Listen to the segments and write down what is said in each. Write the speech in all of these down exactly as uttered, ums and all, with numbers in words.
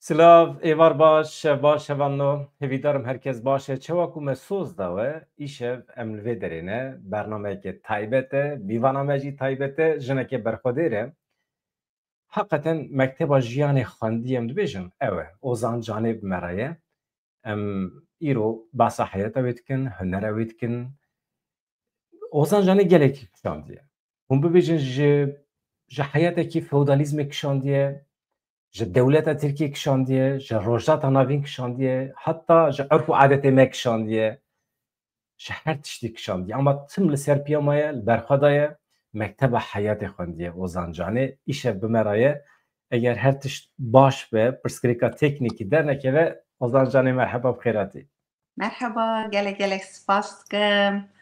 Silav, êvar baş, şev baş, hevalno. Hêvîdarim herkes baş e. Çawa ku me soz dawe, îşev em li vê derê ne. Bernameyeke taybet e, bîvana me jî taybet e, jineke berxwedêr e. Heqeten mekteba jiyanê xwendî em dibêjin, ew e. Ozan Canê bi me re ye. Em îro behsa heyeta wê dikin, hunera wê dikin. Ozan Canê gelekî kişandiye. Hûn bibêjin ji, ji heyetekî feodalîzmê kişandiye, ji dewleta Tirkiyê kişandiye, ji Rojhilata Navîn kişandiye, heta ji urf û adetê me kişandiye, ji her tiştî kişandiye. Ama tim li ser piya maye, li ber xwe daye, mekteba heyatê xwendiye Ozan Canê. Îşev bi me re ye. Eger her tişt baş be, pirsgirêka teknîkî dernekeve, Ozan Canê merheba bi xêr hatî. Merheba, gelek gelek spas dikim.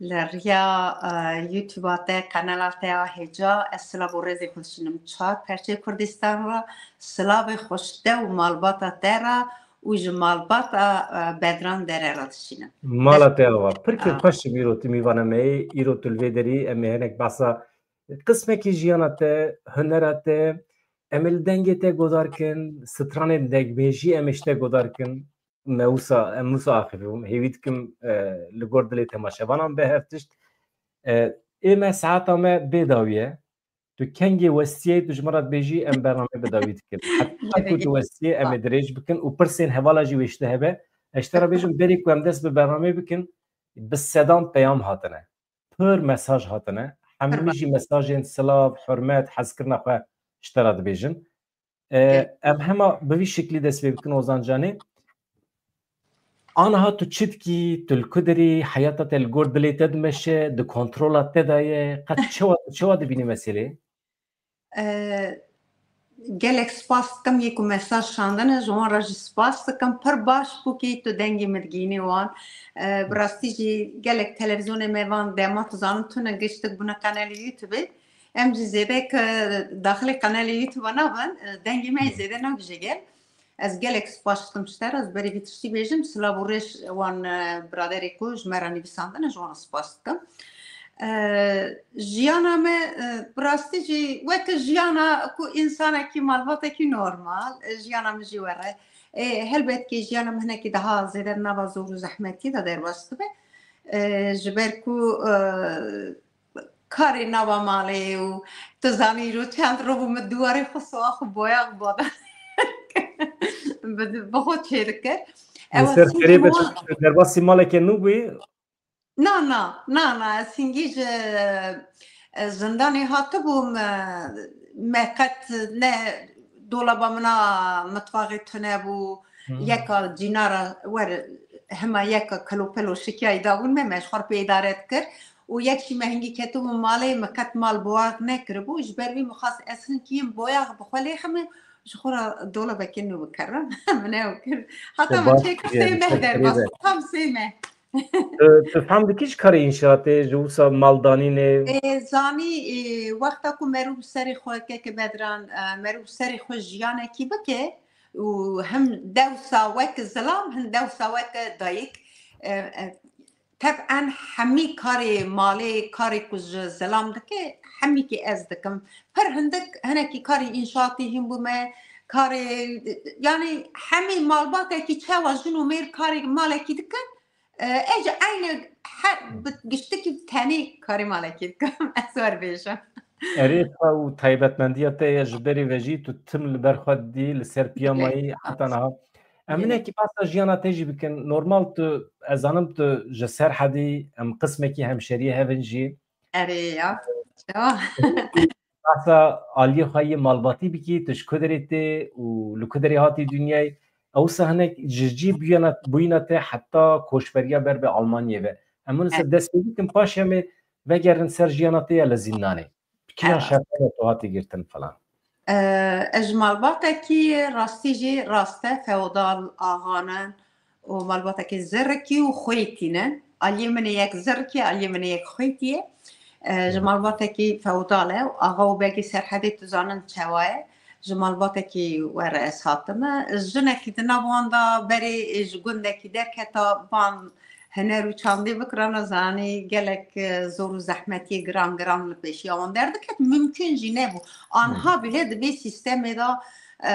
Li riya, e, YouTube-a te, kanala te ya hêja, ez silav û rêzê xwe dişînim çar perçê Kurdistan re. Silavê xweşte û malbata te re û ji malbata, e, Bedran Dere re dişînim. Mala te ava. Pirkê xweş ji bîro tu mîvana me yê, îro tu li vê derî, em ê hinek behsa qismekî jiyana te, hunera te, em ê li dengê te godar kin, stranên dengmêjî em ê ji te godar kin. Me wisa, em wisa axivî bûm. Hêvî dikim, e, li gor dilê temaşevanan be her tişt. E, ê me saeta me bê dawî ye. Tu kengê westiyê tu ji min re dibêjî, em bernameyê bi dawî dikin. Heta ku tu westiyê em ê dirêj bikin û pirsên hevala jî wê ji te hebe. Ez ji te re bêjim, berî ku em dest bi bernameyê bikin, bi sedan peyam hatine. Pir mesaj hatine. Hemî jî mesajên silav, hurmet, hezkirina xwe ji te re dibêjin. E, em hema bi vî şeklî dest pê bikin, Ozan Canê. Aniha tu çi dikî, tu li ku derî, heyata te li gor dilê te dimeşe, di kontrola te de ye, qet çawa, çawa dibînî meselê? E, gelek spas dikim yê ku mesaj şandine, ji wan re jî spas dikim. Pir baş bû kî tu dengê min digînî wan. E, bi rastî jî gelek televîzyonê me van dema tu zanin tune giştik bûne qenelê YouTube-ê. Em jî zêde ke daxilê qenelê YouTube-a nabin, e, dengê me yê zêde nabijêge. Ez gelek spas dikim ji te re, ez berî vî tiştî bêjim, silav û rêz wan, e, biraderê ku ji me re nivîsandine, ji wan re spas dikim. E, jiyana me, e, bi rastî jî weke jiyana ku însanekî malbatekî normal, e, jiyana min jî were. E, helbet ki jiyana min hinekî daha zêde nava zor û zehmetî de derbas dibe. E, ji ber ku, e, karê nava malê û tu zanî îro çend roj bû min dûwarê xwe sowa xwe boyax bada. Bi, bi xwe çêdikir. Ew Li ser xerê be, tu derbasî maleke nû bûyî? Na, na, na, na, ez hingî ji, e, zindanê hatibûm, e, me qet ne dolaba min a mitwaxê tune bû, Hı. yeka cînara wer hema yeka kelopelo şikiyayî dabûn me, me ji xwe re pê îdare dikir û yek jî me hingî ketibû malê, me qet mal boyax nekiribû, ji ber wî min xwest ez hinkî yim boyax bi xwe lêxim û ji xwe re dolabekê nû bikerim. Min ew kir. Heta min çêkir sê meh derbas. Tam sê meh. Tu, tu fam dikî ji karê înşaatê, ji wisa maldanînê? Ê, zanî, ê, wexta ku merû bi serê xwe, keke Bedran, e, merû bi serê xwe jiyanekî bike û him dewsa wek zilam, him dewsa wek dayik, e, e, teb'en hemî karê malê, karê ku ji zilam dike, hemîkî ez dikim. Pir hindik hinekî karê înşaatê hîn bûme, karê, yanî hemî malbatekî çawa jin û mêr karê malekî dikin, e, ez ji eynî her, bi giştikî tenê karê malekî dikim, ez wer bêjim. Erê, xwe û taybetmendiya te ye, ji berî ve jî tu tim li ber xwe didî, li ser piya mayî heta niha. Em hinekî behsa jiyana te jî bikin. Normal tu, ez zanim tu ji Serhedî, em qismekî hemşeriyê hev in jî. Erê ya. Ya. Behsa aliyê xwe yê malbatî bikî, tu ji ku derê tê û li ku derê hatî dinyayê? Ew wisa hinek ji cî bûyana, bûyîna te heta koçberiya ber bi Almanyê ve. Em wisa dest pê bikin, paşê em ê vegerin ser jiyana te ya li zîndanê. Bi kîjan şertan tu hatî girtin falan? E, ez ji malbatekî rastî jî rast e, feodal axanin û malbatekî zirikî û xwêtî ne. Aliyê min ê yek zirikî, aliyê min ê yek xwêtî ye. E, ji malbatekî feodal e û axa û begê Serhedê tu zanin çawa ye. Ji malbatekî were ez hatime. Jinekî di nav wan de berê, e, ji gundekî derketa van huner û çandê bikirana, zanî gelek, e, zor û zehmetiyê giran giran li pêşiya wan derdiket. Mimkun jî nebû. Anha bile di vê sîstemê de, e,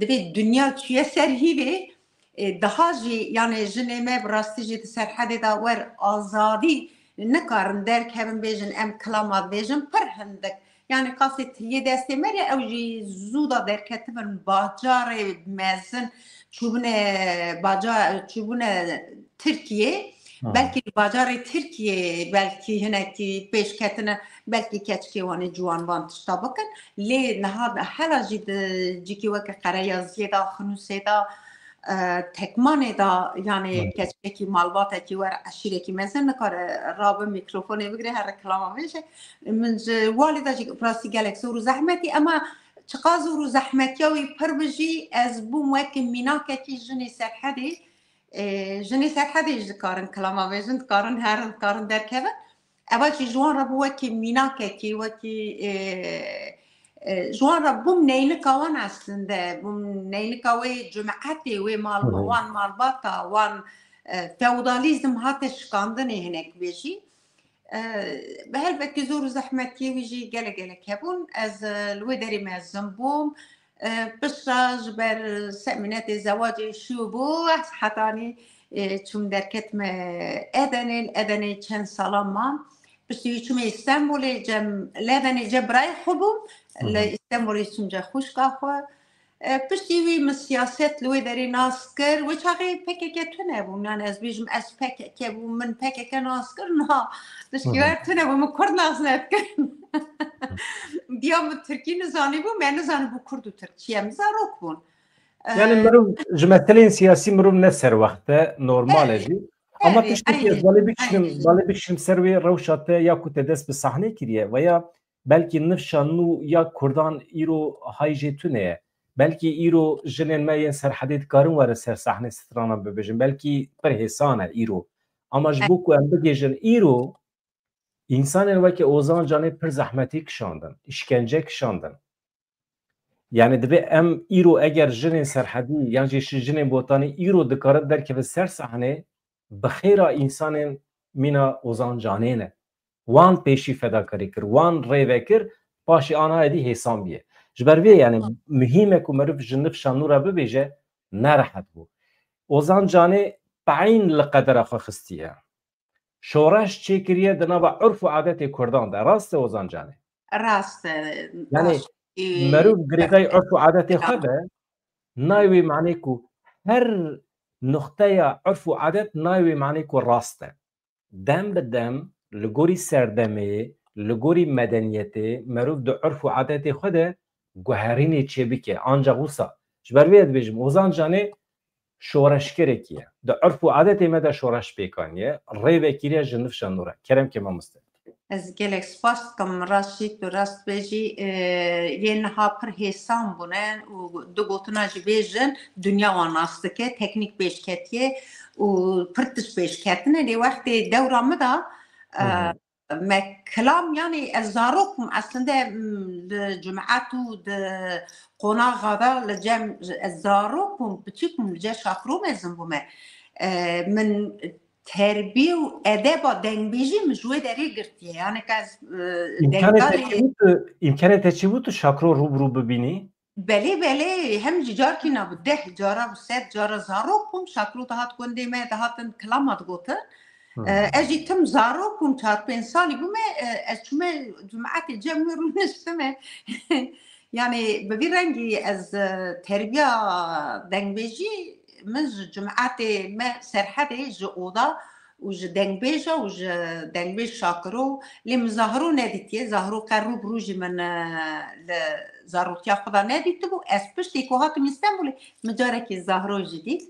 divê dinya çûye ser hîvê, e, daha jî, yani jinê me bi rastî jî di Serhedê de wer azadî nikarin derkevin bêjin em kilama dibêjin pir hindik. Yani qasê tiliyê destê me re ew jî zû da derketibin bacarê mezin çûbûne, baca-, çûbûne Tirkiyê. Belkî li bacarê Tirkiyê belkî hinekî pêş ketine, belkî keçikê wan ê ciwan van tişta bikin. Lê niha hela jî di cîkî weke Qereyaziyê de, Xinûsê de, e, Tekmanê de, yani keçikekî malbatekî wer eşîrekî mezin nikare rabe mîkrofonê bigire here kilama bêje. Min ji walê de jî rastî gelek zor û zehmetî, ema çiqas zor û zehmetiya wî pir bi jî ez bûm weke mînakekî jinê Serhedê. E, jinê Serhedê jî dikarin kilama bêjin, dikarin herin, dikarin derkevin. Eva jî ji wan re bû wekî mînakekî, wekî, e, e, ji wan re bûm neynika wan aslinde, bûm neynika wê cimetê, wê mal-, wan malbata, wan, e, feodalîzm hate şikandinê hinek bê jî. E, bi helbetî zor û zehmetiyê wî jî gelek gelek hebûn. Ez, e, li wê derê mezin bûm. E, piştre ji ber semînetê zewacê şû bû, ez hetanî, e, çûm derketime Edenê, li Edenê çend salan mam. Piştî wî çûme Îstenbolê, cem, li Edenê cem birayê xwe bûm, li Îstenbolê çûm cem xwişka xwe. E, piştî wî min siyaset li wê derê nas kir. Wê çaxê P K K tune bû. Yani ez bêjim ez P K K bûm, min P K K nas kir. Na, tişkî wer tune bû, min Kurd nas nedikir. Diya min Tirkî nizanîbû, me nizanîbû Kurd û Tirk çi ye. Min zarok bûn. E, Yani mirov ji meseleyên siyasî mirov ne serwext e, normal e jî. Ama tiştekî ez balê bikişînim, balê bikişînim ser wê rewşa te ya ku te dest bi sahnê kiriye veya belkî nifşa nû ya Kurdan îro hay jê tune ye. Belkî îro jinên me yên Serhedê dikarin were ser sahnê strana bibêjin. Belkî pir hêsan e îro. Ama ji bo ku em bigêjin îro, însanên weke Ozan Canê pir zehmetî kişandin, îşkence kişandin. Yani divê em îro eger jinên Serhedî yan jî şi-, jinên Botanî îro dikarin derkevin ser sahnê, bi xêra însanên mîna Ozan Canê ne. Wan pêşî fedakarî kir, wan rê vekir, paşê ana êdî hêsan bîye. Ji ber vê yani muhîm e ku meriv ji nifşa nû re bibêje, ne rehet bû. Ozan Canê teîn li qedera xwe xistiye. Şoreş çêkiriye di nava urf û adetê Kurdan de. Rast e Ozan Canê? Rast e. Yani meriv girêdayî urf û adetê xwe de nayê wê manê ku her nuxteya urf û adet nayê wê manê ku rast e. Dem bi dem li gorî serdemê, li gorî medeniyetê meriv di urf û adetê xwe de guherînê çêbike. Ancaq wisa. Ji ber vê dibêjim, Ozan Canê şoreşgerekî ye. Di urf û adetê me de şoreş pêk aniye. Rê vekiriye ji nifşa nû re. Kerem ke mamoste. Ez gelek spas dikim, rast jî tu rast bêjî, e, yên niha pir hêsan bûne û du gotina jî bêjin, dinya wan nas dike, teknîk pêş ketiye û pir tişt pêş ketine. Lê wextê dewra min de, e, me kilam, yani ez zarok bûm, aslinde, m, di cimet û di qonaxa de li cem, ez zarok bûm, piçik bûm, li cem Şakiro mezin bûme. E, min terbiyê û edeba dengbêjî min ji wê derê girtiye. Yani ke ez, e, Îmkanê te çi bû tu, îmkanê te çi bû tu Şakiro rû bi rû bibînî? Belê, belê, hem jî carkî na bi deh cara, bi sed cara zarok bûm, Şakiro dihat gundê me, dihatin kilama digotin. E, ez jî tim zarok bûm, çar pênc salî bûme, e, ez çûme cimetê cem wê rûniştime. Yani bi vî rengî ez, e, terbiya dengbêjî min ji cimetê me Serhedê ji oda û ji dengbêja û ji dengbêj Şakiro, lê min Zahro nedîtiye. Zahro qe rû bi rû jî min, e, li zarotiya xwe de nedîtibû. Ez piştî ku hatim Îstenbulê, min carekî Zahro jî dît.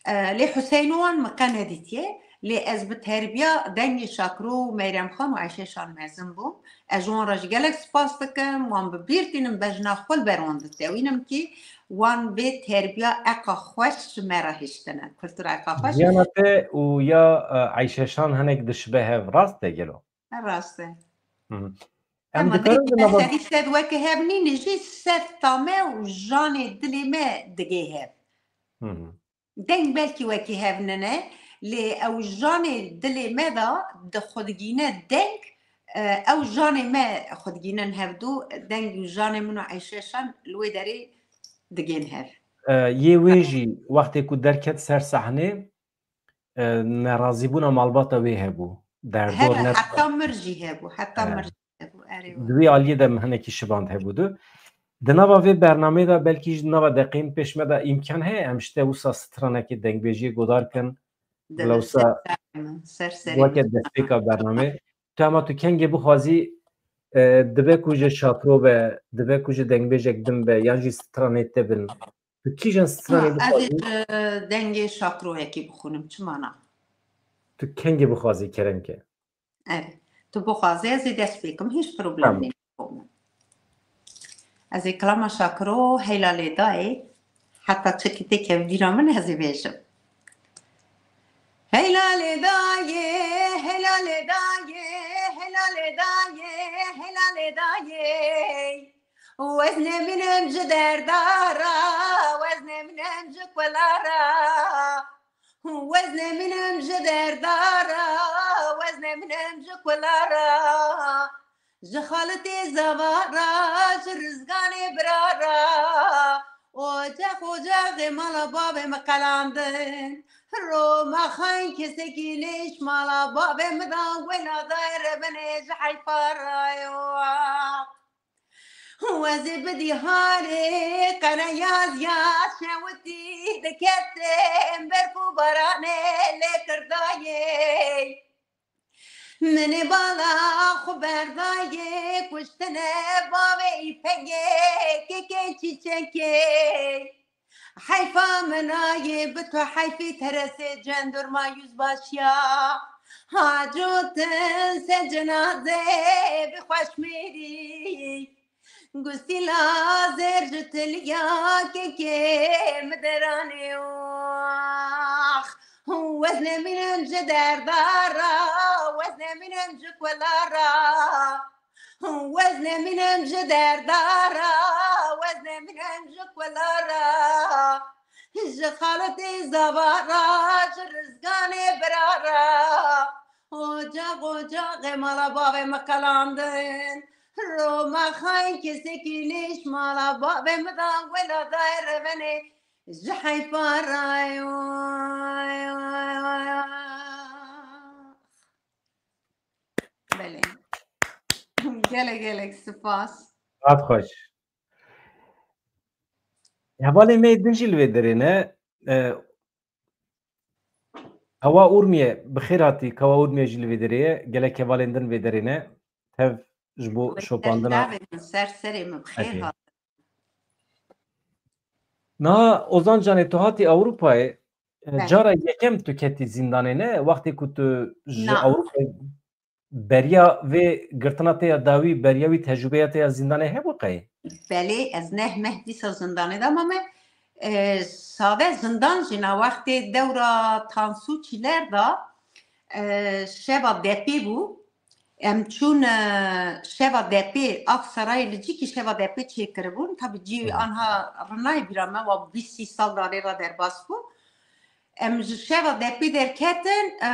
E, lê Huseyno wan min qe nedîtiye. Lê ez bi terbiya dengê Şakiro û Meyrem Xan û Eyşe Şan mezin bûm. Ez ji wan re jî gelek spas dikim. Wan bi bîr tînim, bejna xwe li ber wan ditewînim kî wan vê terbiya eqa xweş ji me re hiştine. Kultura eqa xweş. Jiyana te û ya, e, Eyşe Şan hinek dişibe hev, rast e gelo? Rast e. Hı hı. Em Ema dikarin dirêk di nava serî sed weke hev nîne jî, sed ta me û janê dilê me digê hev. Hı hı. Deng belkî wekî hev nine, lê ew janê dilê me de di xwe digîne deng, e, ew janê me xwe digînin hevdû, deng û janê min û Eyşe Şan li wê derê digên hev. E, yê wê jî wextê ku derket ser sehnê, e, nerazîbûna malbata wê hebû. Derdor Her ne heta mir jî hebû, heta Evet. mir jî hebû. Erê wa. Di wê aliyê de min hinekî şiband hebû du. Di nava vê bernameyê de belkî ji nava deqeyên pêş me de îmkan heye em ji te wisa stranekê dengbêjiyê godar kin. Di Bila wisa ser serê weke min. destpêka bernamê. Tu hema tu kengê bixwazî, e, dibe ku ji şakro be, dibe ku ji dengbêjek din be, yan jî stranê te bin. Tu kîjan stranê Ha, ez ê bixwazî? ji dengê şakroyekî bixwînim, çima na? Tu kengê bixwazî kerem ke. Evet. Tu bixwazî ez ê dest pê kim, hiç problem Tamam. nîne. Ez ê kilama şakro heyla lê dayê, heta çi ki têke bîra min ez ê bêjim. Heyla lê dayê, heyla lê dayê, heyla lê dayê, heyla lê dayê. Weznê min em ji derdara, weznê min em ji kulara. Weznê min em ji derdara, weznê min em ji kulara. Ji xalitê zavara, ji rizganê birara. Ocax ocaxê mala bavê min qelandin. Roma xayn kesekî nêş mala bavê min dan wêna dayê rebenê ji heyfa rayo. Wezê bidî harê qereyaz ya şewitî diketê berf û baranê lê kirdayê. Minê bala xwe berdayê kuştine bavê îpegê kekê çîçekê. Heyfa min ayê bi tu heyfî teresê cendurma yüzbaşiya. Hacotin se cenazê bi xweşmêrî. Gustîla zêr ji tiliya kekê mi deranê wax. Weznê min em ji derdara, weznê min em ji kulara. Weznê min em ji derdara, weznê min em ji kulara. Ji xalitê zavara, ji rizganê birara. Ocax ocaxê mala bavê min qelandin. Roma xayn kesekî nêş mala bavê min dan wela dayê revenê ji heyfa rayo. Belê. Gelek gelek spas. Hat xweş. Hevalê me din jî li vê derê ne. E, Hewa Urmiye, bi xêr hatî, Hewa Urmiye jî li vê derê ye. Gelek hevalên din vê derê ne. Tev ji bo şopandina. Ser çavê min, ser serê min, bi xêr Okey. Hat. Niha Ozan Canê, tu hatî Ewropayê, e, Belê. cara yekem tu ketî zîndanê ne? Wextê ku tu ji Na. Ewropayê beriya vê girtina te ya dawî, beriya wî tecrûbeya te ya zîndanê hebû qey? Belê, ez neh meh dîsa zindanê de mame. E, sade zindan jî na wextê dewra Tansu Çîler de, e, şeva depê bû. Em çûn, e, şeva depê, Aksarayê li cîkî şeva depê çêkiribûn. Tabî cî Hı. anha rinayê bîra me, wa bîst sî sal darê re derbas bû. Em ji şeva depê derketin, e,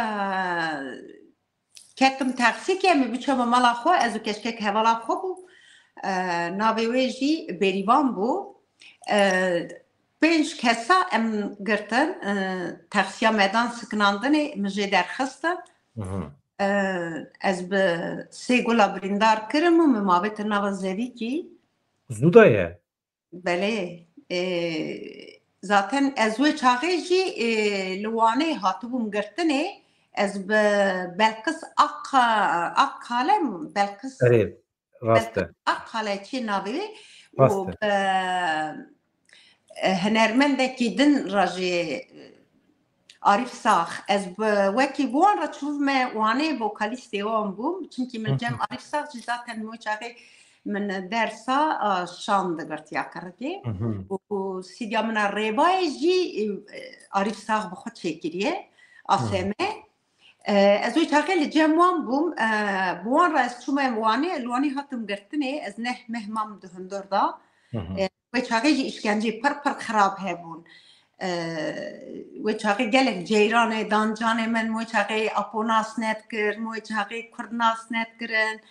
ketim taksîkê, em ê biçûme mala xwe, ez û keşkek hevala xwe bû. E, navê wê jî Bêrîvan bû. E, pênc kesa em girtin, e, taksiya me dan sikinandinê, min jê derxistin. Mhm. E, ez bi sê gula birîndar kirim û min mavêtin nava zevîkî. Zû da ye? Belê. E, zaten ez wê çaxê jî, e, li Wanê hatibûm girtinê. Ez bi Belqis Ak-, Akkale mi? Belqis, Erê, rast e. Belqis Akkale çi navê wê? Rast Û e. bi, e, hunermendekî din re jî, e, Arîf Sax. Ez bi wekî bi wan re çûbûme Wanê, vokalîstê wan bûm. Çimkî min Hı hı. cem Arîf Sax jî zaten min wê çaxê min dersa, a, şan digirtiya kirikê. Hı hı. Û, û sîdya min a rêbayê jî, e, Arîf Sax bi xwe çêkiriye. Hı. A S M. E, ez wê çaxê li cem wan bûm. E, bi wan re ez çûme Wanê, li Wanê hatim girtinê. Ez neh meh mam di hundir de. Hı hı. E, wê çaxê jî îşkenceyê pir pir xirab hebûn. E, wê çaxê gelek ceyranê dan canê min, wê çaxê Apo nas nedikir, wê çaxê Kurd nas nedikirin.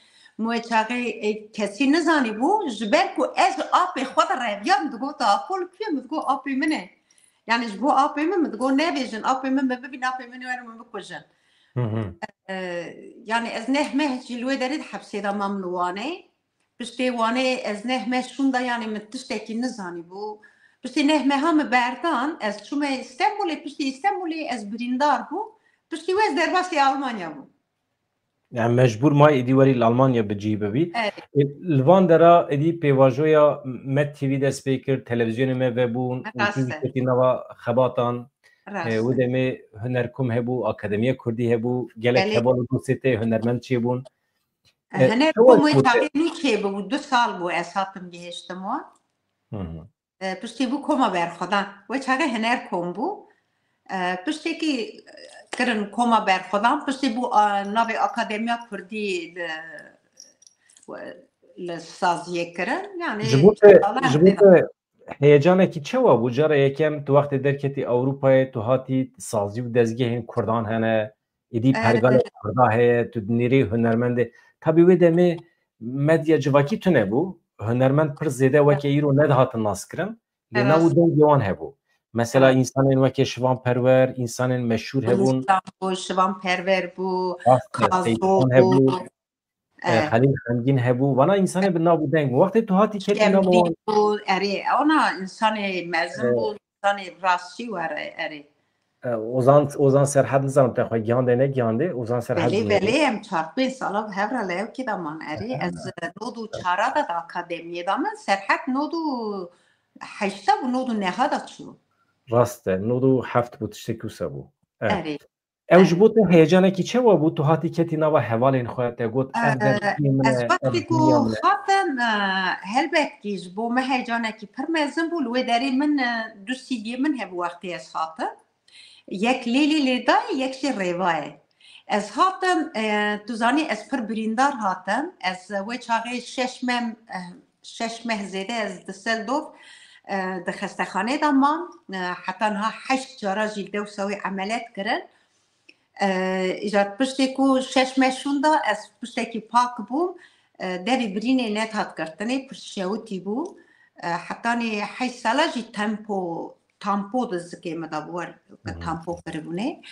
Min wê çaxê, e, kesî nizanîbû, ji ber ku ez ji apê xwe de reviyam, digot, "Apo li ku ye?" Min digot, "Apê min e." Yani ji bo apê min, min digot, "Nebêjin, apê min, min bibîn, apê min ê werin min bikujin." Hı hı. E, yani ez neh meh jî li wê derê di hepsê de mam li Wanê. Piştê Wanê ez neh meh şûnda, yani min tiştekî nizanîbû. Piştî neh meha min berdan, ez çûme Îstenbulê, piştî Îstenbulê ez birîndar bûm. Piştî wê ez derbasî Almanya bûm. Yani mecbûr may êdî werî li Almanya bi cî bibî. Evet. E, li van dera êdî pêvajoya Med T V dest pê kir, televîzyonê me vebûn û Rast tu e. Ketî nava xebatan. Rast E, e. Wê demê hunerkom hebû, akademiya kurdî hebû, gelek Belê. heval û dostê te hunermend çêbûn. E, E, Hinerkom çawa wê got- çaxê nû çêbû, du sal bû ez hatim gihiştim wan. Hı hı. E, piştî bû koma berxwedan. Wê çaxê Hinerkom bû. E, piştêkî, e, kirin koma berxwedan. Piştî bû, a, navê Akademiya Kurdî li, li saziyê kirin. Yani Ji bo te, sala ji bo hevdê de te heyecanekî çawa bû? Cara yekem tu wextê derketî Ewropayê, tu hatî sazî û dezgehên kurdan hene, êdî E, pergalê kurda heye, tu nêrê hunermendê. Tabî wê demê medya civakî tune bû. Hunermend pir zêde weke îro nedihatin naskirin. Lê nav û Rast. dengê wan hebû. Mesela Evet. însanên weke Şivan Perwer, însanên meşhûr hebûn. Gulistan bû, Şivan Perwer bû, Rast e, Kazo Seyîd Xan bû. hebû, e, E. Xelîl Xemgîn hebû. Vana însanê bi nav û deng bû. Wextê tu hatî ketî nava Şemdîn wan. bû, erê, ona însanê mezin E. bû, însanê rastî were, erê. E, Ozan, Ozan Serhed nizanim te xwe gihande negihande. Ozan Serhed Belê, jî belê, em çar pênc sala bi hev re li ewkê de man. Erê, Aha. ez, e, nod û çara de di akademiyê de me. Serhed nod û heşta bû, nod û neha de çû. Rast e, nod û heft bû, tiştekî wisa bû. E. Erê. Ew ji Erê. bo te heyecanekî çawa bû? Tu hatî ketî nava hevalên xwe, te got, "Ev E, derdiya min ez e, ev wextê ku dinya min e." hatim, e, helbet kî ji bo me heyecanekî pir mezin bû. Li wê derê min, e, du C D'yê min hebû wextê ez hatim. Yek lêlê lê dayê, yek jî rêvayê. Ez hatim, e, tu zanî ez pir birîndar hatim. Ez, e, wê çaxê şeş mem, e, şeş meh zêde ez Düsseldorf, e, di xestexanê de mam. E, heta niha heşt cara jî li dewsa wê emeliyat kirin. E, îcar piştê ku şeş meh şûnda ez piştekî pak bûm. E, devê birînê nedihat girtinê, pir şewitî bû. E, hetanî heşt sala jî tempo, tampo di zikê min de bû, wer ku Hı hı. tampo kiribûnê.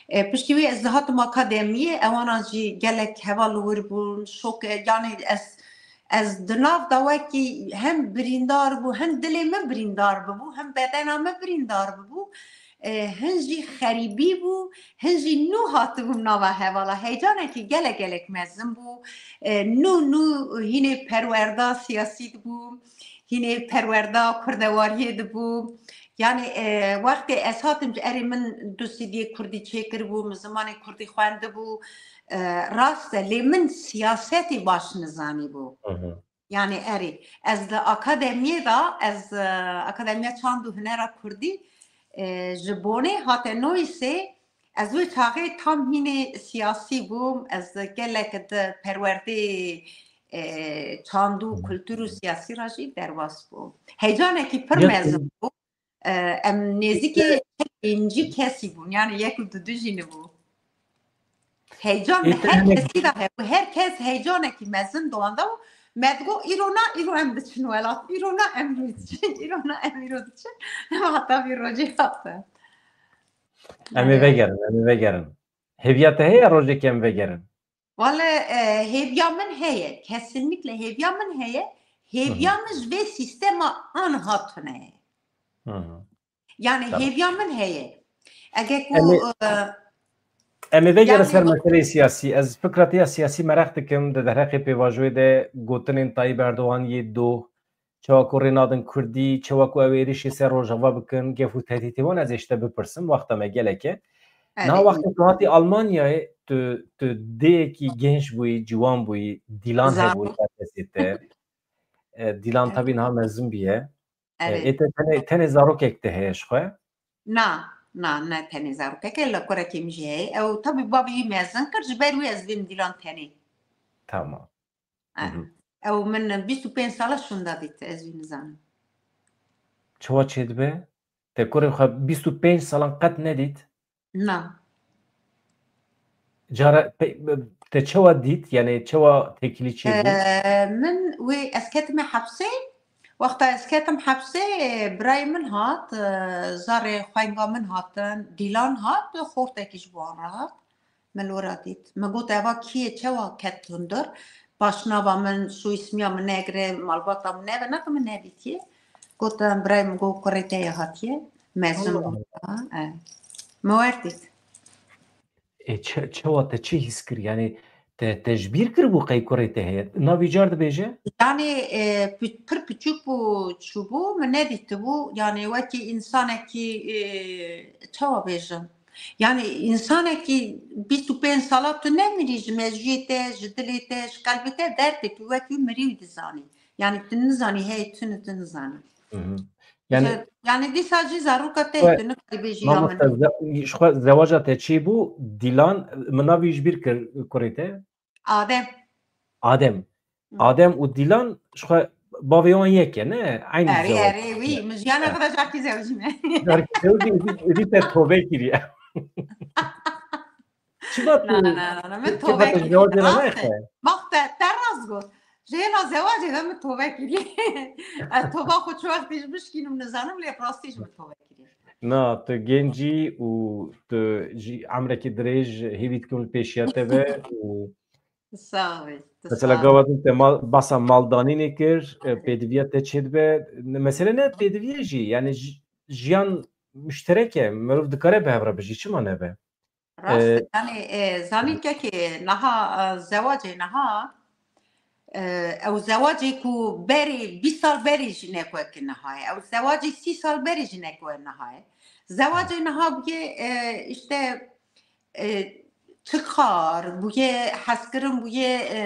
E, piştî wê ez dihatim akademiyê, ewana jî gelek heval li wir bûn, şok e, yani ez, ez di nav de wekî hem birîndar bû, hem dilê min birîndar bibû, hem bedena min birîndar bibû. E, hin jî xerîbî bû, hin jî nû hatibûm nava hevala. Heyecanekî gelek gelek mezin bû. E, nû nû hînê perwerda siyasî dibû, hînê perwerda kurdewariyê dibû. Yani, e, wextê ez hatim ji erê min du C D'yê kurdî çêkiribû, min zimanê kurdî xwendibû. E, rast e, lê min siyasetê baş nizanîbû. Hı hı. Yani erê, ez di akademiyê de, ez, e, Akademiya Çand û Hunera Kurdî, e, ji Bonê hate Noîsê, ez wê çaxê tam hînê siyasî bûm, ez gelek di perwerdê, e, çand û Hı. kultur û siyasî re jî derbas bûm. Heyecanekî pir Ya mezin bû. E, em nêzîkî pêncî kesî bûn, yani yek û du du jî nibû. Heyecan Ê, li te her hinek kesî de hebû. Her kes heyecanekî mezin di wan de bû. Me digot, "Îro na, îro em diçin welat. Îro na, em îro diçin. Îro na, em îro diçin." Heta vî rojê hate. Em ê Yani vegerin, em ê vegerin. Hêviya te heye rojekê em vegerin? Wale, e, hêviya min heye. Kesinlikle hêviya min heye. Hêviya Hı hı. min ji vê sîstema aniha tune ye. Hı hı. Yani Tamam. hêviya min heye. Ege ku, Em ê, e, em ê vegere yani ser meseleyê siyasî. Ez fikra te ya siyasî meraq dikim. Di derheqê pêvajoyê de gotinên Tayyip Erdogan yê doh, çawa ku rê nadin kurdî, çawa ku ew êrişê ser Rojava bikin, gef û tehdîtê wan ez ê ji te bipirsim, wexta me gelek e. Niha Erê. wextê tu hatî Almanyayê, tu, tu dêyekî genç bûyî, ciwan bûyî, Dîlan hebû Zarok. li ber destê te. E, Dîlan Erê. tabî niha mezin bûye. E, Erê. ê te tenê, tenê zarokek te heye ji xwe? Na, na, ne tenê zarokek e, li kurekê min jî heye. Ew tabî bavê wî mezin kir, ji ber wî ez bêm Dîlan tenê. Tamam. E, Hı hı. Ew min bîst û pênc sala şûnda dît, ez wî nizanim. Çawa çêdibe? Te kurê xwe bîst û pênc salan qet nedît? Na. Cara pe-, te çawa dît? Yani çawa têkilî çêbû? Ee, min wê ez ketime hepsê. Wexta ez ketim hepsê, e, birayê min hat, e, zarê xwenga min hatin, Dîlan hat, xortekî ji wan re hat. Min li wira dît. Min got, "Eva kî ye, çawa ket hundir? Paşnava min, soyîsmiya min negire, malbata min nebe, ne min nedîtiye." Gotin, "Birayê min got, kurê te ye hatiye." Mezin bû. E, min wer dît. E, çe-, çawa te çi hîs kir? Yani te, te ji bîr kiribû qey kurê te heye? Navî car dibêje? Yani, e, pi-, pir piçûk bû, çûbû, min nedîtibû. Yani wekî însanekî, e, çawa bêjim? Yani însanekî bîst û pênc sala tu nemirî, ji mejiyê te, ji dilê te, ji qelbê te derdekî wekî mirî wî dizanî. Yani tu nizanî, hey tu ne, tu nizanî. Hı hı. Yani Yani dîsa jî zaroka te tu nikarî bêjî ya min. Mamoste, ze-, ji xwe zewaca te çêbû, Dîlan, min navî ji bîr kir kurê te? Adem. Adem. Adem û Dîlan ji xwe bavê wan yek e, ne? Eynî Erê, zewac. Erê, wî, min jiyana xwe de carkî zewicîme. Carkî zewicî, êdî, êdî te tobe kiriye. Çima tu, Na, na, na, na, min çima tobe tu kiriye. zewacê re Rast e. Nexwe? Bak te, te rast got. Ji hêla zewacê de min tobe kiriye. Ez toba xwe çi wextî ji bişkînim nizanim, lê rastî ji min tobe kiriye. Na, tu gencî û tu jî emrekî dirêj hêvî dikim li pêşiya te be û Sağ ol. Tu mesela sağ ol. Gava din te mal, basa maldanînê kir, e, pêdiviya te çêdibe. Mesele ne pêdiviye jî, yani ji-, jiyan muşterek e, mirov dikare bi hev re bijî, çima nebe? Rast E, e, yani, e, zanî kekê niha, e, zewacê niha, e, ew zewacê ku berê bîst sal berê jî ne ku wekî niha ye. Ew zewacê sî sal berê jî ne ku niha ye. Zewacê niha bûye, e, işte, e, çi kar bûye, hezkirin bûye, e,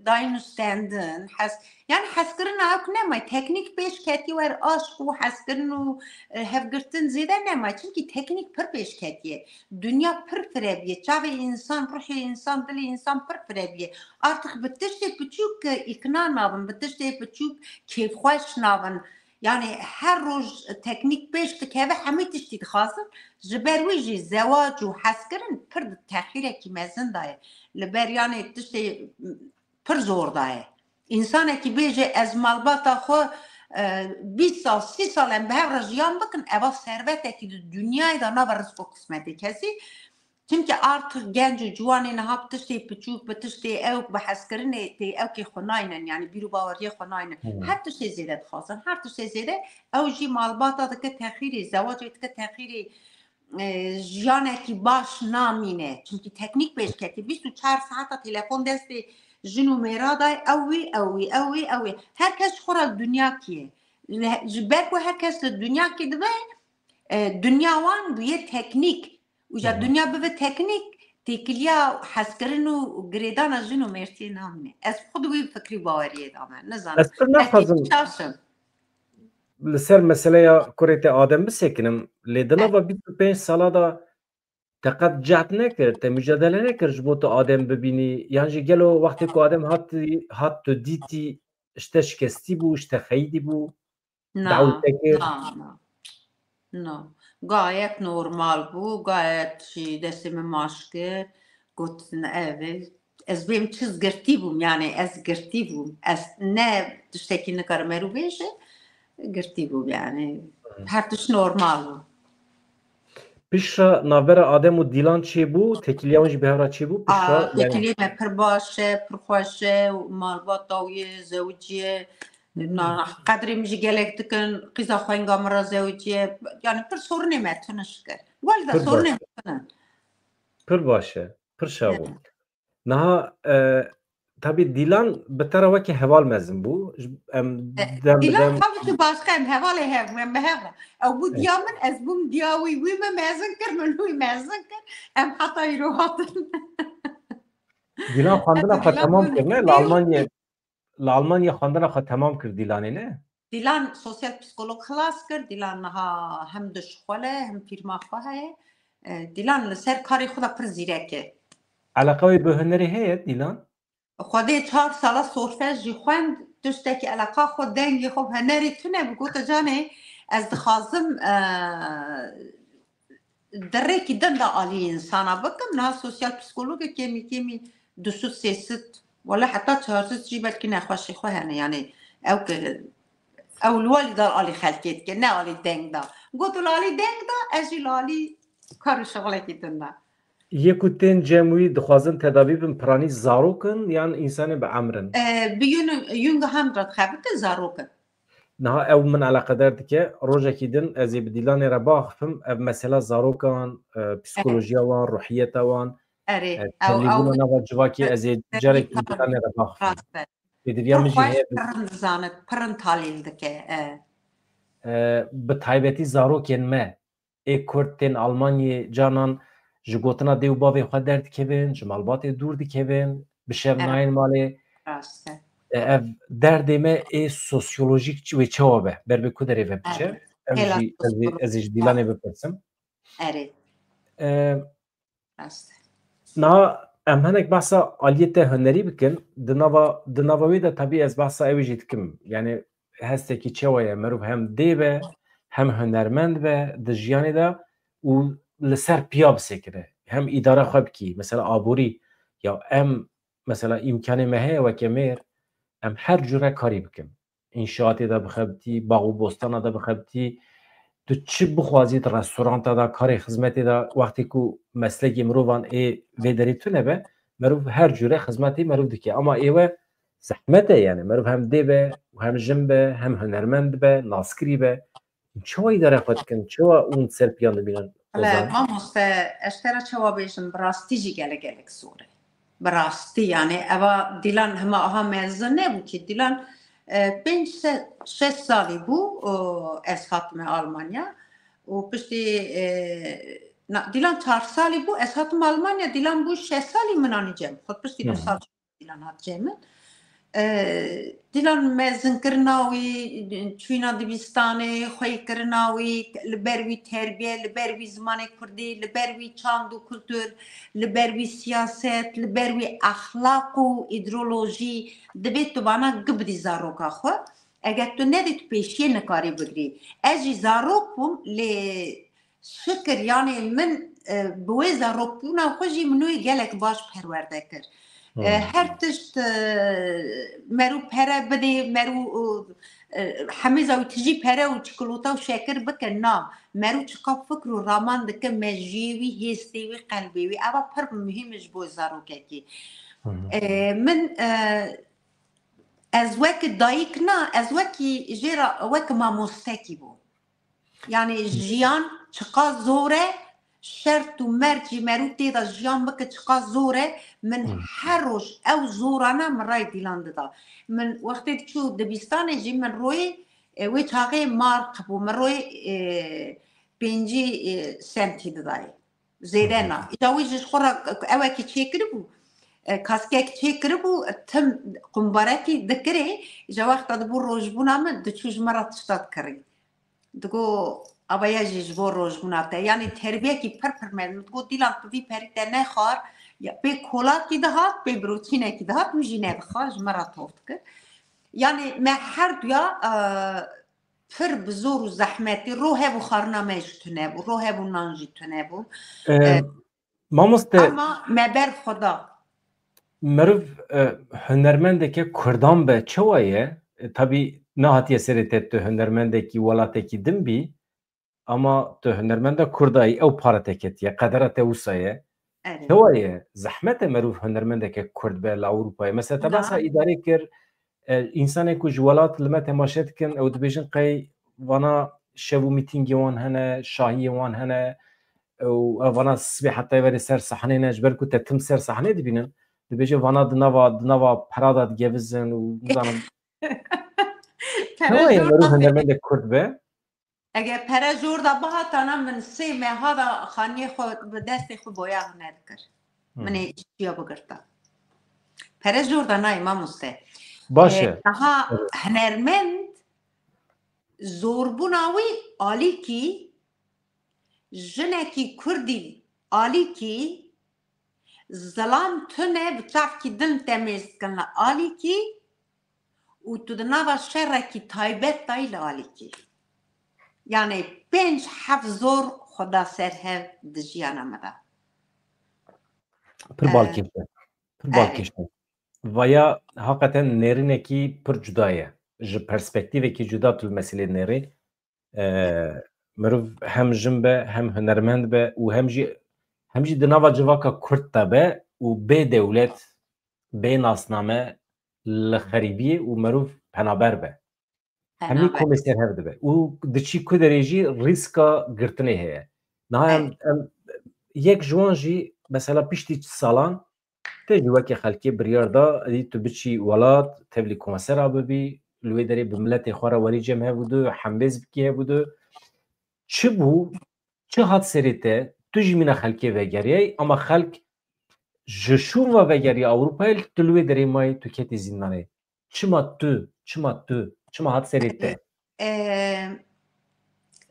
dayîn û stendin, hez-, yani hezkirina ew nema, teknîk pêş ketî wer aşk û hezkirin û, e, hevgirtin zêde nema, çimkî teknîk pir pêş ketiye. Dinya pir firebiye. Çavê însan, ruhê însan, dilê însan pir firebiye. Artık bi tiştê piçûk îkna nabin, bi tiştê piçûk kêfxweş nabin. Yani her roj teknîk pêş dikeve, hemî tiştî dixwazin. Ji ber wî jî zewac û hezkirin pir di texîrekî mezin de ye. Li ber yani tiştê pir zor de ye. Însanekî bêje ez malbata xwe, e, bîst sal, sî sal em bi hev re jiyan bikin, eva servetekî di dinyayê de nabe rizq û qismetê kesî. Çimkî artık genc û ciwanê niha bi tiştê piçûk, bi tiştê ew, bi hezkirinê tê ewkê xwe naynin, yani bîr û baweriyê xwe naynin. Hmm. Her tiştê zêde dixwazin, her tiştê zêde ew jî malbata dike texîrê, zewacê dike texîrê, e, jiyanekî baş namîne. Çimkî teknîk pêş ketî, bîst û çar saeta telefon destê jin û mêra dayê, ew wî, ew wî, ew wî, ew wî. Her kes ji xwe re li dinyakî ye. Li he-, ji ber ku her kes li dinyakî dibe, e, dinya wan bûye teknîk. Û ja Hı hı. dinya bibe teknîk, têkiliya hezkirin û girêdana jin û mêrtiyê namîne. Ez xwe di wî fikrî baweriyê de me. Nizanim. Ez pir naxwazim. Belkî şaş im. Li ser meseleya kurê te Adem bisekinim, lê di nava bîst û pênc sala de te qet cehd nekir, te mücadele nekir ji bo tu Adem bibînî, yan jî gelo wextê ku Adem hat, hat tu dîtî, ji te şikestî bû, ji te xeyidî bû, Na, dawî te kir? na, na. Na. Gayet normal bû, gayet jî destê min maç kir, gotin ev e. Ez bêm çiz girtî bûm, yani ez girtî bûm. Ez ne tiştekî nikare merû bêje, girtî bûm yani. Hı. Her tişt normal bû. Piştre navbera Adem û Dîlan çêbû, têkiliya wan jî bi hev re çêbû, piştre, A, yani têkiliyê me pir baş e, pir xweş e, malbata wî ye, zewicî ye. Na, qedrê min jî gelek dikin, qîza xwenga min re zewicî ye. Yani pir sorunê me tune şikir. Welî de Pir baş sorunê e. me tune. Pir baş e, pir şa bû. Evet. Niha, e, tabî Dîlan bi te re weke heval mezin bû. Ji, em E, dem bi Dîlan dem tabii ki başka, em hevalê hev, em bi hev re. Ew bû Evet. diya min, ez bûm diya wî, wî min mezin kir, min wî mezin kir. Em heta îro hatin. Dîlan xwendina Heta xwe Dîlan temam bû kir, ne? Li nêw Almanya, li Almanya xwendina xwe temam kir Dîlanê, ne? Dîlan sosyal psîkolog xilas kir, Dîlan niha hem dişuxule, hem fîrma xwe heye. E, Dîlan li ser karê xwe de pir zîrek e. Eleqa wê bi hunerê heye, Dîlan? Xwedê çar sala solfej jî xwend, tiştekî eleqa xwe, dengê xwe bi hunerê tune bû. Gote, "Canê, ez dixwazim, e, di rêkî din de alî însana bikim." Niha sosyal psîkologê kêmî kêmî du sed sê sed, wele heta çar sed jî belkî nexweşê xwe hene, yanî ew ki ew li walî dar alî xelkê dike, ne alî deng da. Got li alî deng da, ez jî li alî kar û şixulekî din da. Yê ku tên cem wî dixwazin tedavî bin, piranî zarok in yan însanên bi emr in? E, bi yun, yun ge hem re dixebite zarok in. Niha ew min eleqedar dike, rojekî din ez ê bi Dîlanê re biaxifim, ev mesela zarokan, e, psîkolojiya wan, ruhiyeta wan, Erê, e, ew, ew, tevlîbûna nava civakê, ez ê carek bi Dîlanê re biaxifim. Rast e. Pêdiviya min jî heye. Pir in dizanit, pir in talîl dike, e. E, bi taybetî zarokên me, ê Kurd tên Almanyê canan ji gotina dê û bavê xwe derdikevin, ji malbatê dûr dikevin, bi şev nayên malê. Rast e. E, ev derdê me ê sosyolojîk çi, wê çawa be? Ber bi ku derê ve biçe? Ev jî, ez ê, ez ê ji Dîlanê bipirsim. Erê. E, Rast e. Niha em hinek behsa aliyê te hunerî bikin. Di nava, di nava wê de tabî ez behsa ewî jî dikim. Yani hestekî çawa ye? Merov hem dê be, hem hunermend be di jiyanê de û li ser piya bisekine. Hem îdara xwe bikî. Mesela aborî, ya em, mesela îmkanê me heye weke mêr, em her cure karî bikin. Înşaatê de bixebitî, bax û bostana de bixebitî, tu çi bixwazî di restoranta de, karê xizmetê de, wextê ku meslekê mirovan ê vê derê tune be, merov her cure xizmetê merov dike. Ama êwe zehmet e yani, merov hem dê be, hem jin be, hem hunermend be, naskirî be. Çawa îdare xwe dikin? Çawa hûn ser piyan dibînin? Hele, Ozan? Mamoste, ez te re çawa bêjim, bi rastî jî gelek gelek zor e. Bi rastî, yani, eva Dîlan hema aha mezin nebû ki. Dîlan, e, pênc se-, şeş salî bû, o, ez hatime Almanya. Û piştî, e, na, Dîlan çar salî bû, ez hatim Almanya, Dîlan bû şeş salî, min anî cem xwe. Piştî du sal Dîlan hat cem min. E, Dîlan mezinkirina wî, çûyîna dibistanê, xweyîkirina wî, li ber wî terbiye, li ber wî zimanê kurdî, li ber wî çand û kultur, li ber wî siyaset, li ber wî exlaq û îdeolojî, divê tu vana gi bidî zaroka xwe. Eger tu nedî, tu pêşiyê nikarî bigirî. Ez jî zarok bûm, lê şikir, yani min, e, bi wê zarokbûna xwe jî min wê gelek baş perwerde kir. E, her tişt, e, merû pere bidê, merû, e, hemêza wî tijî pere û çikolata û şekir bike, na. Merû çiqa fikr û raman dike mejiyê wî, hêstê wî, qelbê wî. Eva pir muhîm e ji bo zarokekî. E, min, e, ez wek dayik na, ez wekî jê re, wek mamostekî bûm. Yani jiyan çiqa zor e, şert û mert jî merû tê de jiyan bike çiqa zor e, min her roj ew zorana min ray Dîlan dida. Min wextê diçû dibistanê jî min royê, e, wê çaxê marq bû, min royê, e, pêncî, e, sentî didayê. Zêde na. Îca wî jî ji xwe re ewekî çêkiribû, e, kaskek çêkiribû, tim qumbarekî dikirê, ji wexta dibû rojbûna min, diçû ji min re tişta dikirî. Digo, avaya jî ji bo rojbûna te. Yanî terbiyekî pir pir mezin. Digo, Dîlan, tu vî perî te nexwar, ya pê kolakî dihat, pê birotînekî dihat, wî jî nedixwar, ji min re tov dikir. Yanî me her duya, e, pir bi zor û zehmetî, ro hebû xwarina me jî tune bû, ro hebû nan jî tune bû. E, E, mamoste, ama me ber xwe da. Meriv, e, hunermendeke kurdan be, çawa ye? E, tabî nehatiye serê te tu hunermendekî welatekî din bî, ama tu hunermenda kurda yî, ew para te ketiye, qedera te wisa ye. Erê. Çawa ye? Zehmet e meriv hunermendeke kurd be li Ewropayê. Mesela te behsa îdarê kir, e, însanên ku ji welat li me temaşe dikin, ew dibêjin qey vana şev û mîtîngê wan hene, şahiyên wan hene, û ev vana sibê heta êvarê ser sahnê ne, ji ber ku te tim ser sahnê dibînin, dibêje vana di nava, di nava pera de digevizin û nizanim. Çawa ye meriv hunermendek kurd be? Eger pere jor da bihatana min sê meha da xaniyê xwe bi destê xwe boyax nedikir. Hmm. Min ê çiya bigirta. Pere jor da nayê mamoste. Baş e. E, daha hunermend zorbûna wî alîkî, jinekî kurdî alîkî, zilam tune bi çavkî din temêz dikin li alîkî û tu di nava şerekî taybet dayî li alîkî. Yanî pênc heft zor xwe da ser hev di jiyana me de. Pir balkêş e. Balkêş e. Vaya haqeten nêrînekî pir cuda ye. Ji perspektîvekî cuda tu li meselê nêrî. E, mirov hem jin be, hem hunermend be û hem jî, hem jî di nava civaka Kurd de be û bê dewlet, bê nasname li xerîbiyê û mirov penaber be. Hemî Penaber. komê ser hev dibe. Û diçî ku derê jî rîska girtinê heye. Niha em, Evet. em yek ji wan jî mesela piştî salan te jî weke xelkê biryar da, edî tu biçî welat, tevlî konsera bibî, li wê derê bi miletê xwe re werî cem hevûdu, hembêz bikî hevûdu. Çi bû, çi hat serê te, tu jî mîna xelkê vegeriyayî, ama xelk ji şûn ve vegeriya Ewropayê, tu li wê derê mayî, tu ketî zîndanê. Çima tu, çima tu, çima hat serê te? Ee,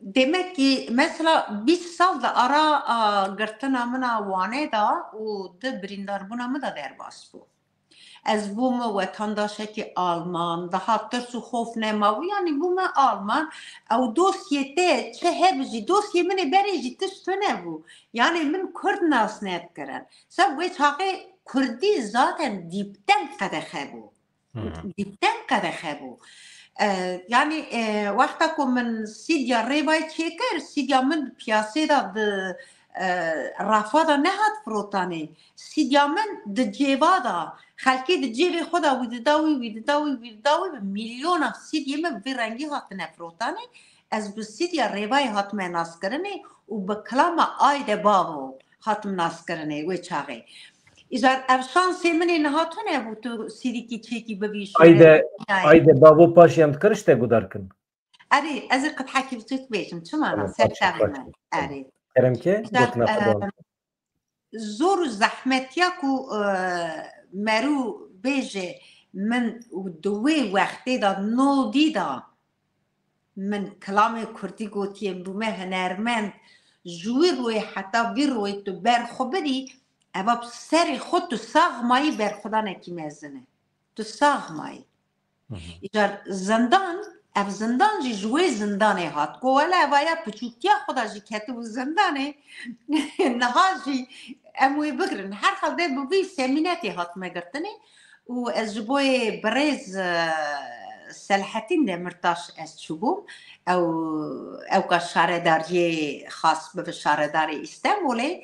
demek ki mesela bîst sal di ara, a, girtina min a Wanê de û di birîndarbûna min de derbas bû. Ez bûme wetandaşekî Alman, daha tirs û xof nemabû, yanî bûme Alman. Ew dosyê te çi hebû jî, dosyê min ê berê jî tişt tune bû. Yanî min Kurd nas nedikirin. Seb wê çaxê Kurdî zaten dîpten qedexe bû. Hı hı. Dîpten qedexe bû. E, yanî, e, wexta ku min sîdya Rêvayê çêkir, sîdya min di piyasê de, di, e, rafa de nehat firotanê. Sîdya min di cêva de, xelkê di cêvê xwe de wî dida wî, wî dida wî, wî dida wî, bi milyona sîdyê min bi vî rengî hatine firotanê. Ez bi sîdya Rêvayê hatime naskirinê û bi kilama Ayde Bavo hatim naskirinê wê çaxê. Îcar ev şansê min ê niha tune bû tu sîdîkî çêkî bivî Ayde, şûnê. Ayde Bavo paşê em dikir ji te guhdar kin. Erê, ez ê qedhekî bi tu bêjim. Çima na? Tamam, ser paşê, tevî paşê. Min. Erê. Kerem ke, Îcar, gotina xwe e, dewam. Zor û zehmetiya ku, e, merû bêje min û di wê wextê de nodî de min kilamê kurdî gotiye, bûme hunermend, ji wî royê heta vî royê tu ber xwe bidî, eva bi serê xwe tu sax mayî berxwedanekî mezin e. Tu sax mayî. Hı hı. Îcar zindan, ev zindan jî ji wê zindanê hat. Ku wele evaya piçûktiya xwe de jî ketibû zindanê, niha jî em wê bigirin. Herhalde bi vî semînetê hatime girtinê. Û ez ji bo yê birêz, e, Selhetîn Demirtaş ez çûbûm. Ew, ewka şaredariyê xas bibe şaredarê Îstenbolê.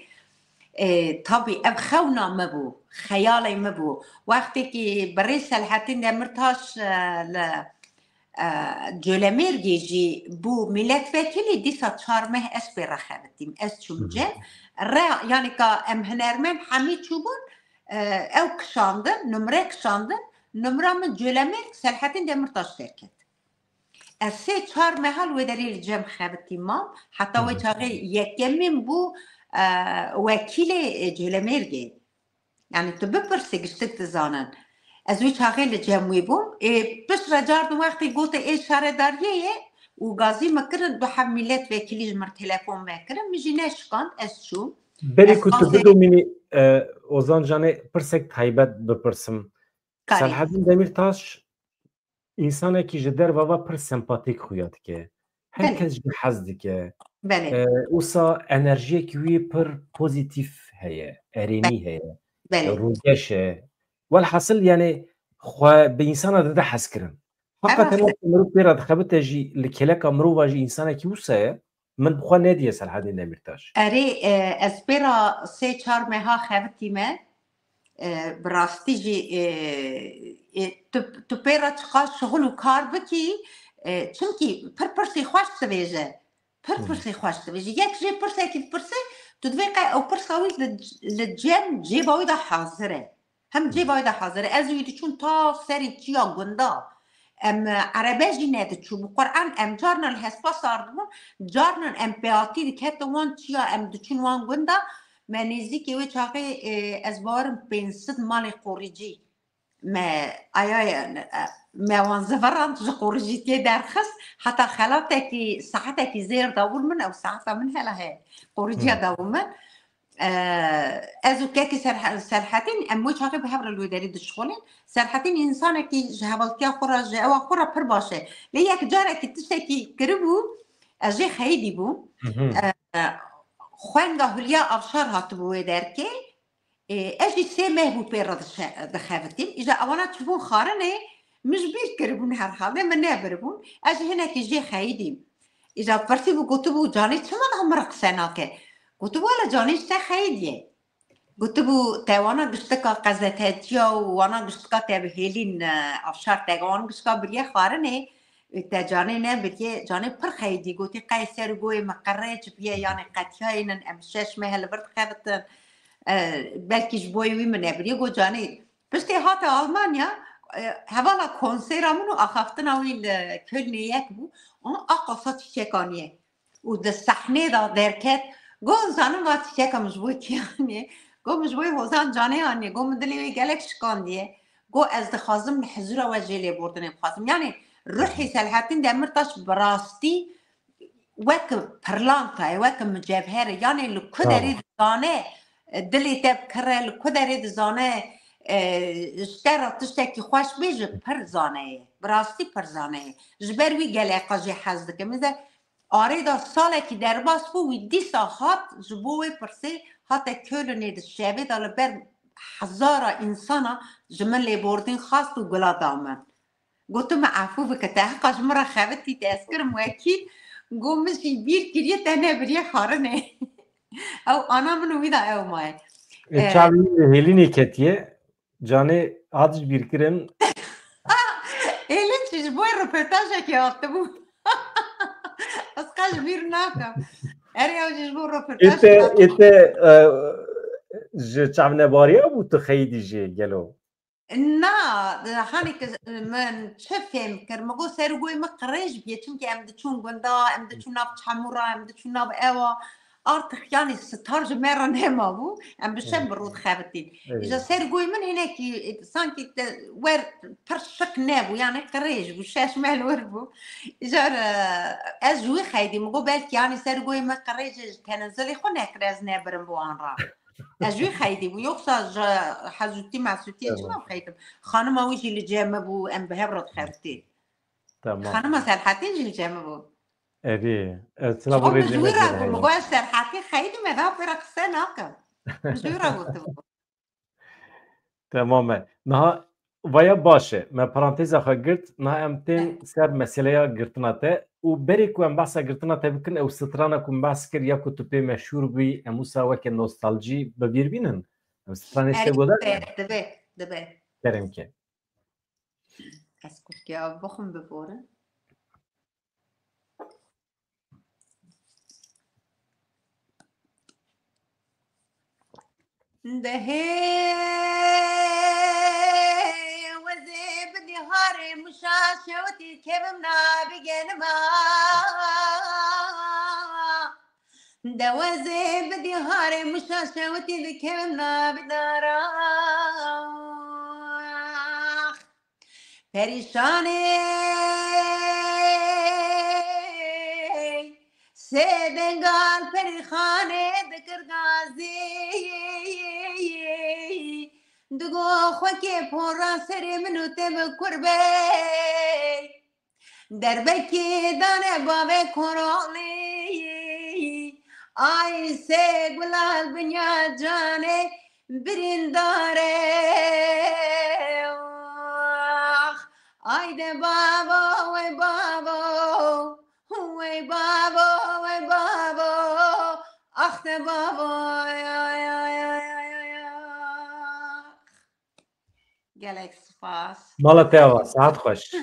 E, tabî ev xewna me bû, xeyalê me bû. Wextêkî birêz Selhetîn Demirtaş, e, li, e, Colemêrgê jî bû milletvekilî, dîsa çar meh ez pê re xebitîm. Ez çûm Hı hı. cem. Re, yanî ka em hunermend hemî çûbûn, e, ew kişandin, numre kişandin, numra min Colemêrg Selhetîn Demirtaş derket. Ez sê çar meha li wê derê li cem xebitî mam, heta wê Hı hı. çaxê yekemîn bû, e, wekîlê, e, Colemêrgê. Yanî tu bipirsî giştik dizanin. Ez wî çaxê li cem wî bûm. Ê, pişt re cardin wextî gote ê şaredariyê ye û gazî me kirin, du heb milletvekilî ji min telefon me kirin, min jî neşikand, ez çûm. Berî Ez ku tu qasê bidomînî, e, Ozan Canê, pirsek taybet bipirsim. Karî. Selhedîn Demîrtaş, însanekî ji derve ve pir sempatîk xuya dike. Her Belê. kes jî hez dike. Belê. E, wisa enerjiyekî wî pir pozîtîf heye, erênî Belê. heye, Belê. rûgeş e. Welhasil, yani, xwe bi însana dide hezkirin. Heqeten Ev wextê mirov pê re dixebite jî, li kêleka mirova jî însanekî wisa ye. Min bi xwe nediye Selhedîn Demîrtaş. Erê, e, ez pê re sê çar meha xebitîme. E, bi rastî jî, e, e, tu, tu pê re çiqas şixul û kar bikî, e, çimkî pir pirsî xweş divêje. Pir Hı. pirsî xweş divêje. Yek jê pirsekî dipirse, tu divê qey ew pirsa wî li, li cem cêba wî de hazir e. Hem Hı. cêba wî de hazir e. Ez wî diçûn ta serî çiya gunda. Em, e, erebe jî nediçû. Bi Quran em carna li hespa sar dibûn, carnan em pêhatî diketin wan çiya, em diçûn wan gunda. Me nêzîkê wê çaxê, e, ez bawerim pênc sed malê qorîcî. Me aya, e, me wan zivirand ji qorîcîtiyê derxist. Heta xelatekî, saetekî zêr dabûn min, ew saeta min hela heye. Qorîciya Hı. dabûn min. E, ez û kekî Serhe-, Serhetîn, em wê çaxê bi hev re li wê derê dişixulin. Serhetîn însanekî ji hevaltiya xwe re, ji ewa xwe re pir baş e. Lê yek carekî tiştekî kiribû, ez jê xeyidî bûm. Hı hı. E, Xwenga Hulya Avşar hatibû wê derkê. Ê, ez jî sê meh bû pê re dişe-, dixebitîm. Îja ewana çûbûn xwarinê, min ji bîr kiribûn herhalde, min nebiribûn. Ez jî hinekî jê xeyidîm. Îja pirsîbû, gotibû, canê çima niha min re qise nake? Gotibû, wele canê ji te xeyidiye. Gotibû, te wana giştika qezeteciya û wana giştika te bi hêlîn, e, avşar te wan giştika biriye xwarinê, e, te canê nebiriye, canê pir xeyidî. Gotî, qey ser û goyê min qirêj biye, yanê qetiyayînin, em şeş meh li vir dixebitin. E, belkî ji boyê wî min nebiriye. Got, canê, piştê hate Almanya, e, hevala konsera min û axaftina wî li Kölnê yek bû, û a qasa çîçek aniye. Û di sehnê de derket, got, zanim va çîçeka min ji bo kî aniye? Got, min ji bo Hozan Canê aniye. Got, min dilê wê gelek şikandiye. Got, ez dixwazim li hizûra we jê lêbortinê bixwazim. Yanî ruhê Selahattin Demirtaş bi rastî wek pirlanta ye, wek micevher e. Yanî li ku Bravo. derê dizane, dilê te bi kir e, li ku derê dizane, e, ji te re tiştekî xweş bêje, pir zane ye. Bi rastî pir zane ye. Ji ber wî gelek jê hez dikim. Min de arê de salekî derbas bû, wî dîsa hat ji bo wê pirsê hate Kölnê di şevê de li ber hezara însana ji min lêborîn xwest û gula da min. Gotim, min efû bike, te heqa ji min re xebitî, te ez kirim wekîl, got, min jî bîr kiriye, te nebiriye xwarinê. Ew ana min û wî da ew maye. Ê, Eh, çav wî hêlînê ketiye, canê hat ji bîr kirin. Hêlîn çi, ji bo röportajekê hatibû. Ez qe ji bîr nakim. Erê, ew jî ji bo Ê röportaj te, ê te, e, ji çavnebariya bû tu xeyidî jê gelo? Na, hanî ki min çi fêm kir? Min got, ser û goyê min qirêj bûye, çimkî em diçûn gunda, em diçûn nav çemûra, em diçûn nav ewa. Artık, yanî, sitar ji me re nemabû, em bi şev bi rû dixebitîn. Îja ser û goyê min hinekî, sankî te wer pir şik nebû, yanî qirêj bû, şeş meh li wir bû. Îja, e, ez ji wî xeydî, min got, belkî, yanî, ser û goyê min qirêj e, ji tenezilê xwe nekir, ez nebirim bo an re. Ez wî xeydî bû, yoksa ji hezûtî mesûtiyê çima bixeydim? Xanima wî jî li cem min bû, em bi hev re dixebitîn. Tamam. Xanima Serhetî jî li cem min bû. Erê, ez Ji xwe min ji wî re got, min got, ez Serhetî xeydim, ez pê re qise nakim. Min ji wî re gotibû. Tamam e. Niha vaya baş e. Me paranteza xwe girt. Niha em tên ser meseleya girtina te. Û berê ku em behsa girtina te bikin, ew strana ku em behs kir, ya ku tu pê meşhûr bûyî, em wisa weke nostaljî bi bîr bînin. Em stranê te Erê, goda dibe, dibe, dibe. Kerem ke. Ez kurtiya bixwim biborin. Dehê wezê bi diharê mişa şewtî kevim nabigenima. De wezê bi diharê mişa şewtî dikevim nabidara. Perîşanê sê dengal perîxanê dikir gazî. Digo xwekê pora serê min û te bi kur bey. Derbekî dane bavê korolî. Ay sê gulal binya canê birîndare. Ax, ay de bavo, wey bavo, wey bavo, wey bavo. Ax de bavo, ay, ay, ay. Gelek spas. Mala te ava, saet xweş.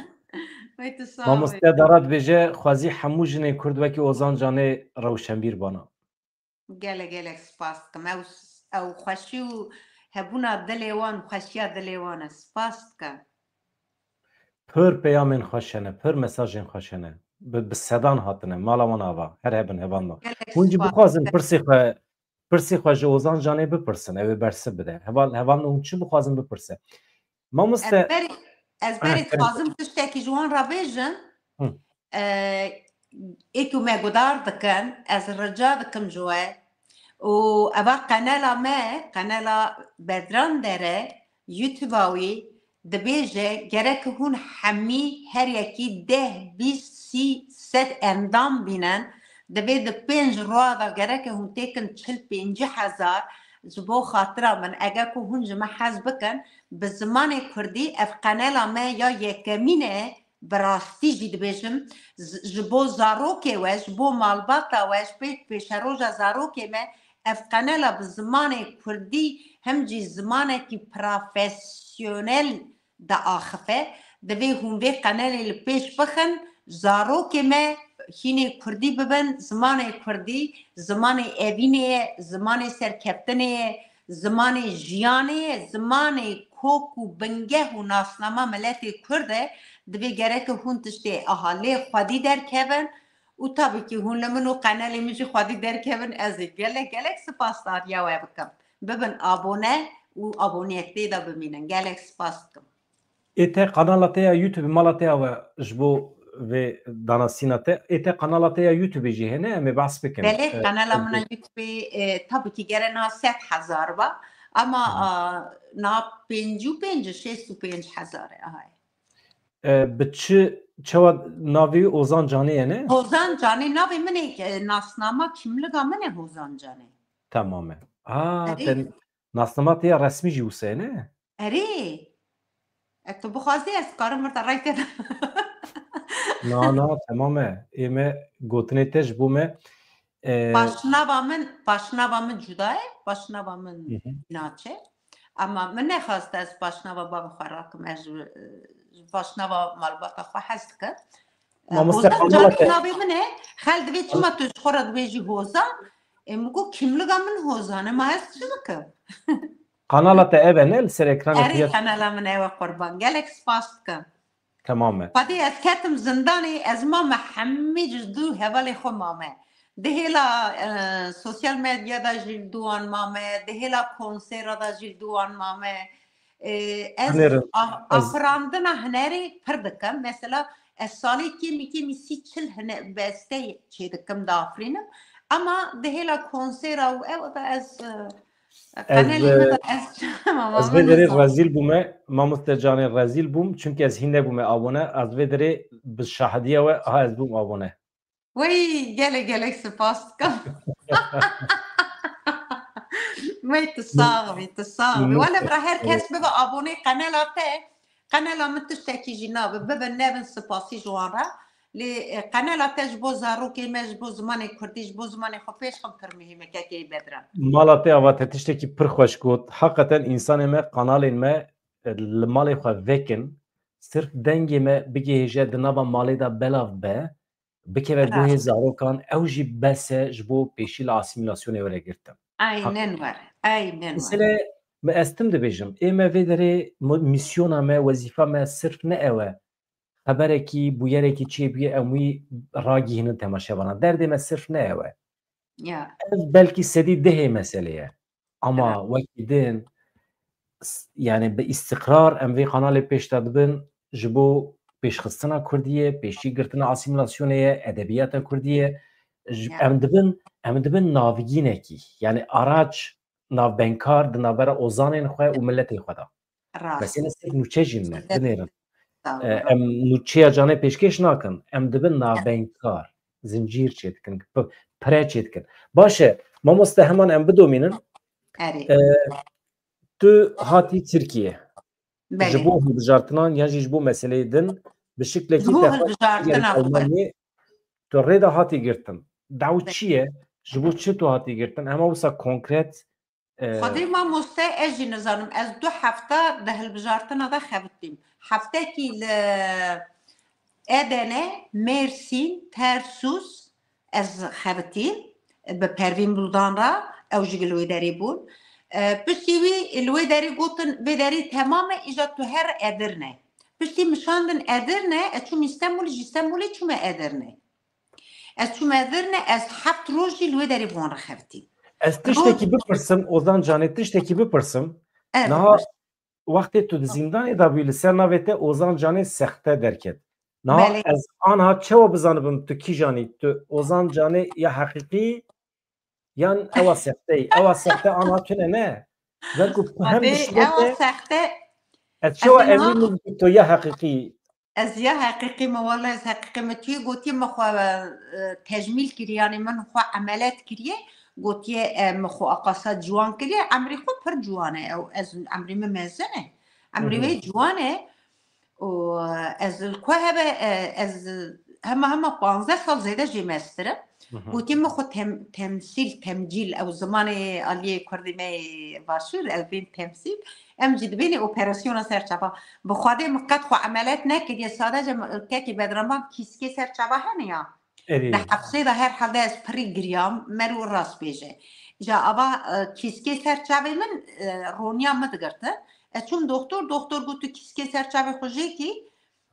Wey tu sax bî. Mamoste Dara dibêje, xwezî hemû jinên Kurd wekî Ozan Canê rewşenbîr bana. Gelek, gelek spas dikim. Ew, ew xweşî û hebûna dilê wan, xweşiya dilê wan e. Spas dikim. Pir peyamên xweş hene, pir mesajên xweş hene. Bi, bi sedan hatine, mala wan ava. Her hebin hevalno. Gelek spas. Hûn jî bixwazin pirsê xwe, pirsê xwe ji Ozan Canê bipirsin, ew ê bersiv bide. Heval, hevalno hûn çi bixwazin bipirse. Mamoste. Ez berî, ez berî dixwazim tiştekî ji wan re bêjim. Hı. E, ê ku me guhdar dikin, ez rica dikim ji we. Û eva qenela me, qenela Bedran Dere, YouTube-a wî dibêje, gerek hûn hemî her yekî deh, bîst, sî, sed endam bînin. Divê di pênc roja de gerek hûn têkin çil pêncî hezar. Ji bo xatira min, eger ku hûn ji me hez bikin, bi zimanê kurdî ev qenela me ya yekemîn e, bi rastî jî dibêjim, z-, ji bo zarokê we, ji bo malbata we, ji pê-, pêşeroja zarokê me, ev qenela bi zimanê kurdî him jî zimanekî profesyonel diaxife. Divê hûn vê qenelê li pêş bixin, zarokê me hînê kurdî bibin, zimanê kurdî, zimanê evînê ye, zimanê serkeftinê ye, zimanê jiyanê ye, zimanê kok û bingeh û nasnama miletê kurd e. Divê gereke hûn tiştê aha lê xwedî derkevin û tabii ki hûn li min û qenelê min jî xwedî derkevin, ez ê gelek gelek sipasdariya we bikim. Bibin abone û aboniyetê de bimînin. Gelek spas dikim. Ê te kanala te ya YouTube, mala te ya we ji bo vê danasîna te. Ê te kanala te ya YouTube jî hene, em ê behs bikin. Belê, e, kanala min a YouTube, e, tabii ki gere niha sed hezar ba, ama, Hı. a, niha pêncî û pênc, şêst û pênc hezar e, aha. E, bi çi, çawa navê wî Ozan Canê ye, ne? Ozan Canê, navê min e, e, nasnama kimliga min e Ozan Canê. Tamam e. Ha, Erê. Te nasnama te ya resmî jî wisa ye, ne? Erê. E, tu bixwazî ez karim vir te rey te de. Na, na, temam e. Ê me gotinê te ji bo me, e, Paşnava min, paşnava min cuda ye. Paşnava min Hı hı. naçe. Ama min nexwest ez paşnava bavê xwe rakim. Ez ji, ji paşnava malbata xwe hez dikim. E, Mamoste Hozan Kamal Canî te- navê min e. Xel divê çima tu ji xwe re dibêjî Hozan? E, min got kimliga min Hozan e. Ma ez çi bikim? Kanala te ev e, ne? Li ser ekranê Erê, xuya. Kanala min ew e qurban. Gelek spas dikim. Temam e. Xwedê ez ketim zindanê, ez mame hemî ji dû hevalê xwe mame. Di hêla, e, sosyal medya de jî li dû wan mame, di hêla konsera de jî li dû wan mame. E, ez Binêrin, a-, ez afirandina hunerê pir dikim. Mesela ez salê kêmî kêmî sî çil hine-, besteyê çê dikim, diafirînim. Ama di hêla konsera û ew de ez, e, Ez, Qenelê e, min de ez çawa ez vê derê nizam. Rezîl bûme, mamoste Canê, rezîl bûm, çimkî ez hîn nebûme abone, ez vê derê bi şahidiya we, aha ez bûm abone. Wey, gelek gelek spas dikim. Wey, tu sax bî, tu sax bî. Wele bira her kes bibe abonê qenela te, qenela min tiştekî jî nabe, bibin nebin spasî ji wan re. Lê, e, qenela te ji bo zarokê me, ji bo zimanê kurdî, ji bo zimanê xwe pêş xim pir muhîm e, kekê Bedran. Mala te ava te tiştekî pir xweş got. Heqeten însanê me, qanalên me, e, li malê xwe vekin. Sirf dengê me bigihêje di nava malê de belav be, bikeve guhê Rast. zarokan, ew jî bes e ji bo pêşî li asîmîlasyonê were girtin. Aynen Haq- were, aynen were. Mesele, me ez tim dibêjim, ê me vê derê mi-, mîsyona me, wezîfa me sirf ne ew e. Xeberekî, bûyerekî çêbûye, em wî ragihînin temaşevanan. Derdê me sirf ne ew e. Ya. Ev belkî sedî dehê meselê ye. Ama Evet. wekî din, s-, yani bi îstiqrar em vê kanalê pêş de dibin, ji bo pêşxistina kurdî ye, pêşî girtina asîmîlasyonê ye, edebiyata kurdî ye. Ji, Ya. em dibin, em dibin navgînekî, yani araç navbengkar di navbera ozanên xwe û miletê xwe de. Rast. Mesela sirf nûçe jî ne, Sirf binêrin. Tamam. E, em nûçeya Canê pêşkêş nakin. Em dibin navbengkar, zincîr çêdikin, p-, pire çêdikin. Baş e, mamoste, heman em bidomînin. Erê. E, tu hatî Tirkiye. Belê. Ji bo hilbijartinan yan jî ji bo meseleyê din bi şiklekî Ji bo te hatî hilbijartina xwe. Almanyayê, tu rê de hatî girtin. Daw Belê. çi ye? Ji bo çi tu hatî girtin? Hema wisa konkret Ee, Xwedê mamoste, ez jî nizanim. Ez du hefta di hilbijartina de xebitîm. Heftekî li Edene, Mêrsîn, Tersûs ez xebitîm. Bi Pervîn Buldan re, ew jî li wê derê bûn. Ee, piştî wî li wê derê gotin, vê derê temam e, îja tu her Edirne. Piştî min şandin Edirne, ez çûm Îstenbulê, ji Îstenbulê çûme Edirne. Ez çûme Edirne, ez heft roj jî li wê derê bi wan re xebitîm. Ez tiştekî bipirsim, Ozan Canê, tiştekî bipirsim. Evet, Niha bipirsim. Wextê tu di zîndanê de bûyî, li ser navê te Ozan Canê Sexte derket. Niha Belê. ez anha çawa bizanibim tu kîjan î? Tu Ozan Canê ya heqîqî yan ewa sexte yî? Ewa sexte anha tune ne. Wekî hem Xwedê, bi şivet ewa e, sexte. Ez çawa Ez ê niha evînim tu ya heqîqî yî? Ez ya heqîqî me, wele ez heqîqî me. Tu yê gotî me xwe, e, tecmîl kiriye, yanî min xwe emelet kiriye. Gotiye, e, min xwe aqasa ciwan kiriye, emrê xwe pir ciwan e, ew ez emrê min mezin e. Emrê wê ciwan e. Û ez li ku hebe, e, ez hema hema panzdeh sal zêde jê mestir im. Gotiye min xwe tem-, temsîl, temcîl, ew zimanê aliyê kurdî me yê başûr, ew bên temsîl. Em jî dibênê operasyona ser çava. Bi Xwedê min qet xwe emeliyat nekiriye, sadece min kekê Bedran, kîskê ser çava hene ya. Di hefsê de herhalde ez pirî giriyam, mer û rast bêje. Îja ava, e, kîskê ser çavê min, e, roniya min digirtin. Ez çûm doktor, doktor got, tu kîskê ser çavê xwe jê kî,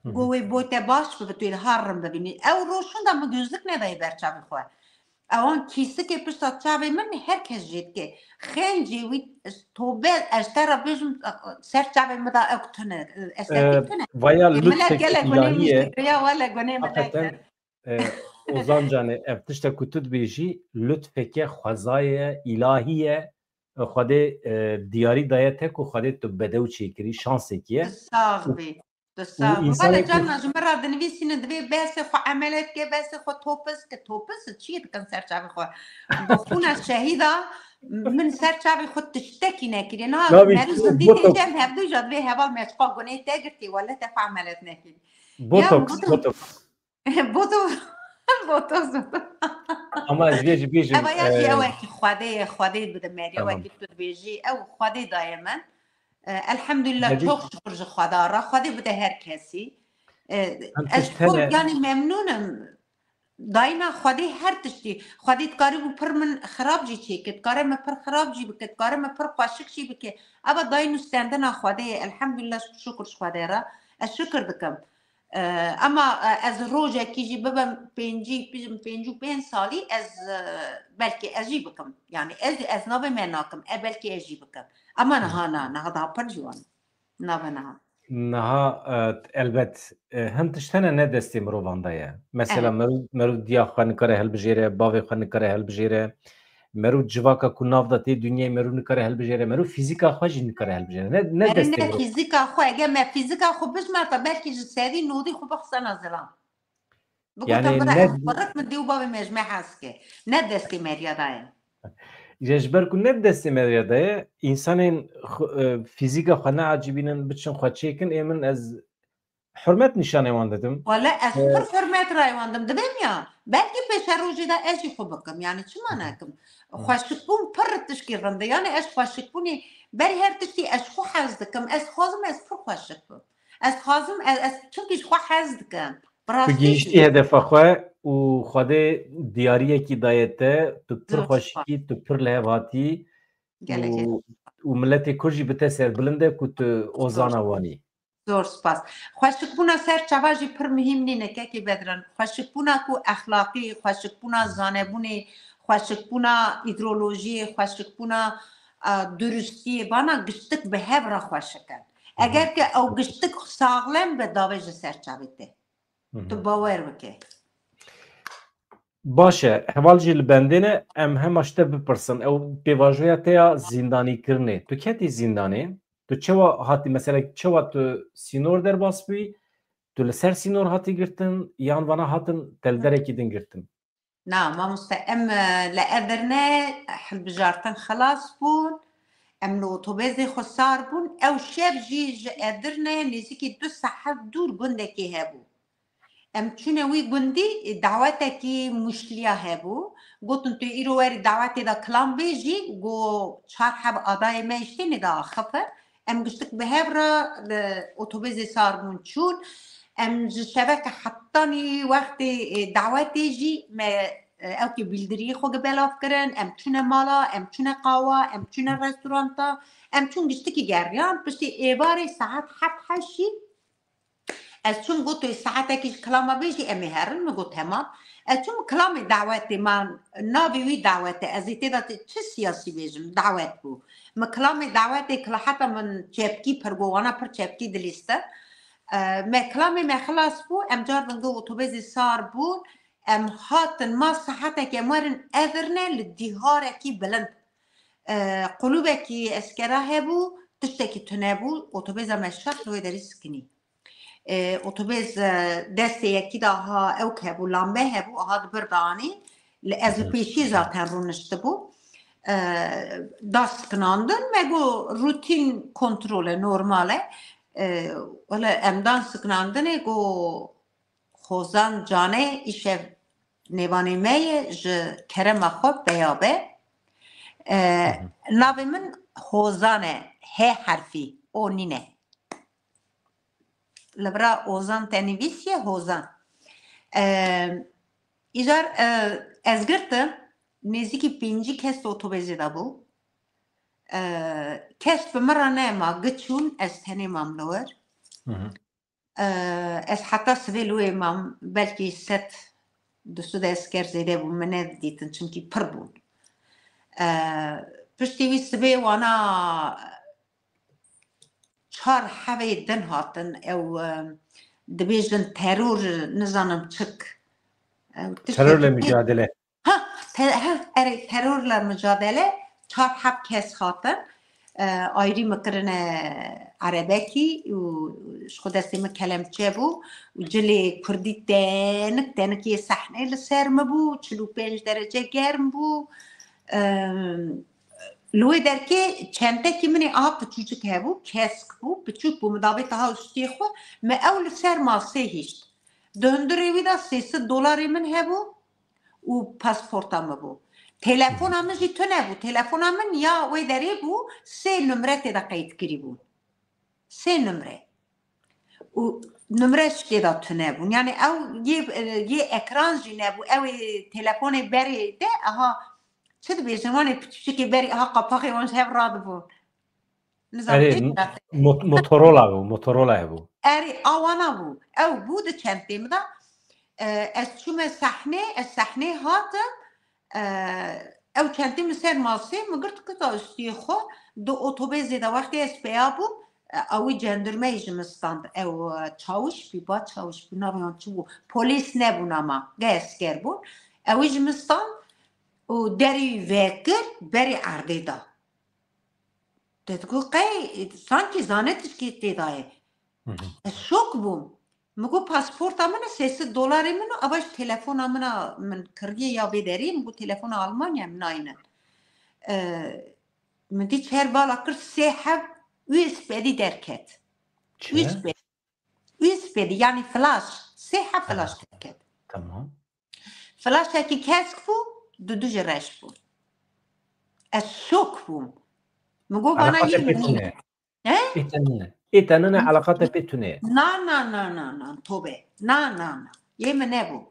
got, wê boy te baş bibe, tu ê li har rin bibînî. Ew roj hûn de min gözlük nedayê ber çavê xwe. Ewan kîsikê pişta çavê min her kes jê dike. Xêncê wî, tobe, ez te re bêjim, ser çavê min de ew tune, estetik tune. Vaya lütfeke ilahiye. Hakikaten, e, Ozan Canê, ev tişte ku tu dibêjî, lütfeke xwezayê, ilahiye, e, Xwedê, e, diyarî daye te ku Xwedê tu bedew çêkirî, şansekî ye. Tu sax bî. Tu sax bî. Wele carna ji min re dinivîsînin, divê besê xwe emeliyat ke, besê xwe topis ke, topis çiyê dikin ser çavê xwe. Bi xûna şehîda min ser çavê xwe tiştekî nekiriye. Na, merî zindî têje em hevdû jî divê heval meşqa gunê te girtî, wele te xwe emeliyat nekirî. Botox, botox. Botox, botox, botox. Ama ez vê jî bêjim, eva ya jî, e, ew wekî Xwedê ye, Xwedê bide meriya, tamam, wekî tu dibêjî, ew Xwedê daye min. E, elhamdülillah, çok şükür ji Xweda re. Xwedê bide her kesî. E, ez xwe, yanî, memnûn im. Dayîna Xwedê her tiştî. Xwedê dikarîbû pir min xirab jî çêke, dikare min pir xirab jî bike, dikare min pir xweşik jî bike. Eva dayîn û stendina Xwedê ye. Elhamdülillah, şükür ji Xwedê re. Ez şükür dikim. E, ema, e, ez rojekî jî bibim pêncî, pêncî û pênc salî, ez, e, belkî ez jî bikim. Yanî ez, ez navê me nakim. E, belkî ez jî bikim. Ema niha na, niha daha pir ciwan. Nabe niha. Niha, e, elbet, e, hin tişt hene ne destê mirovan de ye. Mesela, evet, merû, merû diya xwe nikare hilbijêre, bavê xwe nikare hilbijêre. Merû civaka ku nav de tê dinyayê merû nikare hilbijêre. Merû fîzîka xwe jî nikare hilbijêre. Ne, ne destê mirov. Fîzîka xwe, eger me fîzîka xwe bijmarte, belkî ji sedî nodî xwe bixisena zilam. Bigota, yanî, bira ne, ev xwe rik min dê û bavê me ji me hez ke. Ne destê meriya de ye. Îja ji ber ku ne destê meriya de ye, însanên xwe, e, fîzîka xwe neacibînin, biçin xwe çêkin, ê min ez hurmet nîşanê wan didim. Wele ez pir hurmet rayê wan dim. Dibêm ya, belkî pêşerojê de ez jî xwe bikim. Yanî çima nekim? Xweşikbûn pir tişkî rind e. Yanî ez xweşikbûnê berî her tiştî ez xwe hez dikim. Ez dixwazim ez pir xweşik bim. Ez dixwazim ez, ez çimkî ji xwe hez dikim. Bi rastî jî. Tu gihîştî hedefa xwe û Xwedê diyariyekî daye te, tu pir xweşik î, tu pir li hev hatî û, û miletê Kurd jî bi te serbilind e ku tu ozana wan î. Zor spas. Xweşikbûna ser çava jî pir muhîm nîne, kekê Bedran. Xweşikbûna ku exlaqî, xweşikbûna zanebûnê, xweşikbûna îdrolojiyê, xweşikbûna, a, durustiyê, vana giştik bi hev re xweşik in. Eger ke ew giştik saxlem be, davê ji ser çavê te. Tu bawer bike. Baş e, heval jî li bendê ne, em hema ji te bipirsin. Ew pêvajoya te ya zîndanîkirinê. Tu ketî zîndanê? Tu çawa hatî, mesela çawa tu sînor derbas bûyî? Tu li ser sînor hatî girtin yan vana hatin te li derekî din girtin? Na, mamoste, em, e, li Edirne hilbijartin xilas bûn. Em li otobêzê xwe sar bûn. Ew şev jî ji Edirne nêzîkî du saet dûr gundekê hebû. Em çûne wî gundî, e, dawetekî muşliya hebû. Gotin, tu îro werî dawetê de kilam bêjî, got, çar heb adayê me îştê nê de axifin. Em giştik bi hev re li otobêzê sar bûn çûn. Em ji şeveke hetanî wextê, e, dawetê jî me, e, ewkê bîldiriyê xwe gi belav kirin. Em çûne mala, em çûne qawa, em çûne restoranta. Em çûn giştikî geriyan. Piştî êvarê saet heft heşt jî ez çûm, got, tu saetekî ji kilama bêjî, em ê herin. Min got, temam. Ez çûm kilamê dawetê, ma navê wî dawet e, ez ê tê de çi siyasî bêjim, dawet bû. Min kilamê dawetê, kila heta min çepkî pir got, wana pir çepkî dilîstin. E, me kilamê me xilas bû, em car din gi otobêzê sar bûn, em hatin ma saetekê em werin Edirne li dîharekî bilind. E, qulûbekî eskera hebû, tiştekî tune bû, otobêza me şex li wê derî sikinî. E, otobêz, e, destê yekî de aha ewk hebû, lambe hebû, aha di bir de anî. Li ez li pêşî zaten rûniştibû. E, da sikinandin, me got rutîn kontrol e, normal e. E, wele em dan sikinandinê, got Hozan Canê îşev nêvanê me ye, ji kerema xwe peya be. E, navê min Hozan e, H herfî, O nîne. Li vira Ozan te nivîsiye, Hozan. E, îcar, e, ez girtim, nêzîkî pêncî kes di otobêzê de bû. E, kes bi min re nema, giçûn, ez tenê mam li wir. E, ez heta sibê li wê mam, belkî sed, du sed esker zêde bûn, min nedîtin, çimkî pir bûn. E, piştî wî sibê wana çar hevê din hatin, ew, e, dibêjin teror, nizanim çik. Ew tiştekî Terorle mücadele. Ha, te-, ha, erê, terorle mücadele, çar heb kes hatin. E, ayrî min kirine erebekî û ji xwe destê min kelemçe bû û cilê kurdî tenik, tenik yê sehnê li ser min bû, çil û pênc derece germ bû. E, li wê derkê çentekî min ê aha piçûçik hebû, kesk bû, piçûk bû, min dabê taha ustiyê xwe, me ew li ser masê hişt. Di hundirê wî de sê sed dolarê min hebû û pasporta min bû. Telefona min jî tune bû. Telefona min ya wê derê bû, sê numre tê de qeydkirî bûn. Sê numre. Û numre jî tê de tune bûn. Yani ew yê, yê ekran jî nebû. Ew ê telefonê berê de, aha, çi dibêjin, wan ê piçûçikê berê, aha, qapaxê wan ji hev radibûn. Nizam Erê, pêş m-, rafê. mot-, Motorola bû, Motorola hebû. Erê, awana bû. Ew bû di çentê min de. E, ez çûme sehnê, ez sehnê hatim. E, ew çentê min ser masê, min girt kita ustiyê xwe. Di otobêzê de wextê ez peya bûm, e, ewî cendirmeyê ji min stand. Ew, e, çawiş bî, ba çawiş bû, navê wan çi bû? Polîs nebûn ama, ge esker bûn. Ewî ji min stand û derî vekir, berî erdê da. Te digot qey, sankî zane tişkî tê dayê. Hı hı. Ez şok bûm. Min got pasporta min e, sê sed dolarê min û ava ji telefona min a min kiriye ya vê derê, min got telefona Almanya min nayne. Ee, min dî çer vala kir sê heb U S B'dî derket. Çi? U S B. U S B'dî, yani flash. Sê heb Ha. flash derket. Tamam. Flaşekî kesk bû, dudu jî reş bû. Ez şok bûm. Min got bana Eleqate yê pê min tune. He? Ê te nine. Ê te nine eleqate pê tune. Na, na, na, na, na, tobe. Na, na, na. Yê min nebû.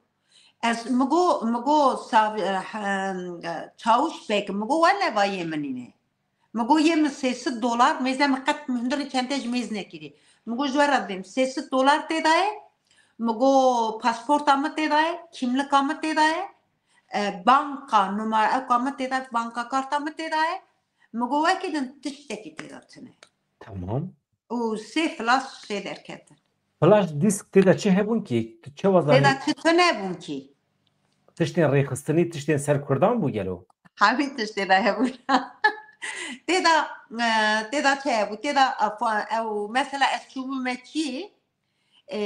Ez, mi got, mi got sav-, e, he, e, çawuş bek, mi got wele va yê min nîne. Mi got yê min sê sed dolar, mêze min qet mi hundirê çentê ji mêz nekirî. Mi got ji we re dibêm, sê sed dolar tê de ye, mi got pasporta min tê de ye, kîmlika min tê de ye, e, banka numara ewka min tê de, banka karta min tê de ye. Mi got wekî din tiştekî tê de tune. Tamam. Û sê flaş jê derketin. Flash disk tê de çi hebûn kî? Tu çi waza Tê de çi tune bûn kî? Tiştên rêxistinî, tiştên ser Kurdan bû gelo? Hemî tişt tê de hebûn. Tê de, e, tê de çi hebû? Tê de, e, fa-, ew, mesela ez çûbûme çî, e,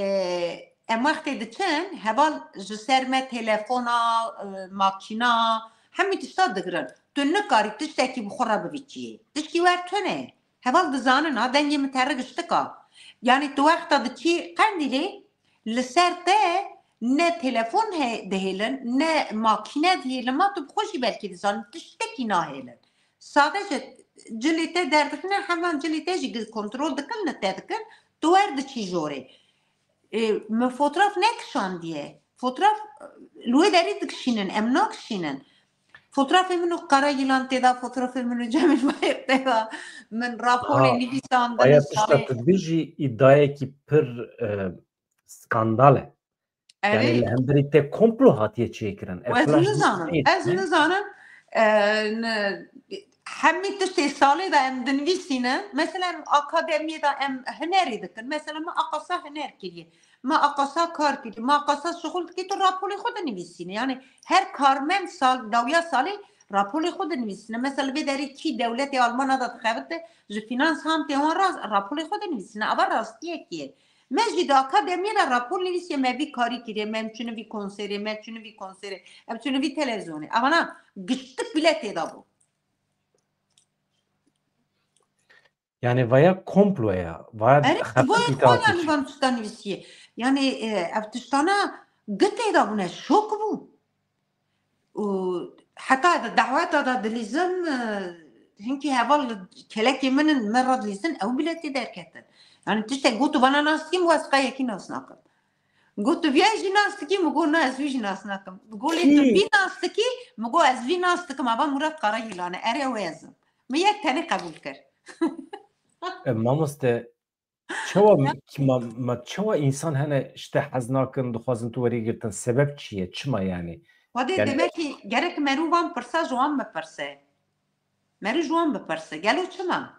em wextê diçin, heval ji ser me telefona, e, makîna, hemî tişta digirin. Tu nikarî tiştekî bi xwe re bivî çiyê. Tişkî wer tune. Heval dizanin, ha, dengê min terik ji tika. Yani tu wexta diçî Qendîlê, li ser te ne telefon he-, dihêlin, ne makîne dihêlin, ma tu bi xwe jî belkî dizanî, tiştekî nahêlin. Sade ji cilê te derdixine, heman cilê te jî gi-, kontrol dikin, li te dikin, tu wer diçî jorê. E, min fotoğraf nekişandiye. Fotoğraf, e, li wê derê dikişînin, em nakişînin. Fotoğrafê min û Kara Yılan tê de, fotoğrafê min û Cemil Bayık tê de. Min raporê Ha, nivîsandin aya tişta salê. Tu dibêjî îdayekî pir, e, skandal e. Erê. Yani li hemberî te komplo hatiye çêkirin. E, Ez flash disk nizanim, değil, ez ne? nizanim, e, ne, hemî tiştê salê de em dinivîsînin. Mesela em akademiyê de em hunerê dikin. Mesela min aqasa huner kiriye. Me aqasa kar kiriye. Me aqasa şixul dikî, tu raporê xwe dinivîsîne. Yani her karmend sal, dawiya salê raporê xwe dinivîsîne. Mesela vê derê kî dewletê Almana de dixebite, ji finans ham tê wan rast, raporê xwe dinivîsîne. Ava rastiyekî ye. Me jî di akademiyê de rapor nivîsiye, me vî karî kiriye, me çûne vî konserê, me çûne vî konserê, em çûne vî televizyonê. Evana giştik bile têda bû. Yani vaya komplo ya, vaya Erê, xefet boyê xwe yani van tişta nivîsiye. Yani e, ev tiştana gi têda bûne, şok bû. Û heta di daweta de dilîzim, e, hinkî heval kelekê min in, me re dilîzin, ew bile tê derketin. Yani tiştek got û vana nas dikîm, wez qeyekî nas nakim. Got tu viyayê jî nas dikî, min got na ez wî jî nas nakim. Got lê tu Kî? vî nas dikî, min got ez vî nas dikim, ava Murat Karayîlan e, erê ew ez im. Min yek tenê qebûl kir. E, mamoste, çawa, ma, ma, çawa însan hene işte hez nakin, dixwazin tu werî girtin? Sebeb çi ye? Çima yani? Xwedê Yani- demek ki gerek merû van pirsa ji wan bipirse. Merû ji wan bipirse. Gelo çima?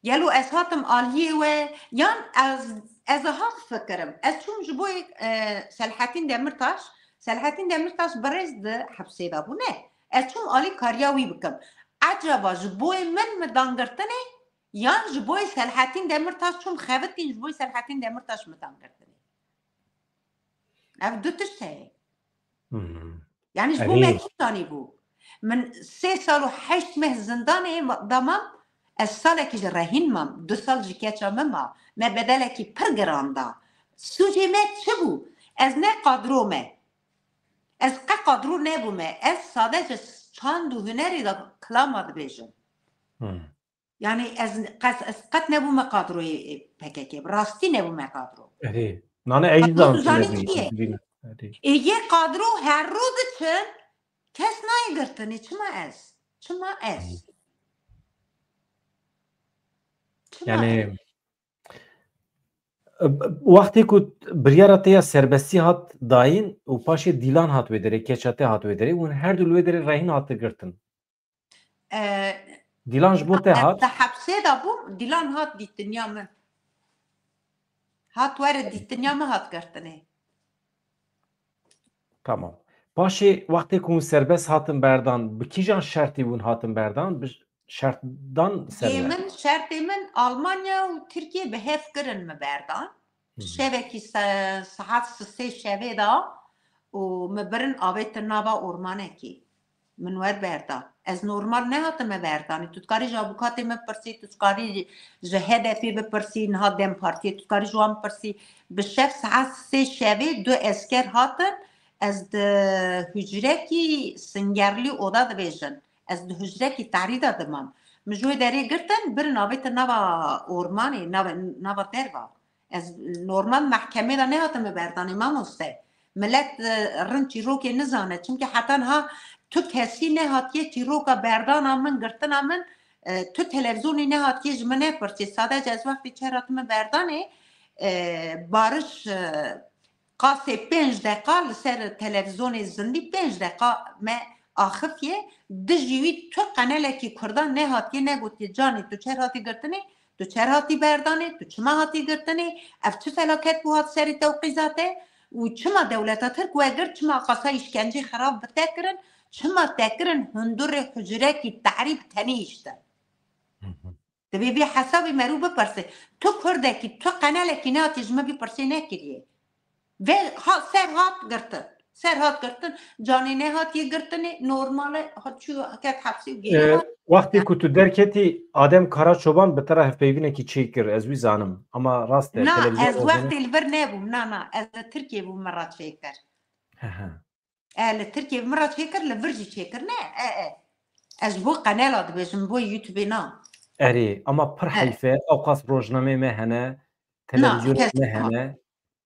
Gelo ez hatim aliyê we, yan ez, ez ha difikirim. Ez çûm ji bo yek, e, Selahattin Demirtaş, Selahattin Demirtaş birêz di hepsê de bû, ne? Ez çûm alîkariya wî bikim. Ecaba ji boyê min mi dan girtinê, yan ji boyê Selahattin Demirtaş çûm xevitîn, ji boyê Selahattin Demirtaş mi dan girtinê? Ev du tişt heye. Hı hı. Yani ji bo Erê. me kî zanî bû? Min sê sal û heşt meh zindanê ma-, da mam, ez salekî ji rehîn mam, du sal ji keça min ma, me bedelekî pir giran da. Sûcê me çi bû? Ez ne kadro me. Ez qe kadro nebûme. Ez sadece çand û hunerê de kilama dibêjim. Hı. Yani ez qet, ez qet nebûme kadroyê, e, P K K. Bi rastî nebûme kadro. Erê. Nane Kadro ecdan tu zanî çi ye? Erê. Ê yê kadro her ro diçin, kes nayê girtinê. Çima ez? Çima ez? Çima Yani ez? Wextê ku biryara te ya serbestî hat dayîn û paşê Dîlan hat wê derê, keça te hat wê derê, hûn her du li wê derê rehîn hate girtin. E, Dîlan ji bo te hat? Di hepsê de bûm, Dîlan hat dîtiniya min. Hat were dîtiniya min, hat girtinê. Tamam. Paşê wextê ku hûn serbest hatin berdan, bi kîjan şertî hûn hatin berdan? Bi şertdan Yê serbest? min, şertê min Almanya û Tirkiye bi hev kirin min berdan. Hı hı. Şevekî se-, saet sisê şevê de û min birin avêtin nava ormanekî. Min wer berda. Ez normal nehatime berdanê. Tu dikarî ji avukatê min bipirsî, tu dikarî ji H D P bipirsî, niha DEM Partiyê, tu dikarî ji wan bipirsî. Bi şev saet sê şevê du esker hatin, ez di hucrekî singerlî oda dibêjin. Ez di hucrekî tarî de dimam. Min ji wê derê girtin, birin avêtin nava ormanê, nava, nava derva. Ez normal mehkemê de nehatime berdanê mamoste. Milet, e, rind çîrokê nizane. Çimkî heta niha tu kesî nehatiye çîroka berdana min, girtina min, e, tu televîzyonê nehatiye ji min nepirsî. Sadece ez wextê çer hatime berdanê, e, Barış, e, qasê pênc deqa li ser televîzyonê zindî, pênc deqa me axifiye, dijî wî tu qenelekî kurdan nehatiye negotiye, canê tu çer hatî girtinê, tu çer hatî berdanê, tu çima hatî girtinê, ev çi felaket bû hat serê te û qîza te û çima dewleta Tirk we girt, çima qasa îşkencê xerab bi te kirin, çima te kirin hundurê hucrekî tarî bi tenê hiştin? Hı hı. Divê vê hesabê merû bipirsê. Tu kurdekî, tu qenelekî nehatî ji min vî pirsê nekiriye. Vê ha-, ser hat girtin. Ser hat girtin. Canê nehatiye girtinê. Normal e. Ha çû ket hepsê û gêrê Ee, hat. Wextê ku tu derketî, Adem Karaçoban bi te re hevpeyvînekî çêkir. Ez wî zanim. Ama rast e, Na, televîzyon ez organî- wextê li vir nebûm. Na, na. Ez li Tirkiyê bûm, min re çêkir. He, he. E, li Tirkiyê min re çêkir, li vir jî çêkir, ne? E, e. Ez ji bo qenela dibêjim, bo YouTubeê na. Erê, ama pir E. heyf e, ewqas rojnameyê me hene, Na, televîzyonê kes me na. hene.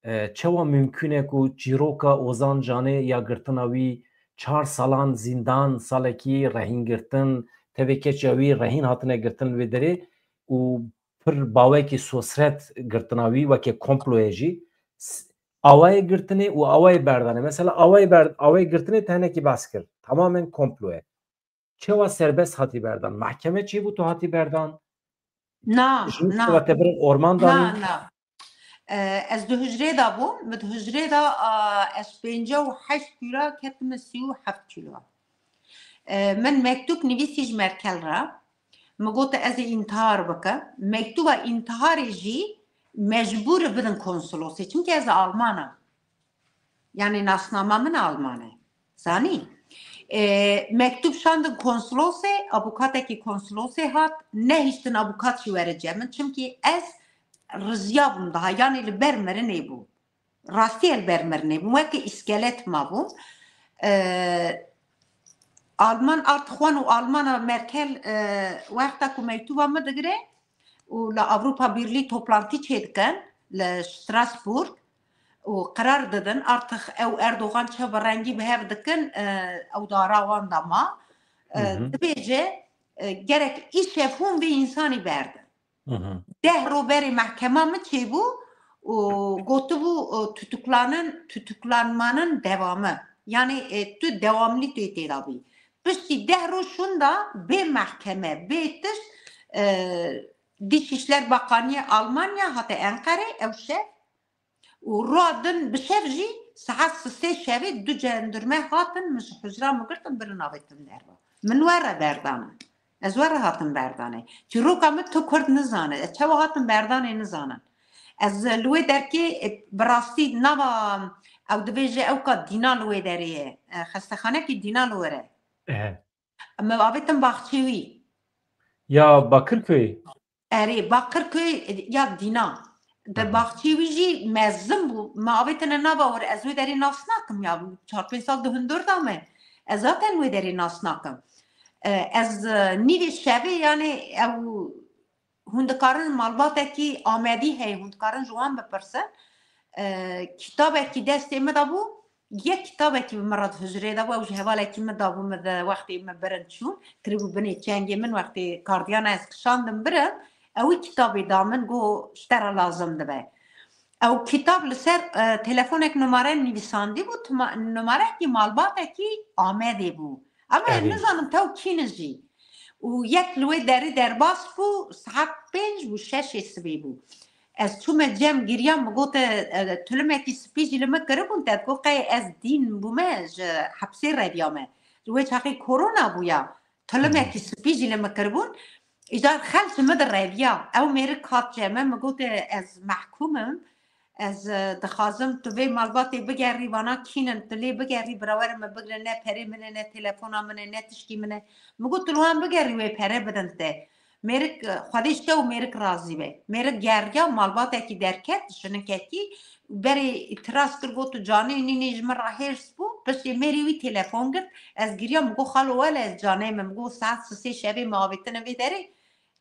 E, çawa mimkûn e ku çîroka Ozan Canê ya girtina wî çar salan zîndan, salekî rehîn girtin, tevê keça wî rehîn hatine girtin li wê derê û pir bawekî sosret girtina wî weke komployê jî s-, awayê girtinê û awayê berdanê. Mesela awayê ber-, awayê girtinê te hinekî behs kir. Tamamen komplo ye. Çawa serbest hatî berdan? Mehkeme çêbû tu hatî berdan? Na, Ji na. Te birin orman danî? Na, na. E, ez di hujrê de bûm. Min di hujrê de, a, ez pêncî û heşt kîlo ketime sî û heft kîlo. E, min mektûb nivîsî ji Merkel re. Min got ez ê întihar bikim. Mektuba întiharê jî mecbûr e bidin konsolosê. Çimkî ez Alman im. Yanî nasnama min Alman e. Zanî? E, mektûb şandin konsolosê, abukatekî konsolosê hat, nehiştin abukat jî were cem min. Çimkî ez riziyabûm daha, yanî li ber mirinê bû. Rastî li ber mirinê bû. Weke îskelet mabûm. E, Alman art xwan û Almana Merkel, e, wexta ku mektûba min digire û li Avrupa Birlî toplantî çêdikin li Strasbourg û qerar didin, artık ew Erdogan çi bi rengî bi hev dikin, e, ew dara wan de ma. E, Hı hı. Dibêje, e, gerek îşev hûn vê însanî berdin. Hı hı. Deh ro berê mehkema min çêbû û gotibû, e, tutuklanin, tutuklanmanın devamı. Yani, e, tu devamlî tê têda bî. Piştî deh roj şûnda bê mehkeme, bê tişt, e, Dışişler Bakaniyê Almanya hate Enqerê ew şev û roa din bi şev jî saet sisê şevê du cendirme hatin, min ji huzra min girtin, birin avêtin derve. Min we re berdanin. Ez we re hatim berdanê. Çîroka min tu Kurd nizane. Ez çawa hatim berdanê nizanin. Ez li wê derkê, e, bi rastî nava ew dibêje ew ka Dîna li wê derê ye. E, xestexanekî Dîna li were. Ehe. Min avêtin baxçê wî. Ya Bakirköy? Erê, Bakirköy ya Dîna. Di Aha. Baxçê wî jî mezin bû. Me avêtine nava wir, ez wê derê nas nakim ya. Çar pênc sal di hundir de me. Ez zaten wê derê nas nakim. E, ez, e, nîvê şevê, yani ew, hûn dikarin malbatekî Amedî heye, hûn dikarin ji wan bipirsin. E, kitabekî destê min de bû. Yek kitabekî bi min re di huzurê de bû, ew ji hevalekî min dabû min de wextê min birin çûn, kiribû binê çengê min, wextê kardiyana ez kişandim birin, ew ê kitabê da min, got, ji te re lazim dibe. Ew kitab li ser, e, telefonek numare nivîsandî bû, tuma-, numarekî malbatekî Amedê bû. Ama ez Erê. nizanim tew kî ne jî. Û yek li wê derî derbas bû, saet pênc bû, şeşê sibê bû. Ez çûme cem giriyam, min got, e, tulimekî spî jî li min kiribûn, te digot qey ez dîn bûme, ji hepsê reviyame. Li wê çaxê korona bûya, tulimekî spî jî li min kiribûn. Îcar xelk ji min de reviya. Ew mêrik hat cem min, min got, e, ez mehkûm im. Ez, e, dixwazim tu vê malbatê bigerî, vana kînin, tu lê bigerî, bira were min bigire, ne perê min e, ne telefona min e, ne tiştî min e. Min got, tu li wan bigerî wê pere bidin te. Mêrik, e, Xwedê ji te û mêrik razî be. Mêrik geriya, malbatekî derket, jinikekî, berê îtiraz kir, got, tu canê nînê ji min re hêrs bû. Piştê mêrê wî telefon girt, ez giriyam, min got, xalo wele ez canê min. Min got, saet sisê şevê me avêtine vê derê.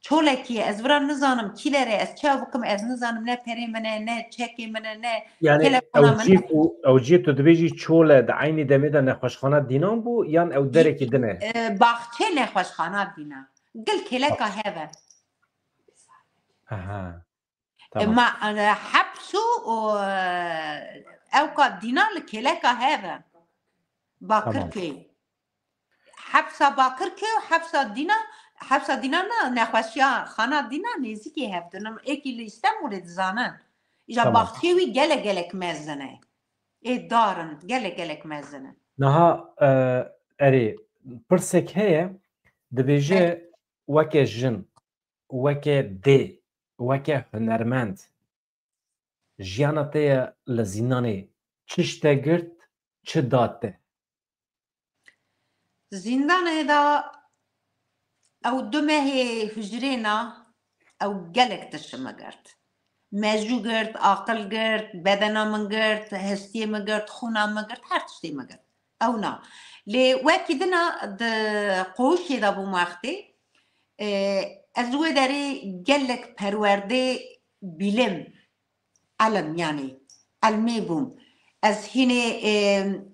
Çolekî ye, ez vira nizanim kî der e, ez çawa bikim, ez nizanim, ne perê min e, ne çekê min e, ne Yani telefona ew min e. cî ku, ew cî tu dibêjî çol e, di eynî demê de nexweşxana Dînan bû yan ew Cî-, derekî din e? e, baxçê nexweşxana Dîna. Gil kêleka hev e. Aha. E, Tamam. ma, e, heps û, û, e, ew ka Dîna li kêleka hev e. Tamam. Bakirköy. Hepsa Bakirköy û hepsa Dîna, hepsa Dîna na, nexweşiya xana Dîna nêzîkî hev din in. Êkî li Îstanbulê dizanin. Îja Tamam. baxçê wî gelek gelek mezin e. Ê dar in, gelek gelek mezin in. Niha, e, erê, pirsek heye, dibêje Erê. weke jin, weke dê, weke hunermend, jiyana te ye li zîndanê çi ji te girt, çi da te? Zîndanê de ew du mehê huzurê na, ew gelek tişt ji min girt. Mejû girt, aqil girt, bedena min girt, hestiyê min girt, xûna min girt, her tiştê min girt. Ew na. Lê wekî dina di qoşê de bûm wextê, e, ez wê derê gelek perwerdê bîlim, elm, yanî elmê bûm. Ez hînê, e,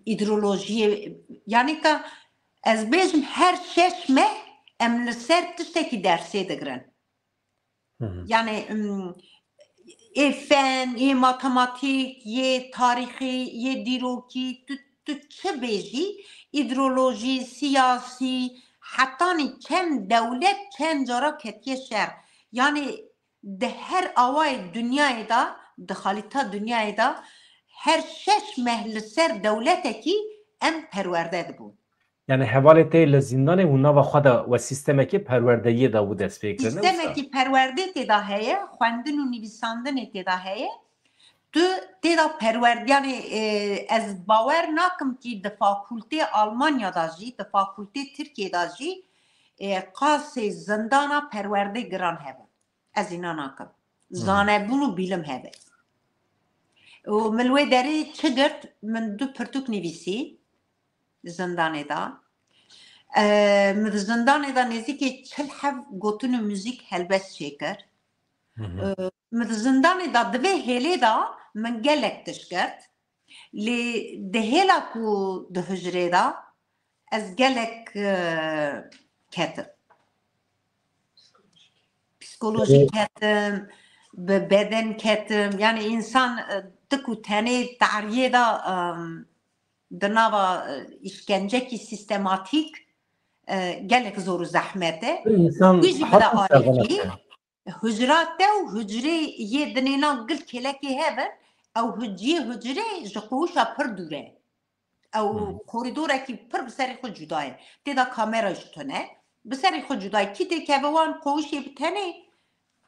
îdrolojiyê, yanî ka ez bêjim her şeş meh em li ser tiştekî dersê digirin. Hı hı. Yani, ım, ê fen, ê matematîk, yê tarîxî, yê dîrokî, tu, tu çi bêjî, îdrolojî, siyasî, hetanî çend dewlet çend cara ketiye şer. Yani, di her awayê dinyayê de, di xalîta dinyayê de, her şeş meh li ser dewletekî em perwerde dibûn. Yani hevalê te li zîndanê û nava xwe de we sîstemekê perwerdeyiyê de bû dest pê kirine, wisa? Sîstemekî perwerdê tê de heye, xwendin û nivîsandinê tê de heye. Tu tê de perwerd-, yani, e, ez bawer nakim kî di fakultê Almanya de jî, di fakultê Tirkiyê de jî, e, qasê zindana perwerdê giran hebe. Ez îna nakim. Zanebûn û bîlim hebe. Û min li wê derê çi girt? Min du pirtûk nivîsî zindanê de. E, min di zindanê de nêzîkî çil heb gotin û muzîk helbest çêkir. E, min di zindanê de di vê hêlê de min gelek tişt girt. Lê di hêla ku di hujrê de ez gelek, e, ketim. Psîkolojîk ketim, bi beden ketim. Yani însan, e, tu ku tenê tariyê de, em, di nava, e, îşkencekî sîstematîk, e, gelek zor û zehmet e. Însan Wî jî bi de hata arêkî. Servana hujra te û hucrê yê dinêna gil kêlekê hev in, ew huciyê hucrê ji qowişa pir dûr e. Ew korîdorekî pir bi serê xwe cuda ye. Tê de kamera jî tune. Bi serê xwe cuda ye. Kî têkeve wan qowişê bi tenê,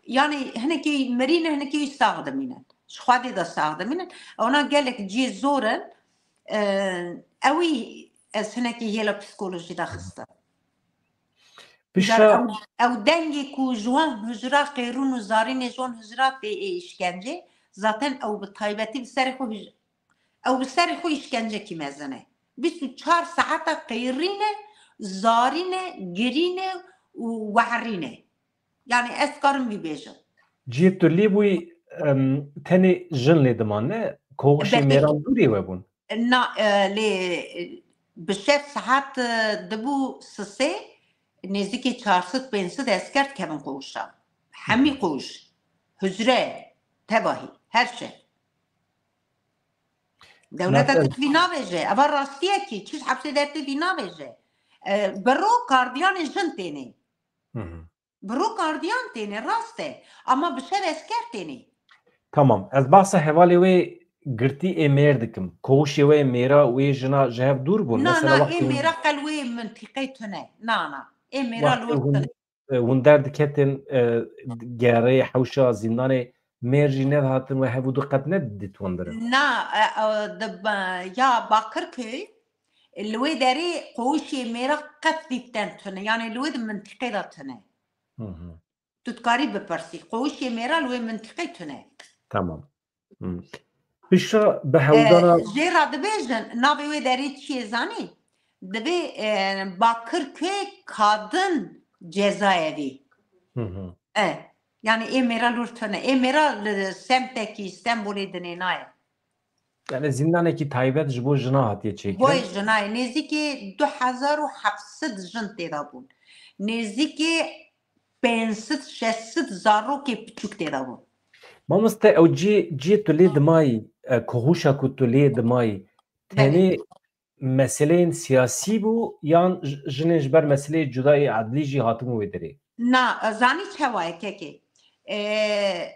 yanî hinekî mirî ne, hinekî wî sax dimînin. Ji Xwedê de sax dimînin. Ewna gelek cihê zor in. Ew, ewî ez hinekî hêla psîkolojî de xistim. Pişa ew, ew dengê ku ji wan hijra qêrûn û zarînê ji wan hijra tê ê îşkencê, zaten ew bi taybetî bi serê xwe hij-, ew bi serê xwe îşkencekî mezin e. Bîst û çar saeta qêrîn e, zarîn e, girîn e û wehrîn e. Yani ez karim vî bêjim. Cihê tu lê bûyî, em, tenê jin lê diman ne? Koğuşê mêran dûrê we bûn? Na, e, lê, e, bi şev saet, e, dibû sisê, nêzîkî çar sed pênc sed esker dikevin qoşa. Hemî qoş, hucre, tevahî, her şey. Dewleta Nadir. Tirk vî navêje. Eva rastiyekî, çi ji hepsê dertê vî navêje. E, bi ro gardiyanê jin tênê. Hı hı. Bi ro gardiyan têne, rast e. Ama bi şev esker têne. Tamam. Ez behsa hevalê wê girtî ê mêr dikim. Koğuşê wê mêra wê jina ji hev dûr bûn. Na, Mesela na, wextê ê hûn mêra qel wê mintîqê tune. Na, na. Ê mêra li wextê wir hûn, tune. E, hûn derdiketin, e, gerê hewşa zîndanê mêr jî nedihatin we hev û du qet nedidît wan dirin? Na, e, e, di ba-, ya Bakirköy, li wê derê qoşê mêra qet dîten tune. Yani li wê di mintîqê de tune. Hı hı. Tu dikarî bipirsî. Qoşê mêra li wê mintîqê tune. Tamam. Hı. Pişa bi E, hewldana jê re dibêjin, navê wê derê çi ye zanî? Dibê, e, Bakirköy Kadın Cezaevi. Hı hı. E, yani ê mêra li wir tune. Ê mêra li semtekî Stenbolê dinê nayê. Yani zîndanekî taybet ji bo jina hatiye çêkirin. Boy jina ye. Nêzîkî du hezar û heft sed jin tê de bûn. Nêzîkî pênc sed şeş sed zarokê piçûk tê de bûn. Mamoste, ew cî, cî tu lê dimayî, e, kohûşa ku tu lê dimayî, Belê. Tenê meseleyên siyasî bû yan j-, jinên ji ber meseleyê cudayê edlî jî hatibûn wê derê? Na, zanî çawa ye kekê? E,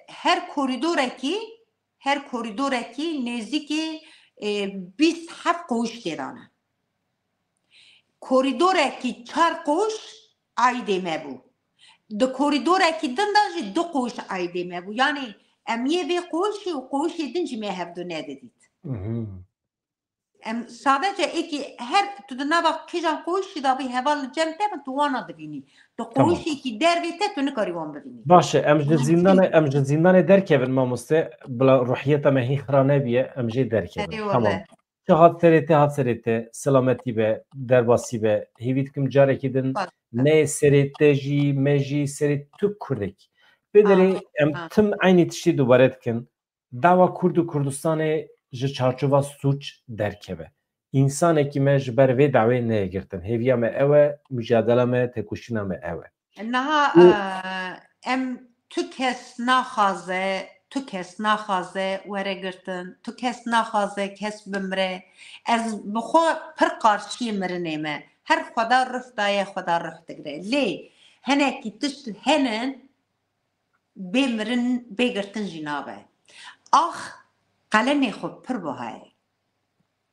her korîdorekî, her korîdorekî nêzîkî, e, bîst heft qoş tê de ne. Korîdorekî çar qoş aîdê me bû. Di korîdorekî din de jî du qoş aîdê me bû. Yanî em yê vê qoşî û qoşê din jî me hevdu nedidît. Mhm. Em sadece êkî her tu di nava kîjan qoşî de bî heval li cem te bin, tu wana dibînî. Tu Tamam. qoşîkî dervê te tu nikarî wan bibînî. Baş e, em ji Mimkun zîndanê, e. em ji zîndanê derkevin mamoste, bila ruhiyeta me hîn xira nebiye, em jê derkevin. Eyvallah. Tamam. Çi hat serê te, hat serê te, selametî be, derbasî be. Hêvî dikim carekî din Baş. ne serê te jî, me jî, serê tu Kurdekî. Vê derê Amin. em Amin. tim eynî tiştî dubare dikin. Dawa Kurd û Kurdistanê ji çarçova sûc derkeve. Însanekî me ji ber vê dawê neyê girtin. Hêviya me ew e, mujadela me, têkoşîna me ew e. Niha, Û e, em tu kes naxaze, tu kes naxaze were girtin, tu kes naxaze kes bimire. Ez bi xwe pir qarşiyê mirinê me. Her Xweda ruh daye, Xweda ruh digire. Lê hinekî tişt henin, bê mirin, bê girtin jî nabe. Ax, qelenê xwe pir biha ye.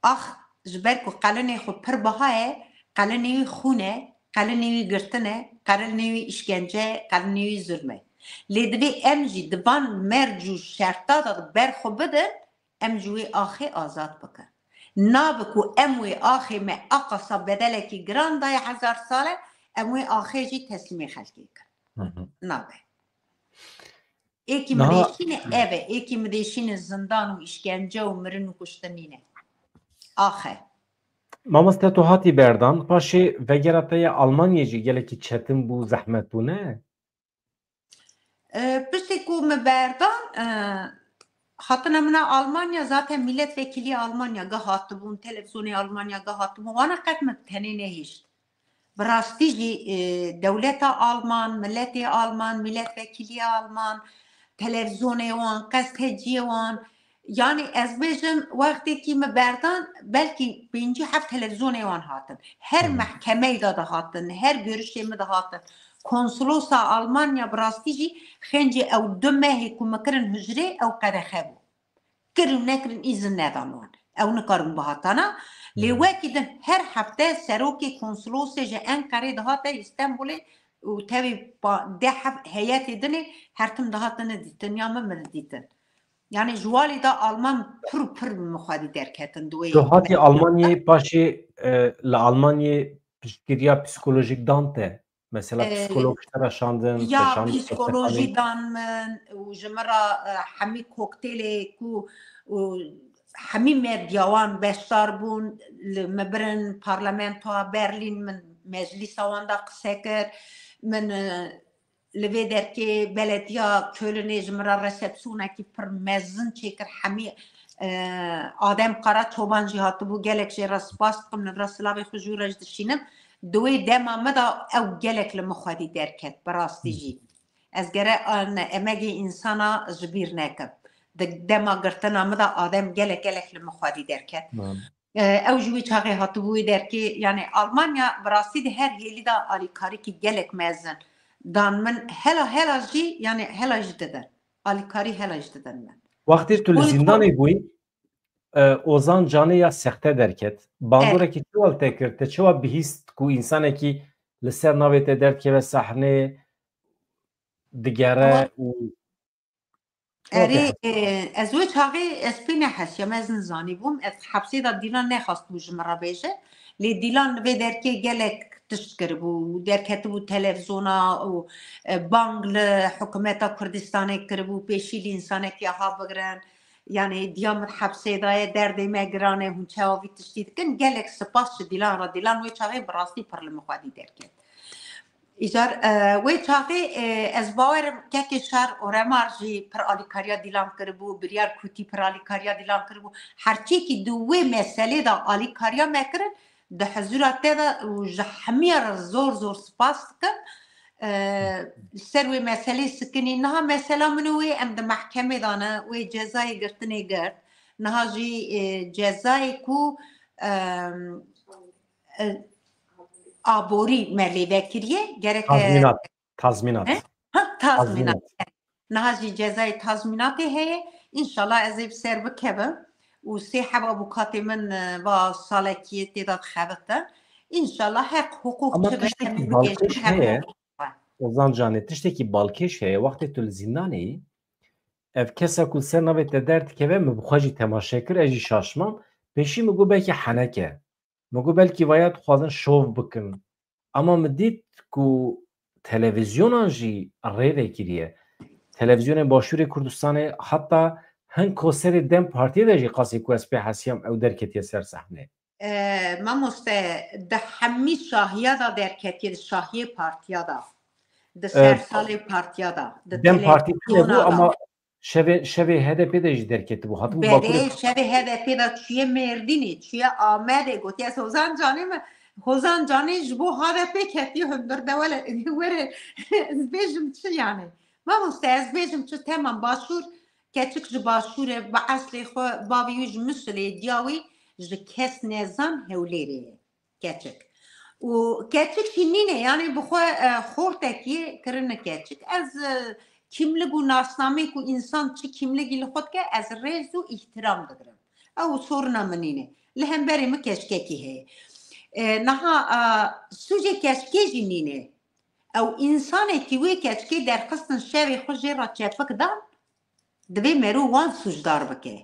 Ax, ji ber ku qelenê xwe pir biha ye, Qelinê wî xûn e, qelinê wî girtin e, qelinê wî îşkence ye, qelinê wî zulm e. Lê divê em jî di van merc û şerta de ber xwe bidin, em ji wê axê azad bikin. Nabe ku em wê axê me aqasa bedelekî giran daye hezar sal e, em wê axê jî teslîmê xelkê bikin. Hı hı. Nabe. Êkî Niha- midêşîne ev e, êkî midêşîne zindan û îşkence û mirin û kuştin nîne. Axe. Mamoste, tu hatî berdan, paşê vegera te ya Almanyê jî gelekî çetin bû, zehmet bû, ne? E, piştî ku min berdan, e, hatina min a Almanya, zaten milletvekilî Almanya gah hatibûn, televîzyonê Almanya gah hatibûn, wana qet min tenê nehişt. Bi rastî jî, e, dewleta Alman, miletê Alman, milletvekiliya Alman, televîzyonê wan, qesteciyê wan, yanî ez bêjim, wextêkî min berdan, belkî pêncî heft televîzyonê wan hatin. Her Hı hı. mehkemeyê de dihatin, her görişê min dihatin. Konsolosa Almanya bi rastî jî xêncê ew du mehê ku min kirin hicrê, ew qedexe bû. Kir û nekirin îzin nedan wan. Ew nikarin bihatana. Lê Hmm. wekî din her hefte serokê konsolosê ji Enqerê dihate Îstenbulê û tevî pa-, deh hef-, heyetê dinê her tim dihatine dîtin ya min, min didîtin. Yani ji walî de Alman pir û pir min xwedî derketin di wê Tu hatî Almanyê paşê, e, li Almanyê piştgiriya psikolojîk dan te? Mesela Ee, psikolog ji te re şandin, te ya şandin psikolojî felsefevanê? Dan min û ji min re, e, hemî koktêlê ku û hemî medya wan beşdar bûn, li me birin parlamentoya Berlîn, min meclîsa wan de qise kir, min, e, li vê derkê belediya Kölnê ji min re resepsiyonekî pir mezin çêkir, hemî, e, Adem Kara Çoban jî hatibû, gelek jê re spas dikim, li vir silavê xwe ji wî re jî dişînim. Di wê dema min de ew gelek li min xwedî derket, bi rastî jî. Ez gere an emegê însana ji bîr nekim. Di dema girtina min de Adem gelek gelek li min xwedî derket. Hı. E, ew ji wî çaxê hatibû wê derkê, yani Almanya bi rastî di her hêlî de alîkarîkî gelek mezin dan min. Hela, hela jî, yani hela jî didin. Alîkarî hela jî didin min. Wextê tu li Wê zîndanê bûyî, e, Ozan Canê ya sexte derket. Evet. Bandorekî çi wal te kir? Te çawa bihîst ku însanekî li ser navê te derdikeve sahneyê, digere Ama û Erê, e, ez wê çaxê ez pê nehesiyam, ez nizanîbûm. Ez hepsê de Dîlan nexwestibû ji min re bêje. Lê Dîlan li vê derkê gelek tişt kiribû, derketibû televîzyona û, e, bang li hikûmeta Kurdistanê kiribû, pêşî li însanekî aha bigirin. Yani diya min hepsê de ye, derdê me giran e, hûn çawa vî tiştî dikin? Gelek spas ji Dîlan re. Dîlan wê çaxê bi rastî pir li min xwedî derket. Îcar, e, wê çaxê, e, ez bawerim kekê Şar Oremar jî pir alîkariya Dîlan kiribû, Biryar Kûtî pir alîkariya Dîlan kiribû. Her çêkî di wê meselê de alîkariya me kirin, di hizûra te de û ji hemiya re zor zor spas dikim. E, ser wê meselê sikinî. Niha mesela min û wê em di mehkemê de ne, wê cezayê girtinê girt. Niha jî, e, cezayê ku, e, e, aborî me lê vekiriye, gerek e, Tazmînat. Tazmînat. He? Ha, tazmînat. Tazmînat. Niha jî cezayê tazmînatê heye. Înşallah ez ê bi ser bikevim. Û sê heb avûkatê min, e, va salekiyê tê de dixebitin. Înşallah heq, huqûq Ama çi be, tiştekî em ê balkêş bigihîjin, heq heye. Huqûq be. Ozan Canê, tiştekî balkêş heye. Wextê tu li zîndanê yî, ev kesa ku li ser navê te derdikeve, min bi xwe jî temaşe kir, ez jî şaş mam. Pêşî min got belkî heneke. Min got belkî vaya dixwazin şov bikin. Ama min dît ku televîzyonan jî rê vekiriye. Televîzyonên Başûrê Kurdistanê, heta hin koserê dem partiyê de jî qasê ku ez pê hesiyam ew derketiye ser sehnê. E, mamoste, di hemî şahiya de derketiye, di şahiyê partiya de, di E, sersalê partiya de, di dem partî tune bû, televizyona de. Ama şevê, şevê H D P de jî derketibû. Hatibû Belê, Bakurê. Şevê H D P de çûye Mêrdînê, çûye Amedê, gotiye ez Hozan Canê me, Hozan Canê ji bo H D P ketiye hundir de, wele, were, ez bêjim çi yani? Mamoste, ez bêjim çi, temam, Başûr, keçik ji Başûr e, bi eslê xwe, bavê wî ji Musulê, diya wî ji kes nezan Hewlêrê ye. Keçik. Û keçik jî nîne, yani bi xwe, e, xortekî kirine keçik. Ez, e, kimlik û nasnameyê ku însan çi kimligî li xwe dike, ez rêz û îhtiram digirim. Ew sorina min nîne. Li hemberê min keçikekî heye. E, niha, e, sûcê keçikê jî nîne. Ew însanekî wê keçikê derxistin şevê xwe jê re çepik dan, divê mero wan sûcdar bike.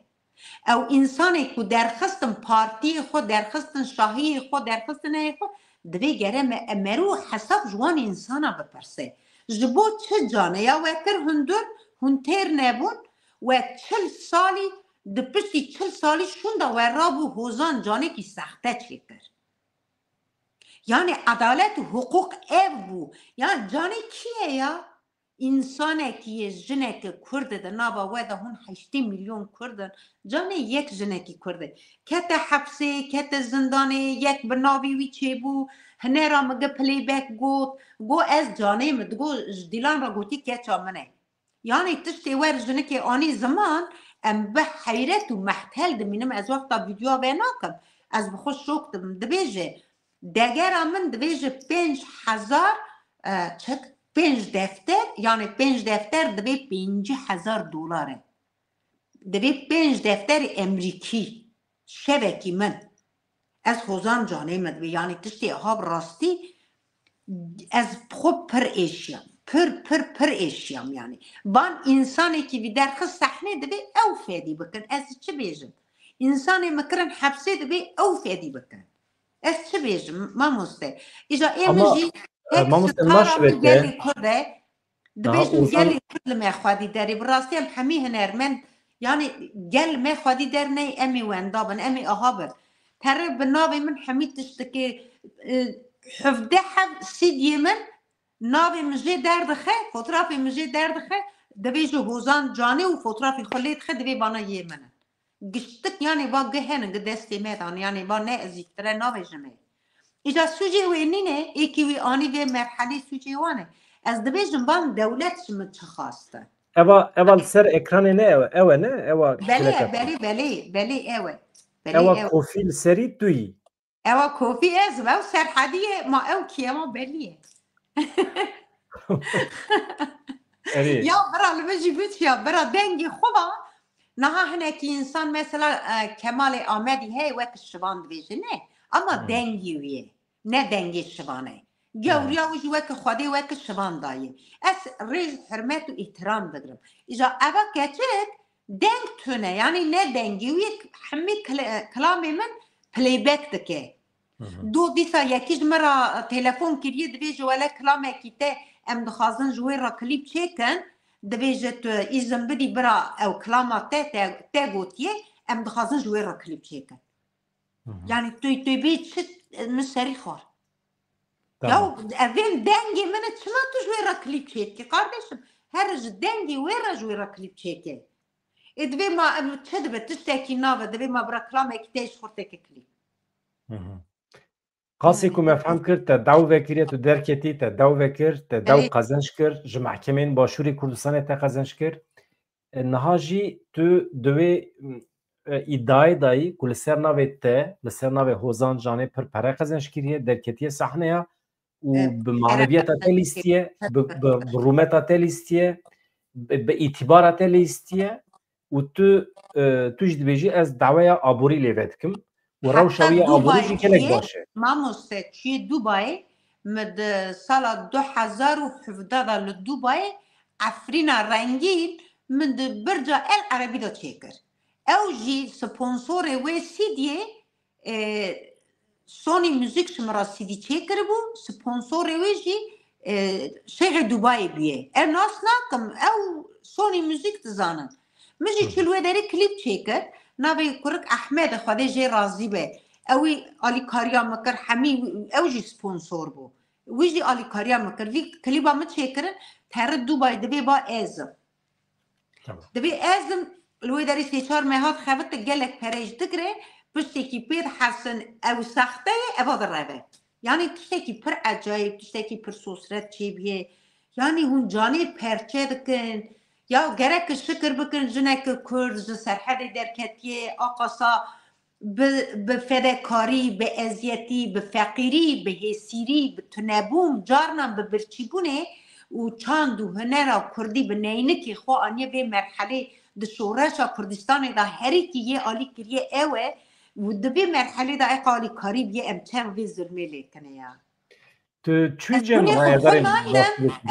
Ew însanê ku derxistin partiyê xwe, derxistin şahiyê xwe, derxistin heyê xwe, divê gere me, mero hesab ji wan însana bipirse. Ji bo çi Canê ya we kir hundir, hûn têr nebûn, we çil salî, di piştî çil salî şûnda we rabû Hozan Canekî sexte çêkir. Yani edalet û hiqûq ev bû. Ya Canê kî ye ya? Însanekî ye, jineke Kurd e, di nava we de hûn heştê milyon Kurd in. Canê yek jinekî Kurd e. Kete hepsê, kete zindanê, yek bi navê wî çêbû, hinera min gi playback got, got ez Canê min, digo ji dîlan re gotî keça min e. Yani tiştê wer jinikê anî ziman, em bi heyret û mehtel dimînim. Ez wexta vîdyoya vê nakim, ez bi xwe şok dibim. Dibêje, degera min divê ji pênc hezar, e, çik, pênc defter, yani pênc defter divê pêncî hezar dolar e. Divê pênc defterê emrîkî, şevekî min. Ez Hozan Canê me divê, yani tiştê aha bi rastî ez bi xwe pir êşiyam. Pir, pir, pir êşiyam yani. Van însanekî vî derxist sehnê divê ew fedî bikin. Ez çi bêjim? Însanê min kirin hepsê divê ew fedî bikin. Ez çi bêjim, mamoste? Îja ê min Ama, jî e, tek mamoste, sitara naşibe min te. Gelê Kurd e. Ha, Dibêjin o zaman gelê Kurd li me xwedî derê. Bi rastî em hemî hunermend, yani gel me xwedî der ney, em ê wenda bin, em ê aha bin. Tere bi navê min hemî tiştikê, e, hevdeh hev C D'yê min, navê min jê derdixe, fotoğrafê min jê derdixe, dibêje Hozan Canê û fotoğrafê xwe lê dixe, divê vana yê min in. Giştik, yani va gi henin, gi destê me dan, yani va ne ez yîktire navêjimê. Îca sûcê wê nîne, êkî wî anî vê merhelê sûcê wan e. Ez dibêjim van dewlet ji min çi xwaste. Eva, eva li ser ekranê ne ew, ew e ne? Ewa Belê, kişileke. Belê, belê, belê ew e. Belê Ewa ew. Kofî li serî tu yî. Ewa kofî ez, ew Serhedî ye, ma ew kî ye, ma belî ye. Erê. Ya bira li min jî biçiya, bira dengê xwe va. Niha hinekî însan mesela, e, Kemalê Amedî heye wek şivan dibêje, ne? Ama Hmm. dengê wî ye, ne dengê şivan e. Gewriya wî jî wek Xwedê wek şivan dayê. Ez rêz, hurmet û îhtiram digirim. Îja eva keçik deng tune, yani ne dengê wî, hemî kle-, kilamê min playback dike. Hı hı. Do dîsa yekî ji min re telefon kiriye, dibêje wele kilamekî te em dixwazin ji wê re klîp çêkin, dibêje tu îzin bidî bira ew kilama te, te, te gotiye, em dixwazin ji wê re klîp çêkin. Hı hı. Yani tu, tu bê çi min serî xwar. Tamam. Ya evên dengê min e, çima tu ji wê re klîp çêdikî kardeşim? Her ji dengê wê re ji wê re klîp çêke. Ê divê ma em çi dibe, tiştekî nabe, divê ma bira kilamekî te ji xurteke klîp. Hı hı. Qasî ku me fehm kir, te daw vekiriye, tu derketî, te daw vekir, te daw Belê. Qezenc kir, ji mehkemeyên Başûrê Kurdistanê te qezenc kir. E, niha jî tu di wê, e, îdiayê dayî ku li ser navê te, li ser navê Hozan Canê pir pere qezenc kiriye, derketiye sahneya û E, bi maneviyeta te lîstiye, bi, bi, bi rûmeta te lîstiye, bi, bi îtîbara te lîstiye. Û tu, e, tu jî dibêjî, ez daweya aborî lê vedikim û rewşa wî ya aborî jî gelek baş e. Mamoste, çûyê Dubayê, min di sala du hezar û hevdeh de li Dubayê Efrîna Rengîn min di birca El Erebî de çêkir. Ew jî sponsorê wê C D'yê, e, Sony Music ji min re C D çêkiribû, sponsorê wê jî, e, Şêxê Dubayê bûye. Ew nas nakim, ew Sony Music dizanin. Min jî Hı hı. çil wê derê klîp çêkir. Navê kurik Ehmed e, Xwedê jê razî be. Ew wî alîkariya min kir, hemî ew jî sponsor bû. Wî jî alîkariya min kir. Vî klîba min çêkirin, tere Dubayê divê ba ez im. Tamam. Divê ez im, li wê derê sê çar meha dixebite, gelek pere jî digire, piştekî pê dihesin, ew saxte ye, eva direve. Yanî tiştekî pir ecayîb, tiştekî pir sosret çêbûye. Yanî hûn canê perçe dikin. Ya gerek şikir bikin jineke Kurd ji Serhedê derketiye, aqasa bi, bi fedekarî, bi eziyetî, bi feqîrî, bi hêsîrî, bi tunebûn, carnan bi birçîbûnê û çand û hunera kurdî bi neynikê xwe aniye vê merhelê di şoreşa Kurdistanê de herî kî yê alî kiriye ew e, Û di vê merhelê de ê qalîkarî biyê em çend vê zulmê lê kine ya. Tu çû cem rayedarên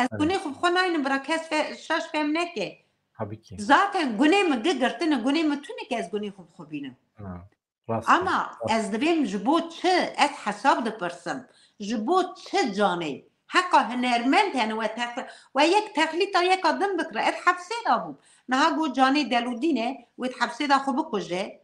ez gunê xwe xwe naynim bira kes fe, şaş fem neke. Tabii ki. Zaten gunê min gi girtine, gunê min tunik ez gunê xwe xwe bînim. Ha, rast. Ama ez divêm ji bo çi ez hesab dipirsim. Ji bo çi canê? Heqa hunermend hene we tex-, we yek texlîta yeka din bikire. Ez hepsê de bûm. Niha got canê Delûdîne, wê di hepsê de xwe bikuje.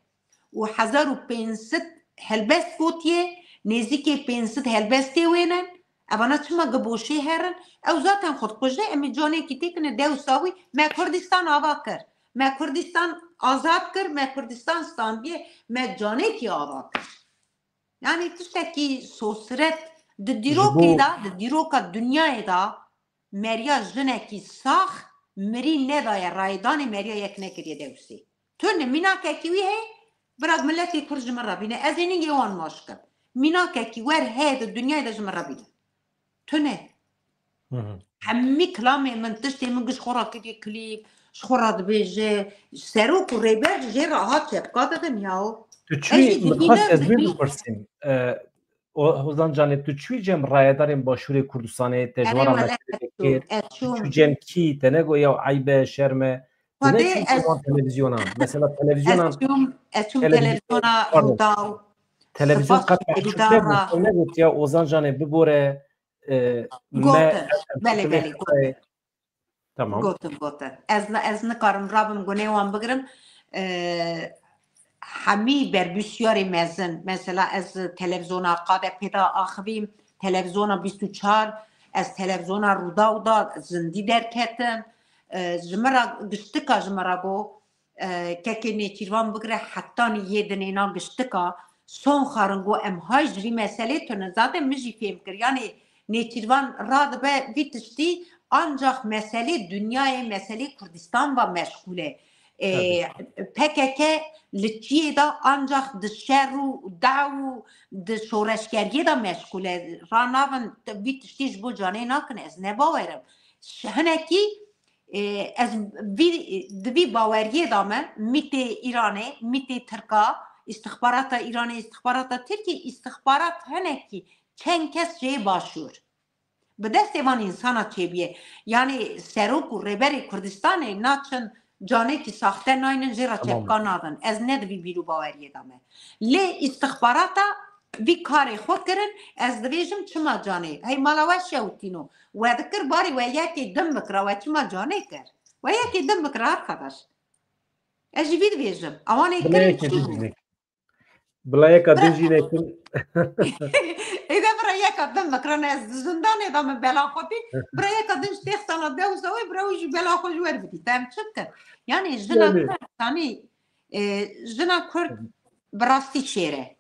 Û hezar û pênc sed helbest gotiye, nêzîkê pênc sed helbestê wê ne. Evana çima gi boşê herin? Ew zaten xwe dikuje, em ê canekî têkine dewsa wî, me Kurdistan ava kir. Me Kurdistan azad kir, me Kurdistan standiye, me canekî ava kir. Yani tiştekî sosiret di dîrokê de, di dîroka dinyayê de meriya jinekî sax mirî nedaye, rayedanê meriya yek nekiriye dewsê. Tune mînakekî wî heye, bira miletê Kurd ji min re bîne. Ez ê ningê wan maş kim. Mînakekî wer heye di dinyayê de ji min re bîne. Tune. Hemî kilamê min, tiştê min giş xwe re kiriye klîp, ji xwe re dibêje, serok û rêber jê re aha çepka didin yaw. Tu çûyî, min xwest ez wê bipirsîm. Hozan Canê, tu çûyî cem rayedarên Başûrê Kurdistanê, te ji wan re meşwere kir? Tu çû cem kî? Te negot ya eyb e, şerm e? Tu neçûyî cem televîzyonan? Mesela televîzyonan. Ez çûm, ez çûm televîzyona Rûdaw. Televîzyon qet meşûr nebû. Te negot ya Ozan Canê bibore, e, gotin. Belê, belê, gotin. Tamam. Gotin, gotin. Ez, ez nikarim rabim gunê wan bigirim. E, hemî berbûsyarê mezin. Mesela ez televîzyona K D P de axivîm, televîzyona bîst û çar, ez televîzyona Rûdaw de zindî derketim. E, ji min re giştika ji min re got, e, kekê Nêçîrvan bigire hetanî yê dinêna giştika son xarin got em hay ji vî meselê tune. Zaten min jî fêm kir. Yanî Nêçîrvan radibe vî tiştî ancax meselê dinyayê, meselê Kurdistan ve meşgûl e. E, P K K li çiyê de ancax di şer û daw û di şoreşgeriyê de meşgûl e. Ranavin vî tiştî ji bo canê nakin, ez ne bawerim. Hinekî E, ez vî, di vî baweriyê de me mîtê Îranê, mîtê Tirka, îstixbarata Îranê, îstixbarata Tirkiyê, îstixbarat hinekî çend kes jê başûr. Bi destê van însana çêbûye. Yanî serok û rêberê Kurdistanê naçin canekî saxte naynin jê re çepka nadin. Ez ne di vî bîr û baweriyê de me. Lê îstixbarata vî karê xwe kirin, ez dibêjim çima canê. Hey mala we şewitîno. We dikir barî we yekê din bikira, we çima canê kir? We yekê din bikira arkadaş. Ez jî vî dibêjim. Ewanê kirin çi bû? Bila yeka din jî nekin. Êde bira yeka din bikira, ne ez di zindanê de min bela xwe dî. Bira yeka din ji têxsana dewsa wê, bira wî jî bela xwe ji wer bidî. Te em çi bikir? Yanî jina Kurd, yanî, e, jina Kurd bi rastî şêr e.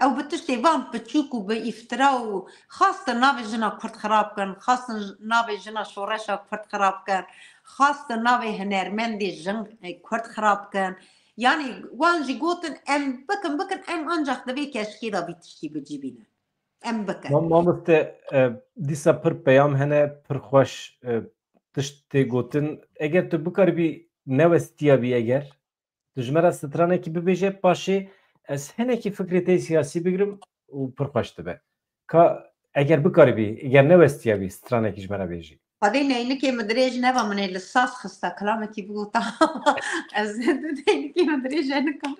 Ew bi tiştê van piçûk û bi îftira û xastin navê jina Kurd xirab kin, xastin navê jina şoreşa Kurd xirab kin, xastin navê hunermendê jin, e, Kurd xirab kin. Yanî wan jî gotin em bikin, bikin, em ancax di vê keşkê de vî tiştî bi cî bînin. Em bikin. Mam-, mamoste, e, dîsa pir peyam hene, pir xweş, e, tişt tê gotin. Eger tu bikaribî newestiyabî eger, Tu ji me re stranekî bibêje, paşê ez hinekî fikrê te yê siyasî bigirim û pir xweş dibe. Ka eger bikaribî, eger newestiyabî stranekî ji me re bêjî. Xwedê neynikê min dirêj neba, min ê li saz xista, kilamekî bigota. Ez neynikê min dirêj e nikar.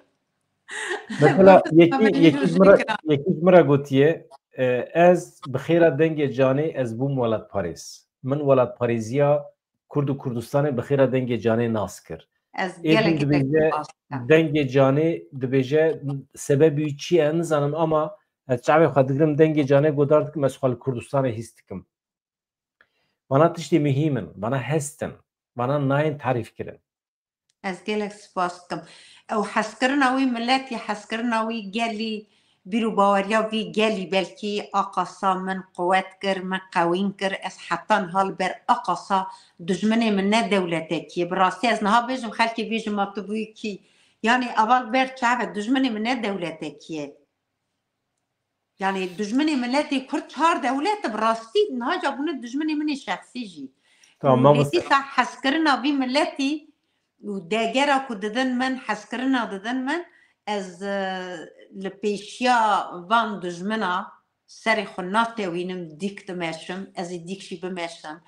Mesela yekî, yekî ji min re, yekî ji min re gotiye, e, ez bi xêra dengê canê ez bûm welatparêz. Min welatparêziya Kurd û Kurdistanê bi xêra dengê canê nas kir. Ez gelekî dengê canê dibêje, sebebî wî çi ye nizanim, ama ez çavê xwe digirim dengê canê godar dikim, ez xwe li Kurdistanê hîs dikim. Vana tiştê muhîm in, vana hest in, vana nayên tarîfkirin. Ez gelek spas dikim. Ew hezkirina wî miletî, hezkirina wî gelî, bîr û baweriya vî gelî belkî aqasa min quwet kir, min qewîn kir. Ez heta niha li ber aqasa dijminê min ne dewletekî ye. Bi rastî ez niha bêjim, xelkê bêjin ma tu bûyî kî? Yanî ava li ber çav e, dijminê min ne dewletekî ye. Yanî dijminê miletê Kurd çar dewlet e, bi rastî niha ca bûne dijminê min ê şexsî jî. Tamam, mamoste. Lê dîsa hezkirina vî miletî û degera ku didin min, hezkirina didin min, Ez e, li pêşiya van dijmina serê xwe natewînim, dîk dimeşim, ez ê dîk jî bimeşim.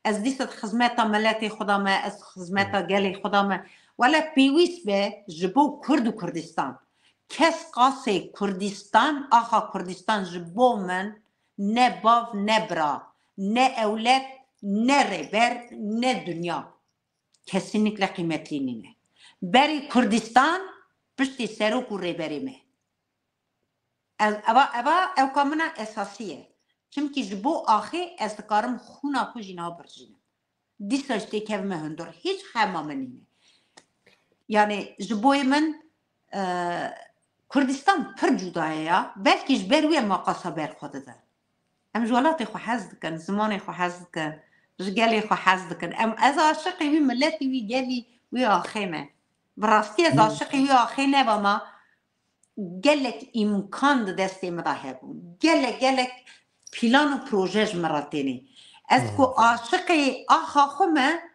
Ez dîsa di xizmeta miletê xwe de me, ez xizmeta gelê xwe de me. Wele pêwîst be ji bo Kurd û Kurdistan. Kes qasê Kurdistan, axa Kurdistan ji bo min ne bav, ne bira, ne ewled, ne rêber, ne dinya. Kesinlikle qîmetlî nîne. Berî Kurdistan piştî serok û rêberê me. Ev, eva, eva ewka min a esasî ye. Çimkî ji bo axê ez dikarim xûna xwe jî niha birjînim. Dîsa jî têkevime hundir. Hîç xema min nîne. Yani ji boyê min, e, Kurdistan pir cuda ye ya. Belkî ji ber wê maqasa ber xwe didin. Em ji welatê xwe hez dikin, zimanê xwe hez dikin, ji gelê xwe hez dikin. Em, ez aşiqê wî miletî, wî gelî, wî axê me. Bi rastî ez aşiqê wî axê nebama. Gelek îmkan di destê min de hebûn. Gelek, gelek plan û proje ji min re tênê. Ez ku aşiqê axa xwe me,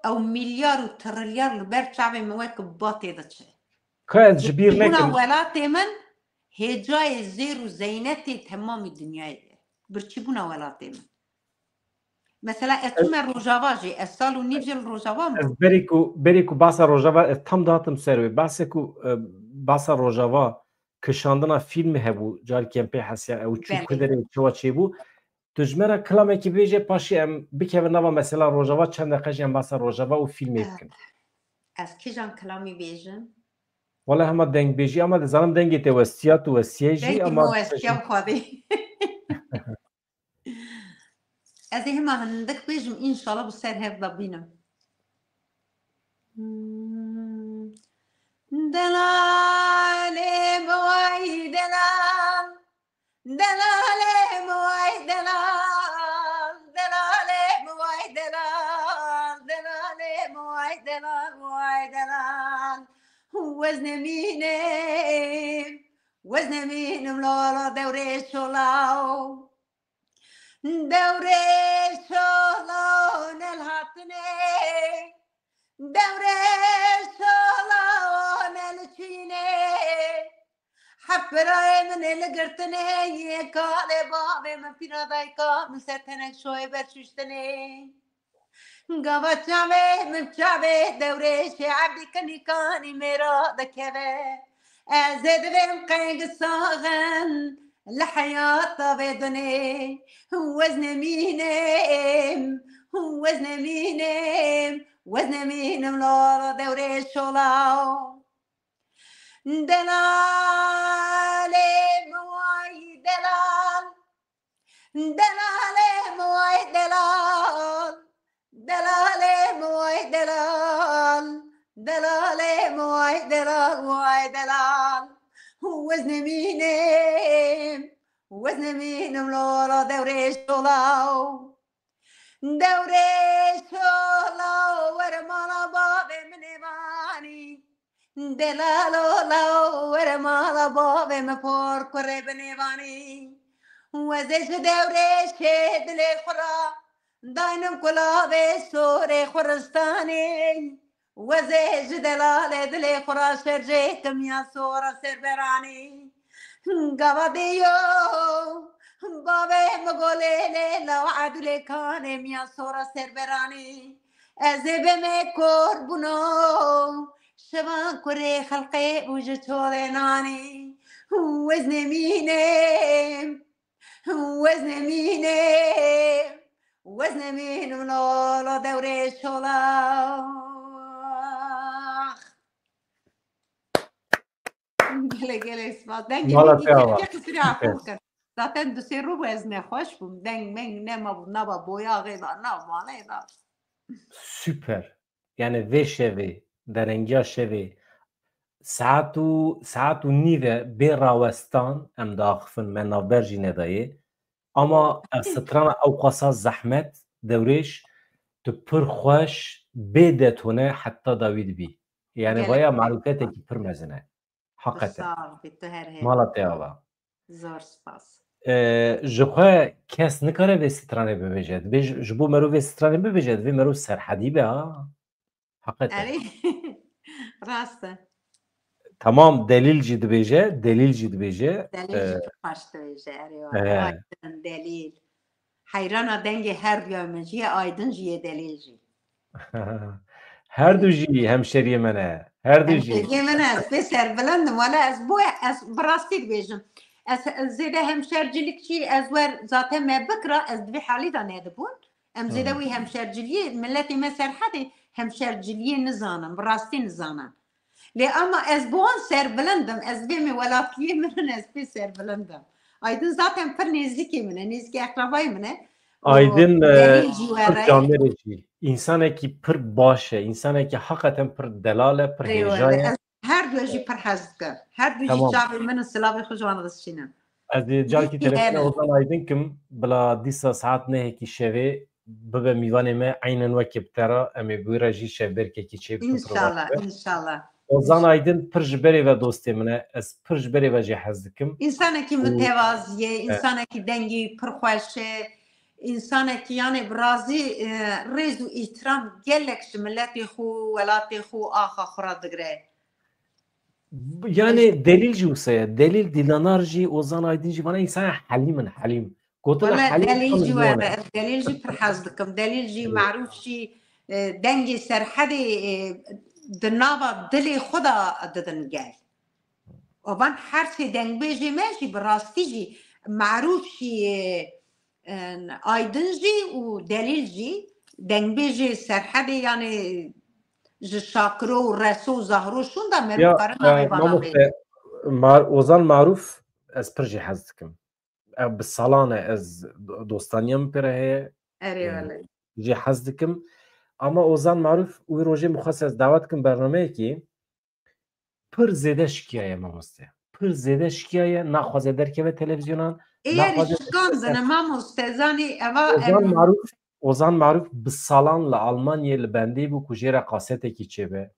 ew milyar û trilyar li ber çavê min wek ba tê diçe. Ka ez ji bîr nekim. Welatê min hêcayê zêr û zeynetê temamî dinyayê ye. Birçîbûna welatê min. Mesela ez çûme Rojava jî, ez sal û nîv jî li Rojava me. Ez berî ku, berî ku basa Rojava, ez tam dihatim ser wê. Basê ku, e, basa Rojava, kişandina fîlmê hebû, carkên pê hesiya, ew çû Belê. Ku derê çawa çêbû. Tu ji me re kilamekî bêje, paşê em bikevin nava mesela Rojava, çend deqe jî em basa Rojava û fîlmê bikin. Ez kîjan kilamî bêjim? Wele hema dengbêjî, ama dizanim dengê te westiya, tu westiye jî, Dengê ama min westiya xwedê. Ez ê hema hindik bêjim, înşallah bi ser hev de bînim. Hmm. Delalê min way delal, delalê min way delal, delalê min way delal, delalê min way delal, way delal. Wezne mînim, wezne mînim lala dewrê şolaw. Dewrê şolaw nel hatine, dewrê şolaw nel çîne. Hep birayê min ê li girtinê, yê kalê bavê min pîra dayka min ser tenek şoyê ber şuştinê. Gava çavê min çavê dewrê şê evdî kinî kanî mêra dikeve. Ez ê divêm qeng saxin li heyata vê dunê. Wezne mînim, wezne mînim, wezne mînim lala dewrê şolaw. Delalê min way delal, delalê min way delal, delalê min way delal, delalê min way delal, way delal. Wezne mînim, wezne mînim lala dewrê şolaw. Dewrê şolaw were mala bavê min ê vanî. Delalo law were mala bavê min por kurê binêvanî. Wezê ji dewrê şê dilê xwe ra daynim kulavê sorê xuristanê. Wezê ji delalê dilê xwe ra şerjê kimiya sora serberanê. Gava diyo bavê min golê lê law edulê kanê miya sora serberanê. Ez ê bime kor bûno şevan kurê xelqê û ji çolê nanê. Wezne mînim, wezne mînim, wezne mînim lala dewrê şolax. Gelê gelê spas. Dengê Mala min te ava. Kek sirê Süper. Akû kir. Zaten du sê rû bû ez nexweş bûm. Deng meng nema bû, naba boya axê da, nav malê da. Süper. Yani vê şevê, derengiya şevê, saet û, saet û nîve bê rawestan em diaxifin, me navber jî nedayê. Ama ev strana ew qasa zehmet, Dewrêş, tu pir xweş, bê detone heta dawî dibî. Yani Gelek vaya marîfetekî pir mezin e. Heqeten. Sağ ol, tu her hê. Mala te ava. Zor spas. E, ji xwe kes nikare vê stranê bibêje. Dibê ji, ji bo mero vê stranê bibêje, divê mero serhedî be ha. Heqeten. Erê, rast e. Tamam, Delîl jî dibêje, Delîl jî dibêje. Delîl jî pir xweş dibêje, erê, e, Aydin, Delîl. Heyrana dengê her duya min jî ye, Aydin jî yê Delîl jî. Her du jî hemşeriyê me ne. Her du jî. Hemşeriyê me ne, ez pê serbilind im. Wele ez bo ez bi rastî dibêjim. Ez, ez zêde hemşercilik jî ez wer zaten me bikira, ez di vê halî de nedibûn. Em zêde wî hemşerciliyê, miletê me Serhedê hemşerciliyê nizanin, bi rastî nizanin. Lê ama ez bi wan serbilind im, ez vê me welatiyê min in, ez pê serbilind im. Aydin zaten pir nêzîkê min e, nêzîkê eqrebayê min e. Aydin, e, pir camêrê jî. Însanekî pir baş e, însanekî heqeten pir delal e, pir hêja ye. Her du jî pir hez dikim. Her du jî çavê min in, silavê xwe ji wan re dişînim. Ez ê carkî telefona Ozan Aydin kim, bila dîsa saet nehekî şevê bibe mîvanê me, eynen wekî bi te re, em ê bi wî re jî şevbêrkekî çêbikin. Înşallah, înşallah. Ozan Aydin pir ji berê ve dostê min e, ez pir ji berê ve jê hez dikim. Însanekî mitewazî ye, însanekî dengê wî pir xweş e, însanekî yanê bi razî, e, rêz û îhtiram gelek ji miletê xwe, welatê xwe û axa xwe re digre. Yani Delîl jî wisa ye. Delîl, Dîlanar jî, Ozan Aydin jî vana însan helîm in, helîm. Gotina helîm Delîl jî were, ez Delîl jî pir hez dikim. Delîl jî, Marûf jî, e, dengê Serhedê, e, di nava dilê xwe de didin gel. Û van her sê dengbêjê me jî bi rastî jî Marûf jî, e, Aydin jî û Delîl jî dengbêjê Serhedê, yanê ji Şakiro û Reso û Zahro şûnda me bikarin navê vana bê. Ozan Marûf ez pir jî hez dikim. Ev bi salan e ez dostaniya min pê re heye. Erê wele. Jê hez dikim. Ama Ozan Marûf wî rojê min xwest ez dawet dikim bernameyekî. Pir zêde şikiyaye mamoste. Pir zêde şikiyaye, naxwaze derkeve televîzyonan. Ê yarî şikandine mamoste, zanî eva Ozan Marûf, Ozan Marûf bi salan li Almanyê li bendê bû ku jê re kasetekî çêbe.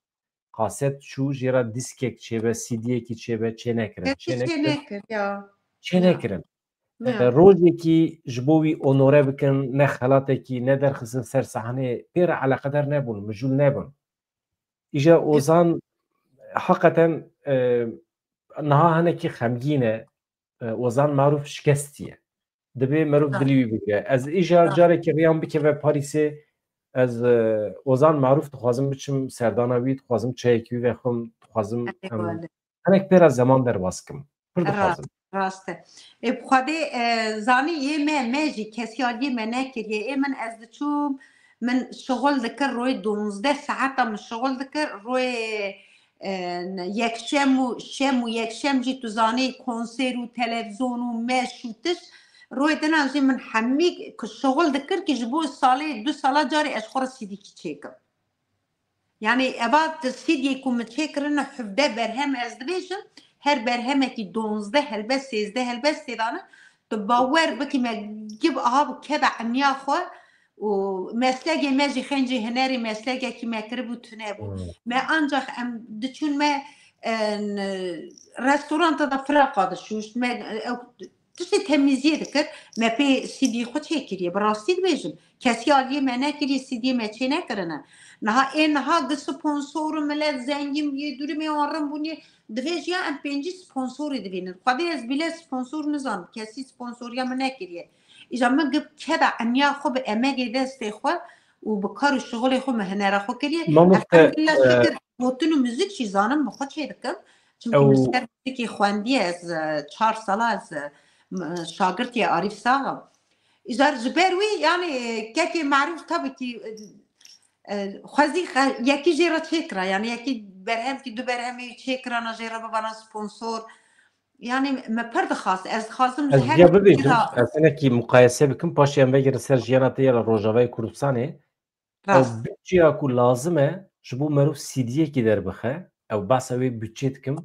Kaset çû, jê re dîskek çêbe, C D'yekî çêbe, çênekirin. Çênekir ya. Çênekirin. Rojekî ji bo wî onore bikin, ne xelatekî, ne derxistin ser sahneyê, pê re eleqedar nebûn, mijûl nebûn. Îja Ozan heqeten, e, niha hinekî xemgîn e. E, Ozan Marûf şikestiye. Dibê merûv dilî wî bigire. Ez îja carekî riyan bikeve Parîsê, ez, e, Ozan Marûf dixwazim biçim serdana wî, dixwazim çayekî wî vexwim, dixwazim em hinek pê re zeman derbas kim. Pir dixwazim. Rast e. Ê, bi Xwedê, e, zanî yê me, me jî kesî aliyê me nekiriye. Ê min ez diçûm, min şixul dikir, royê donzdeh saeta min şixul dikir, royê, e, yekşem û şem û yekşem jî tu zanî konser û televizyon û meş û tişt, royê dina jî min hemî ku şixul dikir ki ji bo salê du sala carê ez xwe re C D'kî çêkim. Yani eva tu C D'yê ku min çêkirine hevdeh berhem ez dibêjim, her berhemekî donzdeh helbest, sêzdeh helbest tê dane. Tu bawer bikî me gib aha bi keve eniya xwe û meslekê me jî xencê hunerê meslekekî me kiribû tune bû. Hmm. Me ancak em diçûn me, e, restoranta da firaqa dişûşt. Me, e, ew tiştê temîziyê dikir, me pê C D'yê xwe çêkiriye. Bi rastî dibêjim, kesî aliyê me nekiriye, C D'yê me çê nekirine. Niha ê niha gi sponsor û milet zengîn bûye, durumê wan rind bûniye, divê jî ya em pêncî sponsorê divînin. Xwedê ez bîle sponsor nizanim, kesî sponsoriya min nekiriye. Îja min gi keda eniya xwe bi emegê destê xwe û bi kar û şixulê xwe min hinera xwe kiriye. Mamoste, Elhamdulillah, e, şikir, gotin û muzîk jî zanim bi xwe çê dikim. Çimkî min ser muzîkê xwendiye, ez, e, çar sala ez, e, m-, şagirtê Arîf Sax im. Îcar ji ber wî, yani, e, kekê Marûf tabii ki, e, e, xwezî xe-, yekî jê re çêkira, yani yekî berhemkî du berhemê wî çêkirana jê re bibana sponsor. Yani me pir dixwast, ez dixwazim ji her bibêjim, ez hinekî muqayese bikim, paşê em vegerin ser jiyana te ya li Rojavayê Kurdistanê. Ew budçeya ku lazim e ji bo merov C D'yekî derbixe, ew behsa wê budçe dikim.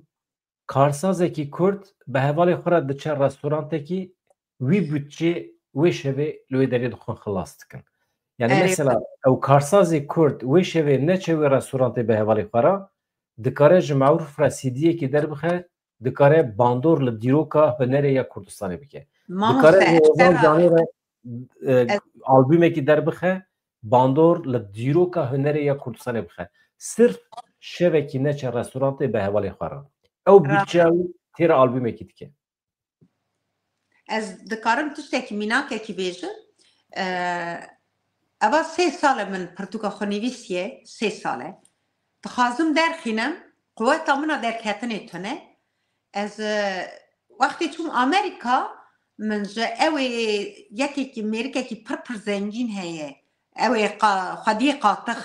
Karsazekî Kurd bi hevalê xwe re diçe restorantekî, wî budçe wê şevê li wê derê dixwin xilas dikin. Yani mesela ew karsazê Kurd wê şevê neçe wê restorantê bi hevalê xwe re, dikare ji Marûf re C D'yekî derbixe, dikare bandor li dîroka hunerê ya Kurdistanê bike. Dikare ji Ozan Canê re, e, albûmekî derbixe, bandor li dîroka hunerê ya Kurdistanê bixe. Sirf şevekî neçe restorantê bi hevalê xwe re. Ew Ra- bütçe ew têra albûmekî dike. Ez dikarim tiştekî mînakekî bêjim. Ee, eva sê sal e min pirtûka xwe nivîsiye, sê sal e. Dixwazim derxînim, quweta min a derketinê tune. Ez, e, wextê çûm Amerîka, min ji ew ê yekekî mêrikekî pir pir zengîn heye. Ew ê qa-, xwediyê qatix.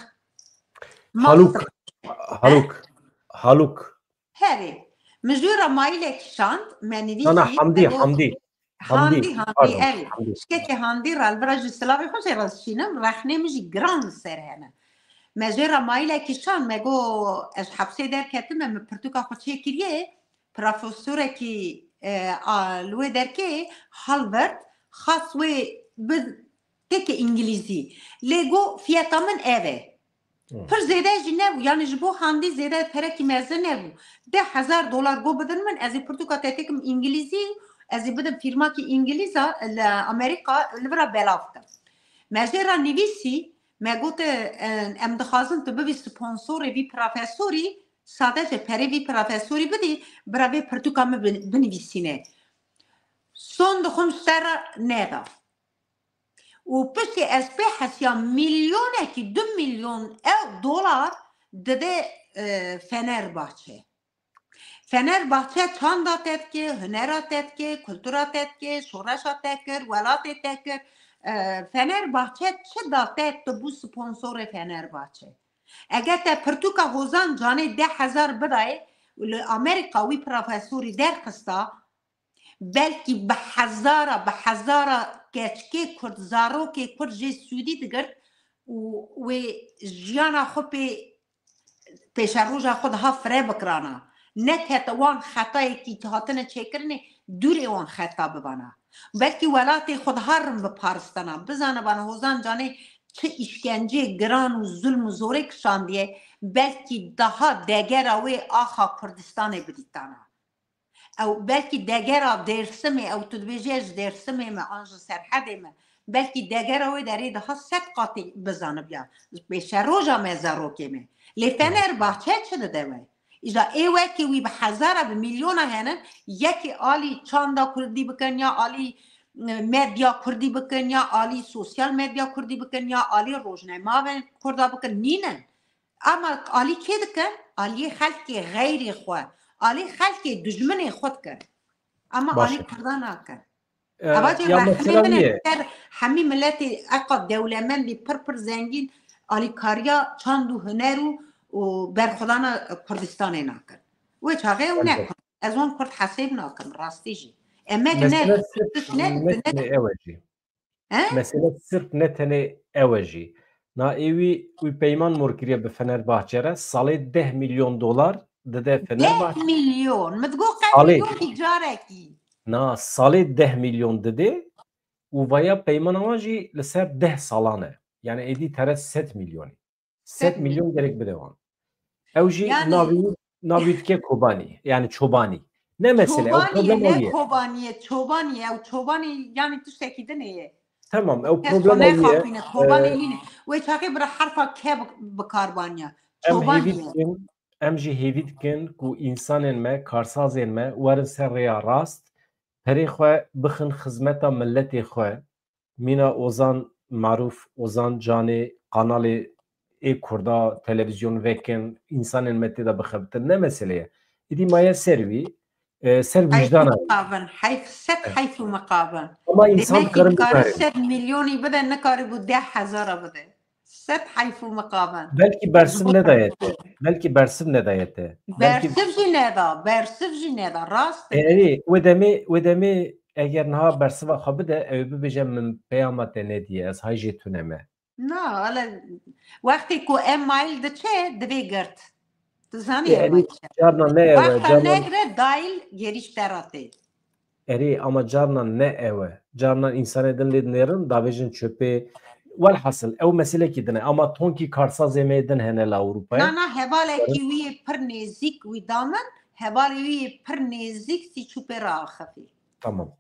Haluk, Master. Haluk, Haluk. Herê. Min jû re maîlekî şand, me nivîsî, Na, na, Hamdî, me got, Hamdî. Hamdî, Handî, handî, pardon, erê. Handî. Şkekê handî re, li vira jî silavê xwe jê re şînim, rexnê min jî giran li ser hene. Me jê re maîlekî şand, me got, ez ji hefsê derketime, min pirtûka xwe çêkiriye, profesorekî, e, a, li wê derkê Halbert, xas wê bi têkê îngilîzî. Lê got, fiyeta min ev e. Hmm. Pir zêde jî nebû. Yanî ji bo handî zêde perekî mezin nebû. Deh hezar dolar got bidin min, ez ê pirtûka te têkim îngilîzî, ez ê bidim fîrmakî îngilîza li Amerîka li vira belav bikim. Me jê re nivîsî, me got, e, em dixwazin tu bibî sponsorê vî profesorî, sadece perê vî profesorî bidî, bira vê pirtûka min bin-, binivîsîne. Son dixwim ji te re neda. Û piştî ez pê hesiya milyonekî, du milyon ew dolar dide, e, Fenerbahçe. Fenerbahçe çanda te dike, hunera te dike, kultura te dike, şoreşa te kir, welatê te kir. E, Fenerbahçe çi da te, tu bû sponsorê Fenerbahçe. Eger te pirtûka Hozan Canê deh hezar bidayê û li Amerîka wî profesorî derxista, belkî bi hezara, bi hezara keçikê Kurd, zarokê Kurd jê sûdî digirt û wê jiyana xwe pê pêşeroja xwe daha fire bikirana. Nekete wan xetayekî ki hatine çêkirinê, dûrê wan xeta bibana. Belkî welatê xwe daha rin biparistana. Bizanibana Hozan Canê çi îşkenceyê giran û zulm û zorê kişandiye, belkî daha degera wê axa Kurdistanê bidîtana. Ew belkî degera Dêrsimê, ew tu dibêjî ez ji Dêrsimê me an ji Serhedê me, belkî degera wê derê daha sed qatî bizanibiya. Pêşeroja me zarokê me. Lê Fenerbahçe çi dide we? Îja ê wekî wî bi hezara, bi milyona hene, yekê alî çanda kurdî bikin ya alî, e, medya kurdî bikin ya alî sosyal medya kurdî bikin ya alî rojnameyên kurda bikin, nînin. Ama alî kê dikin? Aliyê xelkê xeyrê xwe, alî xelkê dijminê xwe dikin. Ama Baş alî e. Kurda nakin. E, Eva cê ya rexmê mesela min wî e. Ser hemî miletê eqa dewlemendî pir pir zengîn alîkariya çand û huner û, û berxwedana Kurdistanê nakin. Wê çaxê ew Elbet. Nekin. Ez wan Kurd hesêb nakim, rastî jî. Emek ne, Mesele sirf tişt ne, ne ne, ne. Ew e jî. He? Mesele sirf ne tenê ew e jî. Na ê wî, wî peyman mor kiriye bi Fenerbahçe re, salê deh milyon dolar dide Fenerbahçe. Deh milyon. Min digot qey Salê. Milyonkî carekî. Na, salê deh milyon dide û vaya peymana wan jî li ser deh salan e. Yani êdî tere sed milyon e. Sed milyon gerek bide wan. Ew jî Yani navî, navî dike Kobanî. Yani Çobanî. Ne mesele, ew Çobanî ye, problema ne wî ye. Kobanî ye, Çobanî ye, ew Çobanî yani tiştekî din ye. Tamam, ew Kes problema xwe wî ye. Nexapîne, Kobanî Ee, nîne. Wê çaxê bira herfa ke bi, bi kar baniya. Em Çobanî hêvî ye. Dikin, em jî hêvî dikin ku însanên me, karsazên me werin ser rêya rast, perê xwe bixin xizmeta miletê xwe. Mîna Ozan Marûf, Ozan Canê, kanalê ê Kurda, televîzyon vekin, însanên me tê de bixebitin. Ne mesele ye. Îdî maye ser wî, e, ser Heyf û wijdana wî. Miqabin, heyf, sed Eh. Heyf û miqabin. Ama însan Demekî dikarin dikare bikare. Sed milyonî bide, nikarîbû deh hezara bide. Sed heyf û miqabin. Belkî bersiv nedaye te. Belkî bersiv nedaye te. Belkî Bersiv jî neda, bersiv jî neda. Rast e. Erê, wê demê, wê demê eger niha bersiva xwe bide, ew bibêje min peyama te nediye, ez hay jê tune me. Na, hele wextê ku em mail diçe, divê girt. Tu zanî Ê, em erê, mail diçe. Carna ne ew e, Wexta carna negre dayil gerîş te ra tê. Erê, ama carna ne ew e. Carna însanê din lê dinêrin, davêjin çöpê. Welhasil, ew meselekî din e. Ama tonkî karsazê me din hene li Ewropayê. Na, na, hevalekî wî yê pir nêzîk wî da min, hevalê wî yê pir nêzîk sî çû pê re axifî. Tamam.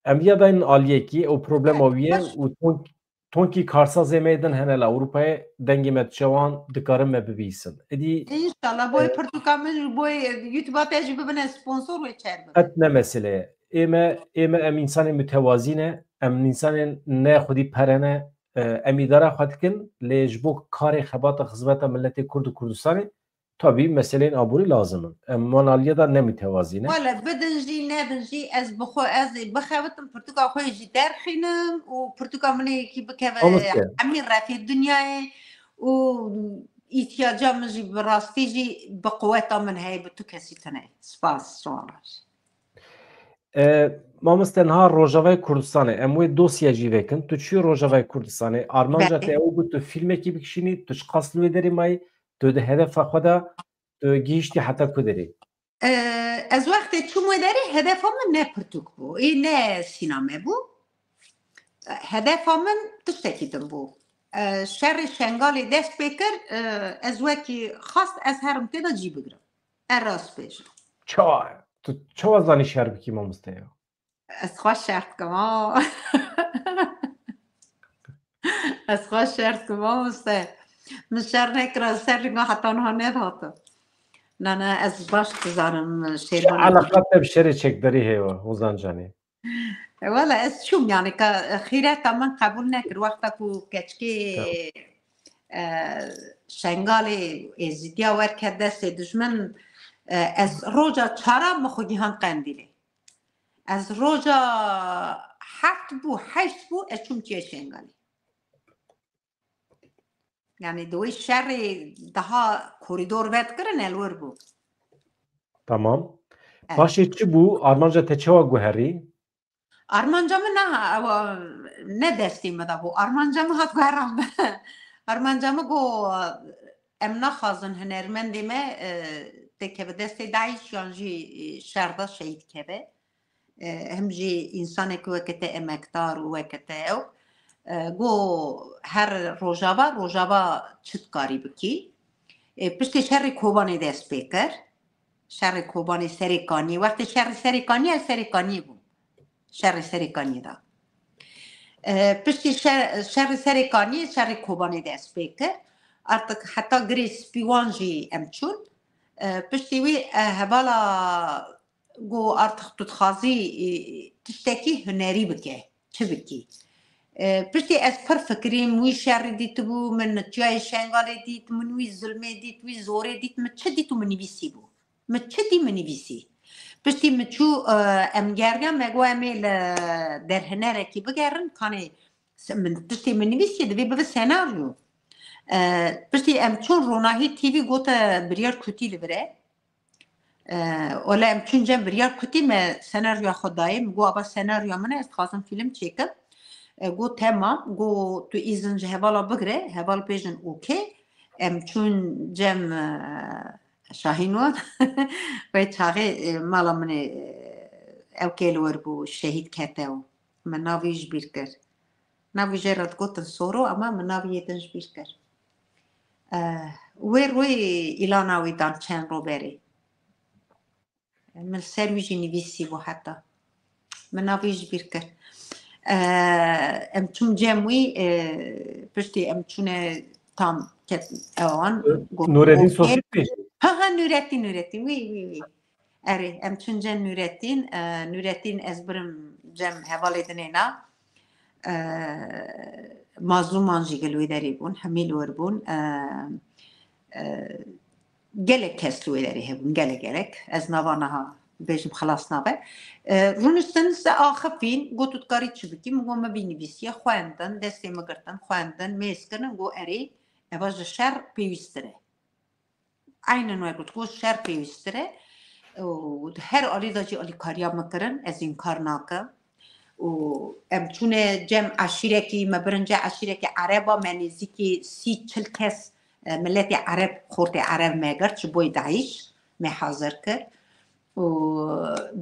Em viya daynin aliyekî, ew problema wî ye Baş. Û tonk-, tonkî karsazê me din hene li Ewropayê, dengê me diçe wan, dikarin me bibîsin. Êdî, Înşallah boy e, pirtûka min ji boy, e, YouTube-a te jî bibine sponsor wê çer bibe. Qet ne mesele ye. Ê me, ê me em însanên mütewazî ne, em însanên ne xwedî pere ne, e, em îdara xwe dikin, lê ji bo karê xebata xizmeta milletê Kurd û Kurdistanê, tabî meseleyên aborî lazim in. Em wan aliyê de ne mütewazî ne. Wele bidin jî, nedin jî, ez bi xwe, ez ê bixebitim, pirtûka xwe jî derxînim û pirtûka min ê yekî bikeve Mamoste. hemî refê dinyayê û îhtiyaca min jî bi rastî jî bi quweta min heye, bi tu kesî tune. Spas, şima baş. E, mamoste, niha Rojavayê Kurdistanê, em wê dosya jî vekin. Tu çûyî Rojavayê Kurdistanê, armanca te Belê. ew bû tu fîlmekî bikişînî, tu çiqas li wê derê mayî, tu di hedefa xwe de tu gihîştî heta ku derê? Ee, ez wextê çûm wê derê, hedefa min ne pirtûk bû, ê ne sîname bû. Hedefa min tiştekî din bû. Ee, şerê Şengalê dest pê kir, ee, ez wekî xwest ez herim tê de cî bigrim. Ez rast bêjim. Çawa? Tu çawa zanî şer bikî, mamoste ya? Ez xwe şer dikim, ha. Ez xwe şer dikim, mamoste. Min şer nekira, ser ringa heta niha nedihatim. Na, na, ez baş dizanim, Çi Şêrvan. eleqa te bi şerê çekdarî heye, Hozan Canî? E, wele ez çûm, yani, ka, xîreta min qebûl nekir. Wexta ku keçikê, Ya. e, Şengalê Êzidiya werket destê dijmin, e, ez roja çara min xwe gihand Qendîlê. Ez roja heft bû, heşt bû, ez çûm çiye Şengalê. Yani di wê şerê daha koridor vedikirin, ez li wir bûm. Tamam. Evet. Paşê çi bû? Armanca te çawa guherî? Armanca min ne, ew, ne destê min de bû. Armanca min hat guheran. Armanca min got, em naxwazin hunermendê me, e, têkeve destê DAIŞ yan jî, e, şer de şehîd keve. E, him jî însanek weke te emekdar û weke te ew. E, got her Rojava, Rojava çi dikarî bikî? E, piştî şerê Kobanê dest pê kir. Şerê Kobanê Serê Kaniyê. Wextê şerê Serê Kaniyê, ez Serê Kaniyê bûm. Şerê Serê Kaniyê de. E, piştî şer-, şerê Serê Kaniyê, şerê Kobanê dest pê kir. Artık heta Girê Spî wan jî em çûn. E, piştî wî, e, hevala got, artık tu dixwazî, e, tiştekî hunerî bike, çi bikî? E, piştî ez pir fikirîm, wî şerî dîtibû, min çiyayê Şengalê dît, min wî zilmê dît, wî zorê dît, min çi dît û min nivîsî bû. Min çi dî, min nivîsî. Piştî min çû, e, em geriya, me got em ê li derhinerekî bigerin, kanê se-, min tiştê min nivîsî, divê bibe senaryo. E, piştî em çûn Ronahî T V gote biryar kutî li vir e. E, wele em çûn cem biryar kutî, me senaryoya xwe dayê, min got, ava senaryoya min e, ez dixwazim fîlm çêkim. E, got, temam, got, tu îzin ji hevala bigire, heval bêjin okey. Em çûn cem, e, Şahîn wan. Wê çaxê, e, mala min ê, e, ew kê li wir bû, şehîd kete û min navî ji bîr kir. Navî jê re digotin Soro, ama min navî yê din ji bîr kir. Eh, wê rûyê îlana wî dan çend ro berê. Min ser wî jî nivîsî bû heta. Min navî ji bîr kir. Eh, em çûn cem wî, eh, piştî em çûne tam ket ewan. Got, Nureddin okey. Sofî pêş. Ha, ha, Nureddin, Nureddin, wî, wî, wî. Erê, em çûn cem Nureddin, e, Nureddin ez birim cem hevalê dinê na. E, mazlûman jî gel wê derê bûn, hemî li wir bûn. E, e, gelek kes li wê derê hebûn, gelek, gelek. Ez nava niha bêjim, xilas nabe. E, rûniştin se axifîn, got, tu dikarî çi bikî? Min got, min bî nivîsiye, xwendin, destê min girtin, xwendin, mêz kirin, got, erê, eva ji şer pêwîsttir e. Aynen wek got, got şer pêwîsttir e. Û di her alî de jî alîkariya min kirin, ez înkar nakim. Û em çûne cem eşîrekî, me birin cem eşîrekî Ereba, me nêzîkî sî çil kes, e, miletê Ereb, xortê Ereb me girt, ji bo DAIŞ me hazir kir. Û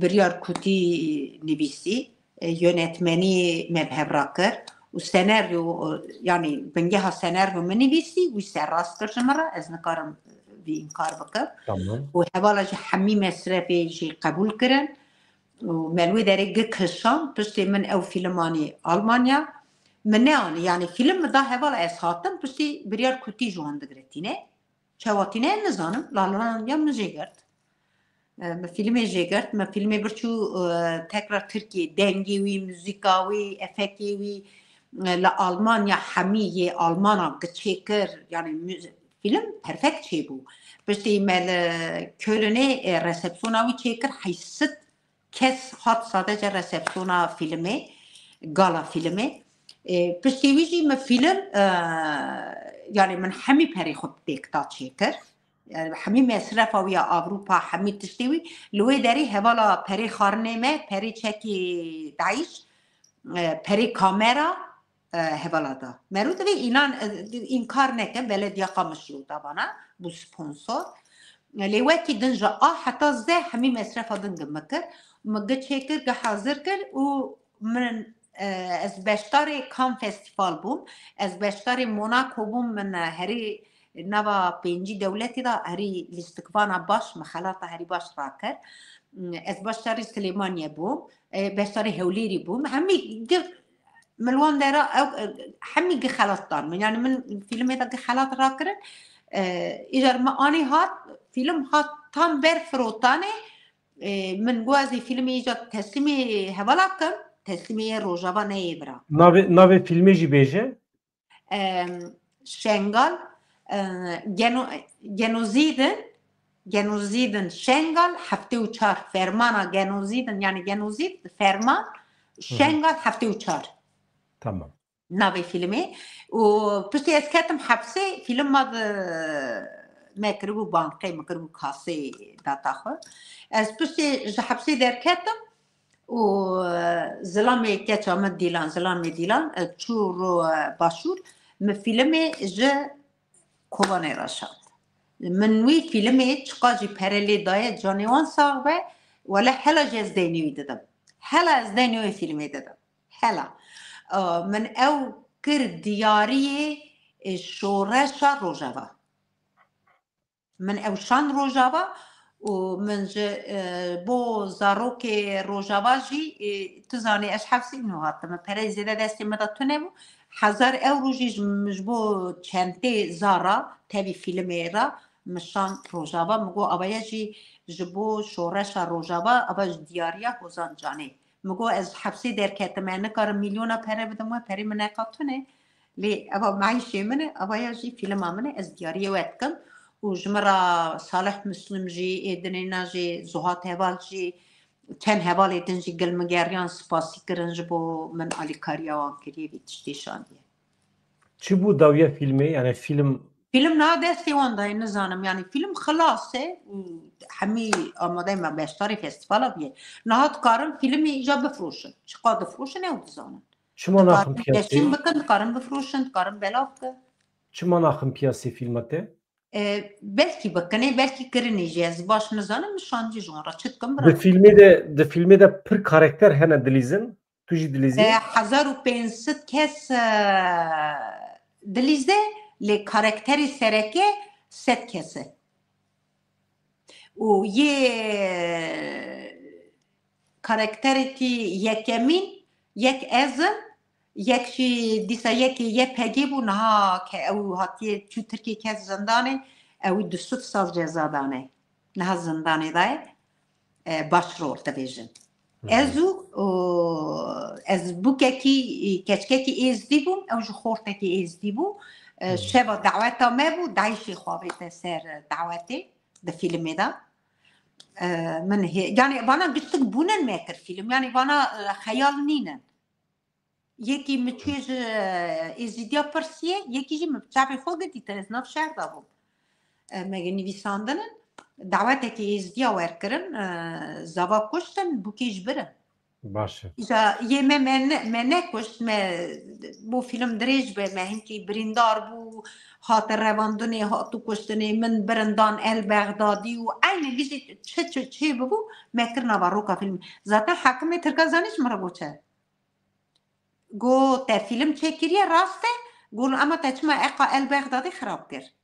biryar kutî nivîsî, e, yönetmenî me bi hev re kir û senaryo, e, yanî bingeha senaryo min nivîsî, wî serrast kir ji min re, ez nikarim vî înkar bikim. Tamam. Û hevala jî hemî mesrefê jî qebûl kirin û me li wê derê gi kişand, piştê min ew fîlm anî Almanya. Min neanî, yanî fîlm min da hevala ez hatim, piştî biryar kutî ji wan digire tîne. Çawa tîne nizanim, La La Land ya min jê girt. E, min fîlmê jê girt, min fîlmê birçû, e, tekrar Tirkiyê, dengê wî, muzîka wî, efekê wî, e, li Almanya hemî yê Almana gi çêkir, yanî mu-, fîlm perfekt çêbû. Piştî me li Kölnê, e, resepsiyona wî çêkir, heyşt sed kes hat sadece resepsiyona fîlmê, gala fîlmê. E, piştî wî jî min fîlm, e, yanî min hemî perê xwe têkta çêkir. Yani hemî mesrefa wî ya Avrupa, hemî tiştê wî, li wê derê hevala perê xwarinê me, perê çekê DAIŞ, e, perê kamera, e, hevala da. Mero divê înan, e, înkar neke, belediya Qamişlo da bana, bû sponsor. Lê wekî din ji A heta Z hemî mesrefa din gi min kir. Min gi çêkir, gi hazir kir û min, e, ez beşdarê Cannes Festival bûm. Ez beşdarê Monaco bûm. Min, e, herî nava pêncî dewletî de herî lîstikvana baş, min xelata herî baş rakir. Ez beşdarê Silêmaniyê bûm. E, beşdarê Hewlêrî bûm. Hemî gi-, min li wan dera ew, e, hemî gi xelat dan min. Yani min fîlmê de gi xelat rakirin. E, îcar min anî hat, fîlm hat tam ber firotanê. E, min got ez ê fîlmê îcar teslîmê hevala kim, teslîmê yê Rojava neyê bira. Navê, navê fîlmê jî bêje. Em, Şengal, e, geno-, genozîdin, genozîdin Şengal heftê û çar, fermana genozîdin, yani genozîd, ferman, Şengal heftê û çar. Tamam. Navê fîlmê. Û piştî ez ketim hepsê, fîlm ma di, me kiribû bankê, me kiribû kasê data xwe. Ez piştî ji hepsê derketim û, e, zilamê keça min Dîlan, zilamê Dîlan, e, çû ro, e, başûr, min fîlmê ji Kobanê re şand. Min wî fîlmê çiqa jî pere lê daye, canê wan sax be, wele hela jî ez deynê wî didim. Hela ez deynê wê fîlmê didim. Hela. E, min ew kir diyariyê, e, şoreşa Rojava. Min ew şand Rojava û min ji, e, bo zarokê Rojava jî, e, tu zanî ez hepsî nû hatim. Min perey zêde destê min de tune bû. Hezar ewro jî ji, ji bo çentê zara tevî fîlmê re min şand Rojava. Min got, avaya jî ji bo şoreşa Rojava, ava ji diyariya Hozan Canê. Min got, ez ji hepsê derketime, nikarim milyona pere bidim we, perê min neqa tune. Lê eva meyşê min e, eva ya jî fîlma min e, ez diyariyê we dikim. Û ji min re Salih Muslim jî, ê dinêna jî, Zuhat Heval jî, çend hevalê din jî gel min geriyan, spasî kirin ji bo min alîkariya wan kiriye vê tiştê şandiye. Çi bû dawiya fîlmê? Yani fîlm Fîlm niha destê wan dayê, nizanim. Yani fîlm xilas e û hemî amadeyê me beşdarê festîvala bûye. Niha dikarin fîlmê îca bifroşin. Çiqa difroşin ew dizanin. Çima naxin piyasê? Dikarin keşîn bikin, dikarin bifroşin, dikarin belav bikin. Çima naxin piyasê fîlma te? E, belkî bikinê, belkî kirinê jî, ez baş nizanim, min şandî ji wan re. Çi dikim, bira. Di fîlmê de, di fîlmê de pir karakter hene dilîzin. Tu jî dilîzî? E, hezar û pênc sed kes, e, dilîze, lê karakterê sereke sed kes e. Û yê karakterekî yekemîn, yek ez im, yek jî dîsa yekê Y P G bû, niha ke ew hatiye çû Tirkiyê, kes zindanê, ew du sed sal ceza dane. Niha zindanê de ye. E, başrol dibêjin. Hı hı. Ez û, û ez bûkekî, keçkekî êzdî bûm, ew ji xortekî êzdî bû. E, hı hı, şeva daweta me bû, DAIŞê xwe avête ser dawetê di fîlmê de. E, min hê, yani vana giştik bûnin me kir fîlm, yani vana, e, xeyal nînin. Yekî min çûye ji, e, Êzîdiya pirsiye, yekî jî min bi çavê xwe girtî, te ez nav şer de bûm. E, me nivîsandin in, dawetekî Êzîdiya werkirin, e, zava kuştin, bûkê ji birin. Baş e. Îja yê me, me ne, me nekuşt, me bo fîlm dirêj be, me hinkî birîndar bû, hate revandinê, hatu kuştinê, min birin dan El Bexdadî û eynî vî jî çi, çi, çê bibû, me kir nava roka fîlmê. Zaten hakimê Tirka zanî ji min re got çi? Got, te fîlm çêkiriye, rast e? Got, ama te çima eqa El Bexdadî xirab kir?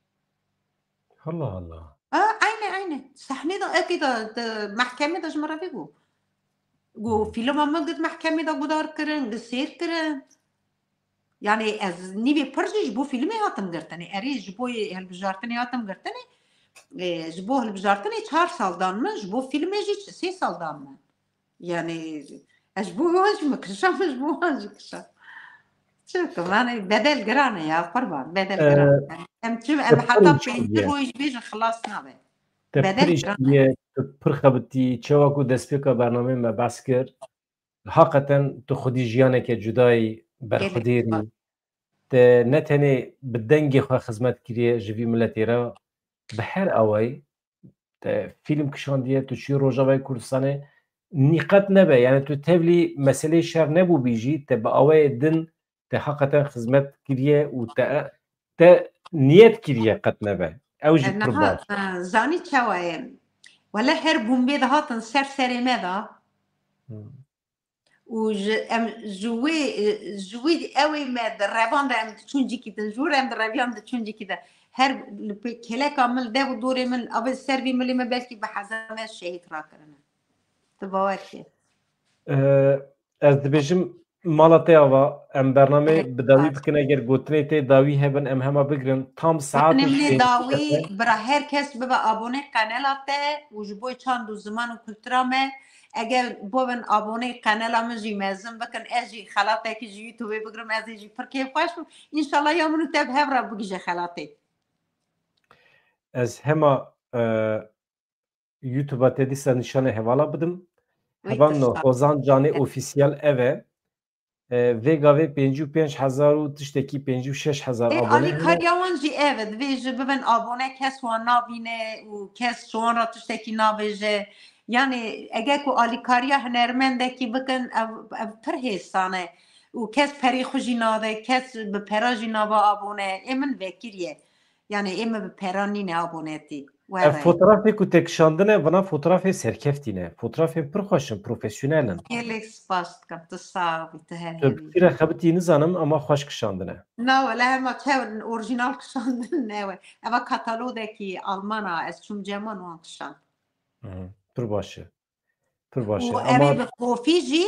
Allah Allah. A, eynî, eynî. Sahnê de, ekî de, de, mehkemê de ji min re vê got. Got, hmm, fîlma min got mehkemê de guhdar kirin, got sêr kirin. Yani ez nîvê pir jî ji bo fîlmê hatim girtinê. Erê, ji bo hilbijartinê hatim girtinê. E, ji bo hilbijartinê çar sal dan min, ji bo fîlmê jî sê sal dan min. Yani ez ji bo wan jî min kişam, ji bo wan jî kişam. Çi bikim, yani bedel giran e ya, qurban, bedel Ee, giran e. Yani em çi, em heta pêncî roj bêjin xilas nabe. Te pir Bedel giran e. Îşkiliye, tu pir xebitî, çawa ku destpêka bernameyê me behs kir, haqeten tu xwedî jiyaneke cudayî berxwedêrî. Te ne tenê bi dengê xwe xizmet kiriye ji vî miletê re, bi her awayî te fîlm kişandiye, tu çûyî Rojavayê Kurdistanê, nîqet nebe, yani tu tevlî meseleyê şer nebûbî jî, te bi awayê din te heqeten xizmet kiriye û te, te niyet kiriye qet nebe. Ew jî pir Niha, baş. e, zanî çawa ye? Wele her bombê dihatin ser serê me de. Hmm. Û ji, em ji wê, ji wî ewê me di revan de em diçûn cîkî din, ji wir em di reviyan diçûn cîkî de. Her li pê keleka min, dev û dorê min, avê ser vî milê me belkî bi hezar me şehîd rakirine. Tu bawer ke. Ee, ez dibêjim mala te ava, em bernamê Evet, bi dawî baş. Bikin, eger gotinê tê dawî hebin, em hema bigrin. Tam saet Gotinê û min ê pênc dawî, daqîqe. Bira her kes bibe abonê qenela te û ji bo çand û ziman û kultura me. Eger bibin abonê qenela min jî mezin bikin, ez jî xelatekî ji YouTube bigrim, ez ê jî pir kêfxweş bim. Înşallah ya min û te bi hev re bigije xelatê. Ez hema, e, YouTube-a te dîsa nîşanê hevala bidim. Wê Hevan no, kişa. Hozan Canê Ofîsyal ev e. E, vê gavê pêncî û pênc hezar û tiştekî pêncî û şeş hezar Ê, abone hene. Alîkariya wan jî ev e. Divê ji bibin abone, kes wan nabîne û kes ji wan re tiştekî nabêje. Yani eger ku alîkariya hunermendekî bikin, ev, ev pir hêsan e. Û kes perê xwe jî nade, kes bi pera jî nava abone. Ê min vekiriye. Yani ê min bi pera nîne abonetî. Ev Were. Fotoğrafê ku te kişandine, vana fotoğrafê serkeftî ne. Fotoğrafên pir xweş in, profesyonel in. Gelek spas dikim. Tu sax bî, tu her Tu hebî. Pîre xebitî nizanim ama xweş kişandine. Na wele hema çew orîjinal kişandin ne we. Eva katalodekî Almana, ez çûm ceman wan kişand. Hı hı. Pir baş e. Pir baş e. Û ev ê Ama bi kofî jî,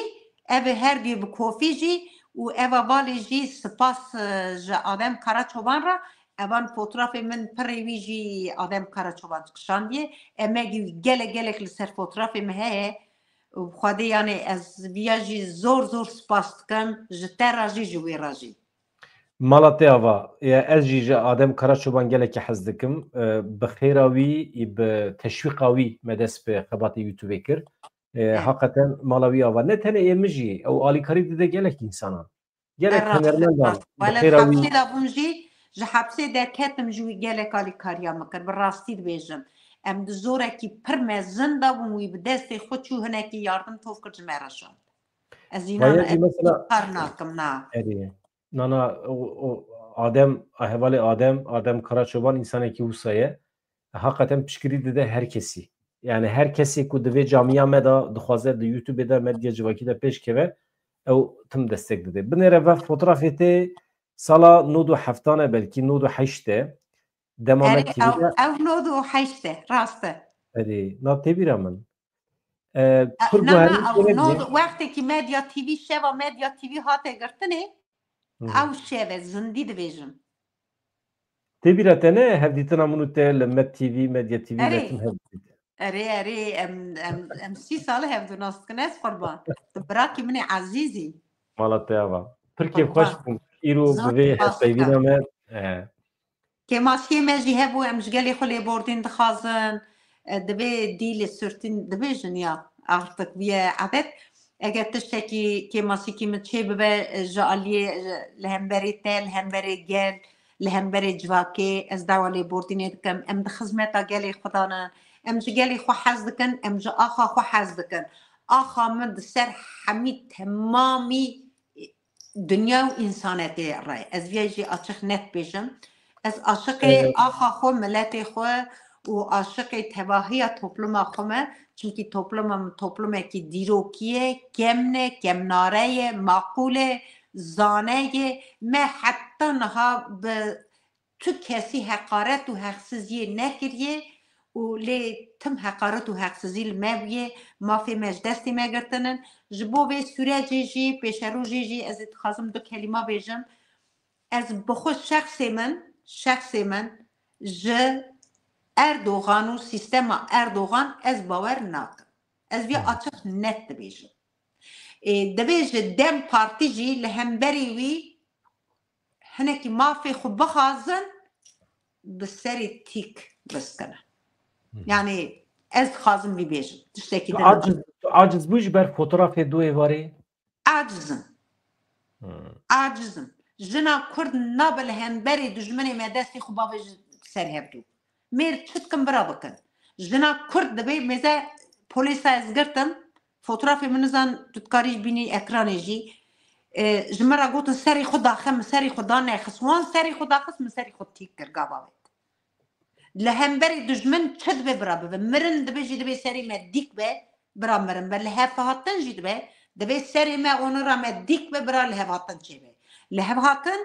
ev ê her duye bi kofî jî û eva valê jî spas, e, ji Adem Karaçoban re. Evan fotoğrafê min pirê wî jî Adem Karaçoban kişandiye. Emegî wî gelek gelek li ser fotoğrafê min heye. Û bi Xwedê yani ez viya jî zor zor spas dikim. Ji te re jî, ji wê re jî. Mala te ava, ya ez jî ji Adem Karaçoban gelekî hez dikim. E, bi xêra wî, bi teşwîqa wî me dest bi xebatê YouTube kir. E, Evet. Haqeten mala wî ava. Ne tenê ê min jî, ew alîkarî dide gelek însanan. Gelek Ev rast e, hunermendan rast. Bi Wele xêra wî. Hepsê de bûm jî, ji hepsê derketim jî wî gelek alîkariya min kir. Bi rastî dibêjim. Em di zorekî pir mezin de bûn, wî bi destê xwe çû hinekî yardim tov kir ji me re şand. Ez Vaya înan jî mesela kar nakim, na. Erê. Na, na, o, o Adem, a hevalê Adem, Adem Karaçoban însanekî wisa ye. Haqeten piştgirî dide her kesî. Yani her kesê ku di vê camiya me de dixwaze di YouTube de medya civakî de pêş keve, ew tim destek dide. Binêre ve fotoğrafê tê sala nod û heftan e belkî, nod û heşt e. Dema me Erê, ew, kiriye. Ew nod û heşt e, rast e. Erê, na tê bîra min. E, E, pir na, guherî na, ew têne nod, bûye. Wextekî Medya T V, şeva Medya T V hate girtinê, Hı. Ew şev e, zindî dibêjim. Tê bîra te ne hevdîtina min û te li Med T V, Medya T V Erê. De tim hevdît. Erê, erê, em, em, em sî sal hevdu nas dikin, ez qurban. Tu birakî min ê ezîz î. Mala te ava. Pir kêfxweş bûm. Îro bi vê hespeyvîna me, e, Kêmasiyê me jî hebû, em ji gelê xwe lêborîn dixwazin. E, divê dîlê surtîn dibêjin ya, artık bûye edet. Eger tiştekî kêmasîkî min çê bibe, e, ji aliyê, e, li hemberê te, li hemberê gel, li hemberê civakê, ez dawa lêborînê dikim. Em di xizmeta gelê xwe de ne. Em ji gelê xwe hez dikin, em ji axa xwe hez dikin. Axa min di ser hemî temamî dinya û însanetê re. Ez vîya jî açiq net bêjim. Ez aşiqê Evet. Axa xwe, miletê xwe û aşiqê tevahiya topluma xwe me. Çimkî topluma min toplumekî dîrokî ye, kemne, kemnare ye, maqûl e, zane ye. Me heta niha bi tu kesî heqaret û hexsiziyê nekiriye û lê tim heqaret û hexsizî li me bûye, mafê me ji destê me girtinin. Ji bo vê sûrecê jî, pêşerojê jî ez ê dixwazim du kelîma bêjim. Ez bi xwe şexsê min, şexsê min ji Erdogan û sîstema Erdogan ez bawer nakim. Ez vî açiq net dibêjim. Ê, divê ji DEM Partî jî li hemberî wî hinekî mafê xwe bixwazin, bi serê tîk biskinin. Yanî ez dixwazim vî bêjim. Tiştekî Tu din aciz, tu aciz bû ji ber fotografê du êvarê? Aciz im. Hmm. Aciz im. Jina Kurd nabe li hemberê dijminê me destê xwe bavêje ser hevdû. Mêr çi dikin bira bikin. Jina Kurd dibê mêze polîsa ez girtim. Fotografê min nizan tu dikarî bînî ekranê jî. E, ji min re gotin serê xwe daxe, min serê xwe danexist. Wan serê xwe daxist, min serê xwe tîk kir gava wê. Li hemberî dijmin çi dibe bira bibe. Mirin dibe jî dibe serê me dîk be, bira mirin be. Li hev hatin jî dibe, dibe serê me onura me dîk be, bira li hev hatin çêbe. Li hev hatin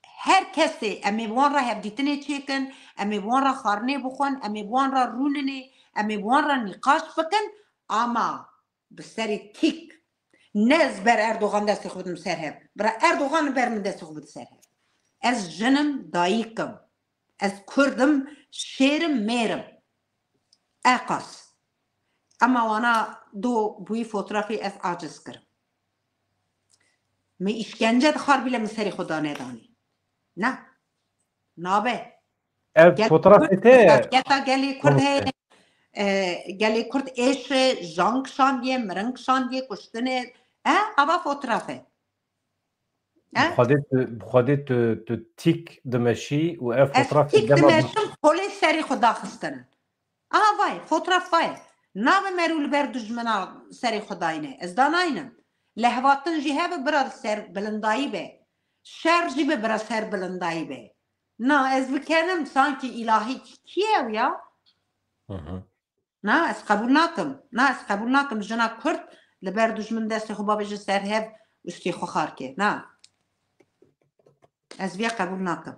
her kesê em ê bi wan re hevdîtinê çêkin, em ê bi wan re xwarinê bixwin, em ê bi wan re rûninê, em ê bi wan re nîqaş bikin, ama bi serê tîk. Ne ez ber Erdogan destê xwe bidim ser hev. Bira Erdogan li ber min destê xwe bide ser hev. Ez jin im, dayik im. Ez Kurd im, şêr im, mêr im. Eqas. Ema wana do bûyî fotografê ez aciz kirim. Min îşkence dixwar bîle min serê xwe dane danî. Na. Nabe. Ev Gel- fotoğrafê te ye? Keta gelê Kurd Tamam. heye. E, gelê Kurd êşe, jan kişandiye, mirin kişandiye, kuştine. E, ava fotoğrafê. E? Bi Xwedê tu, bi Xwedê tu, tu tîk dimeşî û ev Ez fotoğrafê tîk dema dimeşim, polê serê xwe daxistinin. Aha vay, fotoğraf vay. Nabe merû li ber dijmina serê xwe dayne. Ez danaynim. Lehvatin jî hebe bira li ser bilindayî be. Şer jî be bira ser bilindayî be. Na, ez bikenim sankî îlahî kî ye ew ya? Hı hı. Na, ez qebûl nakim. Na, ez qebûl nakim. Jina Kurd li ber dijmin destê xwe bavêje ser hev û stê xwe xar ke. Na. Ez viya qebûl nakim.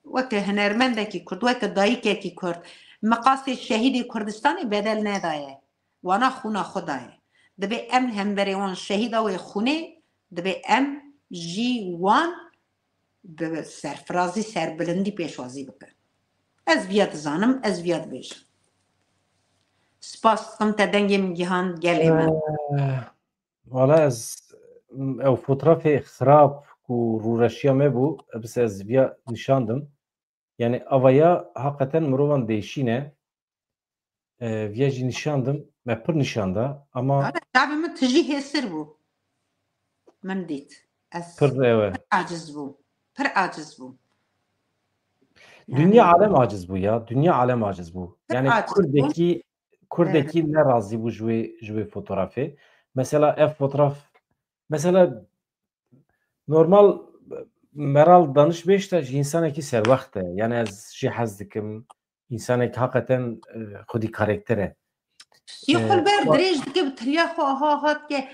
Weke hunermendekî Kurd, weke dayikekî Kurd, miqasê şehîdê Kurdistanê bedel nedaye. Wana xûna xwe daye. Divê em li hemberê wan şehîda wê xûnê, divê em jî wan bi serfirazî, serbilindî pêşwazî bikin. Ez viya dizanim, ez viya dibêjim. Spas dikim te dengê min gihand gelê min. Eh, Wala ez, ew fotoğrafê xirab ku rûreşiya me bû, bise ez viya nîşandim. Yani avaya hakikaten mirovan değişîne. E, viya jî nîşandim, me pir nîşanda ama Ara çavê min tijî hêsir bû. Min dît. Ez pir ewe. Pir aciz bûm. Pir aciz bûm. Dünya Yani alem aciz bû ya. Dünya alem aciz bû. Pir Yani aciz bûm. Kurdekî, Kurdekî Evet. ne razî bû ji wê, ji wê fotoğrafê. Mesela ev fotoğraf, mesela normal Meral Danişbêj de ji însanekî serwext e. Yani ez jî hez dikim. Însanek hakikaten, e, xwedî karakter e. Yê xwe E, li ber wa- dirêj dike bi tiliya xwe aha hat ke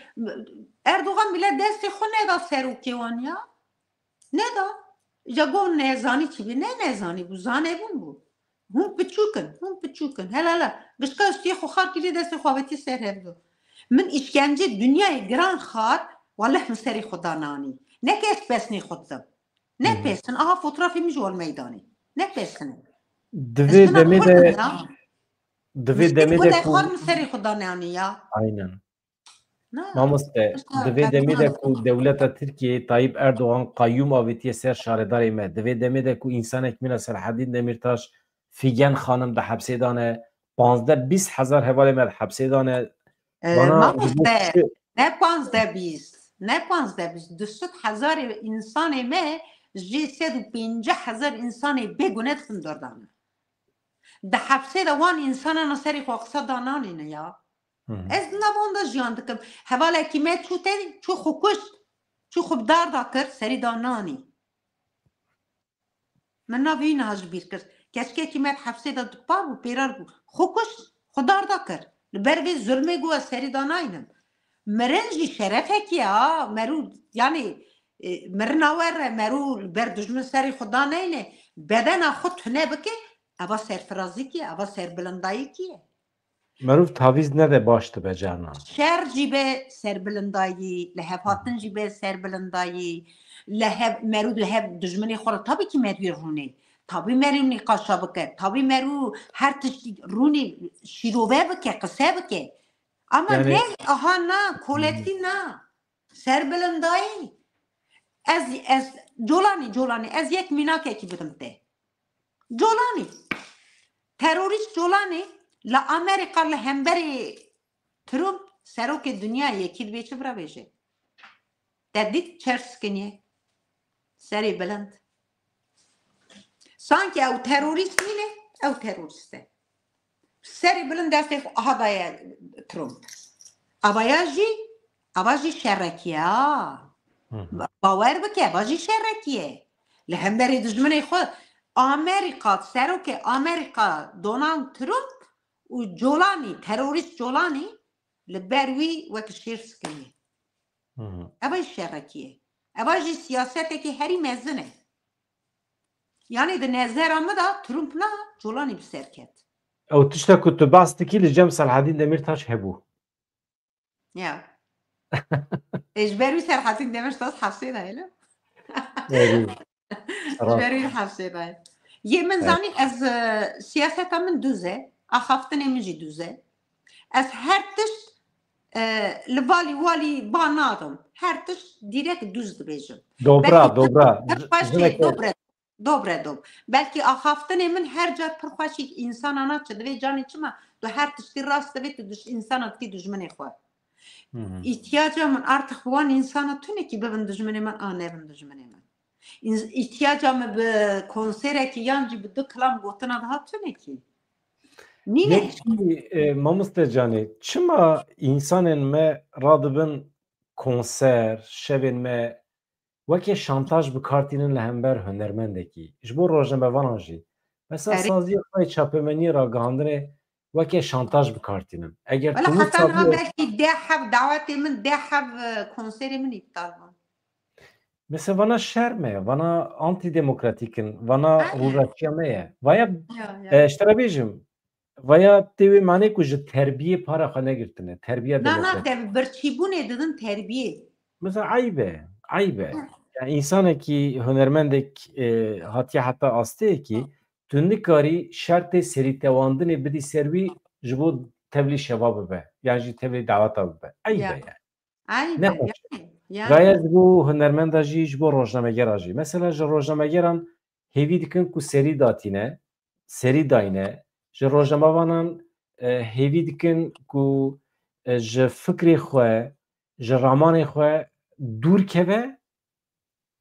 Erdogan bile destê xwe neda serokê wan ya. Neda. Ja got nezanî çi bî. Ne nezanî bû, zanebûn bû. Hûn piçûk in, hûn piçûk in. Hela la. Gişka stiyê xwe xar kiriye destê xwe avêtiye ser hevdu. Min îşkence dinyayê giran xar, waleh min serê xwe da nanî. Ne kes pesnê xwe didim. Ne Hı hı. pesin. Aha fotoğrafê min ji wan meydanê. Ne pesin. Divê Ez jina demê Kurd de, im ya. divê Diştê demê ku de de ku xar min serê xwe da nanî ya. Aynen. Na. Mamoste, Mesela divê demê de Erdogan ku dewleta Tirkiyeyê Tayyip Erdogan qayyûm avêtiye ser şaredarê me, divê demê de ku însanek mîna Serhedîn Demîrtaş, Fîgen Xanim di hepsê de ne, panzdeh bîst hezar hevalê me di hepsê de ne. E, Bana mamoste, bu- ne panzdeh bîst, ne panzdeh bîst, du sed hezarê însanê me ji sed û pêncî hezar însanê bêgune di sindor de ne. Di hepsê de wan însanana serê xwe qisa da nanîne ya. Hı hı. Ez di nav wan de jiyan dikim. Hevalekî me çû te, çû xwe kuşt, çû xwe bi dar da kir, serî da nanî. Min navê wî niha ji bîr kir. Keçikekî me di hepsê de dipa bû, pêrar bû. Xwe kuşt, xwe dar da kir. Li ber vê zulmê ku ez serî da naynim. Mirin jî şerefekî ye ha, merû, yanî, e, mirina we re merû li ber dijmin serê xwe da neyne, bedena xwe tune bike, eva serfirazîkî ye, eva serbilindayîkî ye. Merûv tavîz nede baş dibe canan. Şer jî be serbilindayî, li hevhatin jî be serbilindayî, li hev merû li hev dijminê xwe re tabii ki merû rûnê. Tabii merû nîqaşa bike. Tabii merû her tiştî rûnê şîrove bike, qise bike. Ama Yani- ne aha na, kolektî na. Serbilindayî. Ez, ez, Colanî, Colanî, ez yek mînakekî bidim te. Colanî. Terorîst Colanî li Amerîka li hemberî Trump serokê dinya yekî dibê çi bira bêje? Te dît çer sikiniye. Serê bilind. Sanki ew terorîst nîne, ew terorîst e. Serê bilind destê xwe aha daye Trump. Ava ya jî, ava jî şerekî ye ha. Bawer bike, ava jî şerekî ye. Li hemberî dijminê xwe Amerîka, serokê Amerîka Donald Trump û Colanî, terorîst Colanî li ber wî wek şêr sikiniye. Eva jî şerekî ye. Eva jî siyasetekî herî mezin e. Yani di nezera min de Trump na, Colanî bi ser ket. Ew tişta ku tu bas dikî li cem Selahedîn Demîrtaş hebû. Ya. Ê, ji ber wî Selahedîn Demîrtaş hepsê de hele. Ji ber wî hepsê de. Yê min zanî ez, e, siyaseta min dûz e. Axaftinê min jî dûz e. Ez her tişt, e, li valî walî ba nadim. Her tişt dîrek dûz dibêjim. Dobra, dobra. Pir xweş jî dobre. Dobre dob. Belkî axaftinê min her car pir xweşî, însanana çi divê canê çima tu her tiştî rast divê, tu diş-, însana dikî dijminê xwe. Îhtiyaca min artık wan însana tunekî bibin dijminê min, a nebin dijminê min. Îhtiyaca min bi konserekî yan jî bi du kilam gotina daha tunekî. Nîne. Yekî, e, mamoste canê, çima însanên me radibin konser, şevên me weke şantaj bi kar tînin li hember hunermendekî. Ji bo rojnamevanan jî. Mesela saziyê xwe yê çapemeniyê ragihandinê weke şantaj bi kar tînin. Eger Wela tu heta niha saziyê belkî deh heb dawetê min, deh heb, e, konserê min îptal bûn. Mesela vana şer me ye, vana antidemokratîk in, vana Aynen. rûreçiya me ye. Vaya, Ya, ya. e, ji te re bêjim, Vaya tê wê manê ku ji terbiyê para xwe negirtine. Terbiya Na, na, demokratîk. Te birçîbûnê didin terbiyê. Mesela eyb e, eyb e. Yani insanekî hunermendek, e, hatiye heta asteyekî, tu nikarî şertê serîtewandinê bidî ser wî ji bo tevlî şeva bibe. Yan jî tevlî daweta bibe. Eyb e yani. Eyb e, Ne xweş. Yani, yani. Gaya ji bo hunermenda jî, ji bo rojnamegera jî. Mesela ji rojnamegeran hêvî dikin ku serî datîne, serî dayne, ji rojnamevanan, e, hêvî dikin ku, e, ji fikrê xwe, ji ramanê xwe dûr keve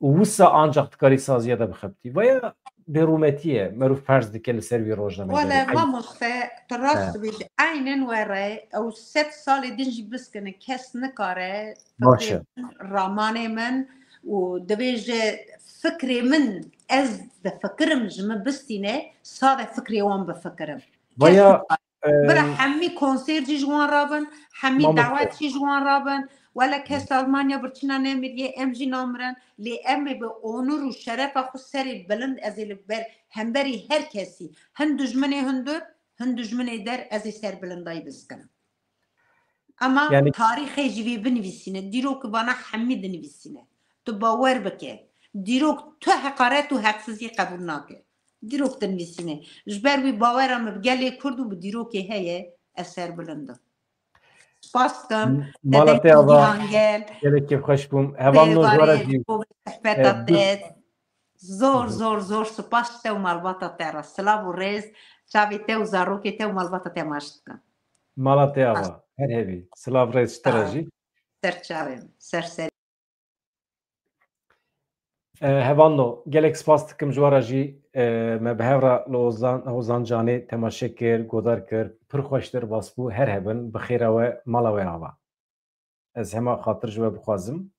û wisa ancaq dikarî saziya de bixebitî. Vaya bêrûmetî ye, merûv ferz dike li ser wî rojnamegerê. Wele mamoste, tu rast dibêjî. Eynin were, ew sed salê din jî biskine, kes nikare Baş e. Ramanê min û dibêje fikrê min, ez difikirim, ji min bistîne, sade fikrê wan bifikirim. Kes Vaya, nikare. Bira, em, hemî konser jî ji wan rabin, hemî Mamoste. dawet jî ji wan rabin. Wele kes Almanya birçîna nemiriye, em jî namirin. Lê em ê bi onur û şerefa xwe serê bilind, ez ê li ber hemberî her kesî, hin dijminê hundir, hin dijminê der, ez ê serbilindayî biskinim. Ama Yani tarîxê jî vê binivîsîne. Dîrok vana hemî dinivîsîne. Tu bawer bike. Dîrok tu heqaret û heqsizî qebûl nake. Dîrok dinivîsîne. Ji ber wî bawera min bi gelê Kurd û bi dîrokê heye, ez serbilind im. Spas dikim. Mala te ava. Gelek kêfxweş bûm. Hevalno ji we re jî. Sohbeta te. Zor, zor, zor spas te û malbata te re. Silav û rêz, çavê te û zarokê te û malbata te maç dikim. Mala te ava. Her hebî. Silav rêz ji te re jî. Ser çavê min. Ser serê. E, hevalno, gelek spas dikim ji we re jî, e, me bi hev re li Hozan, Hozan Canê temaşe kir, godar kir. Pir xweş derbas bû. Her hebin. Bi xêra we, mala we ava. Ez hema xatir ji we bixwazim.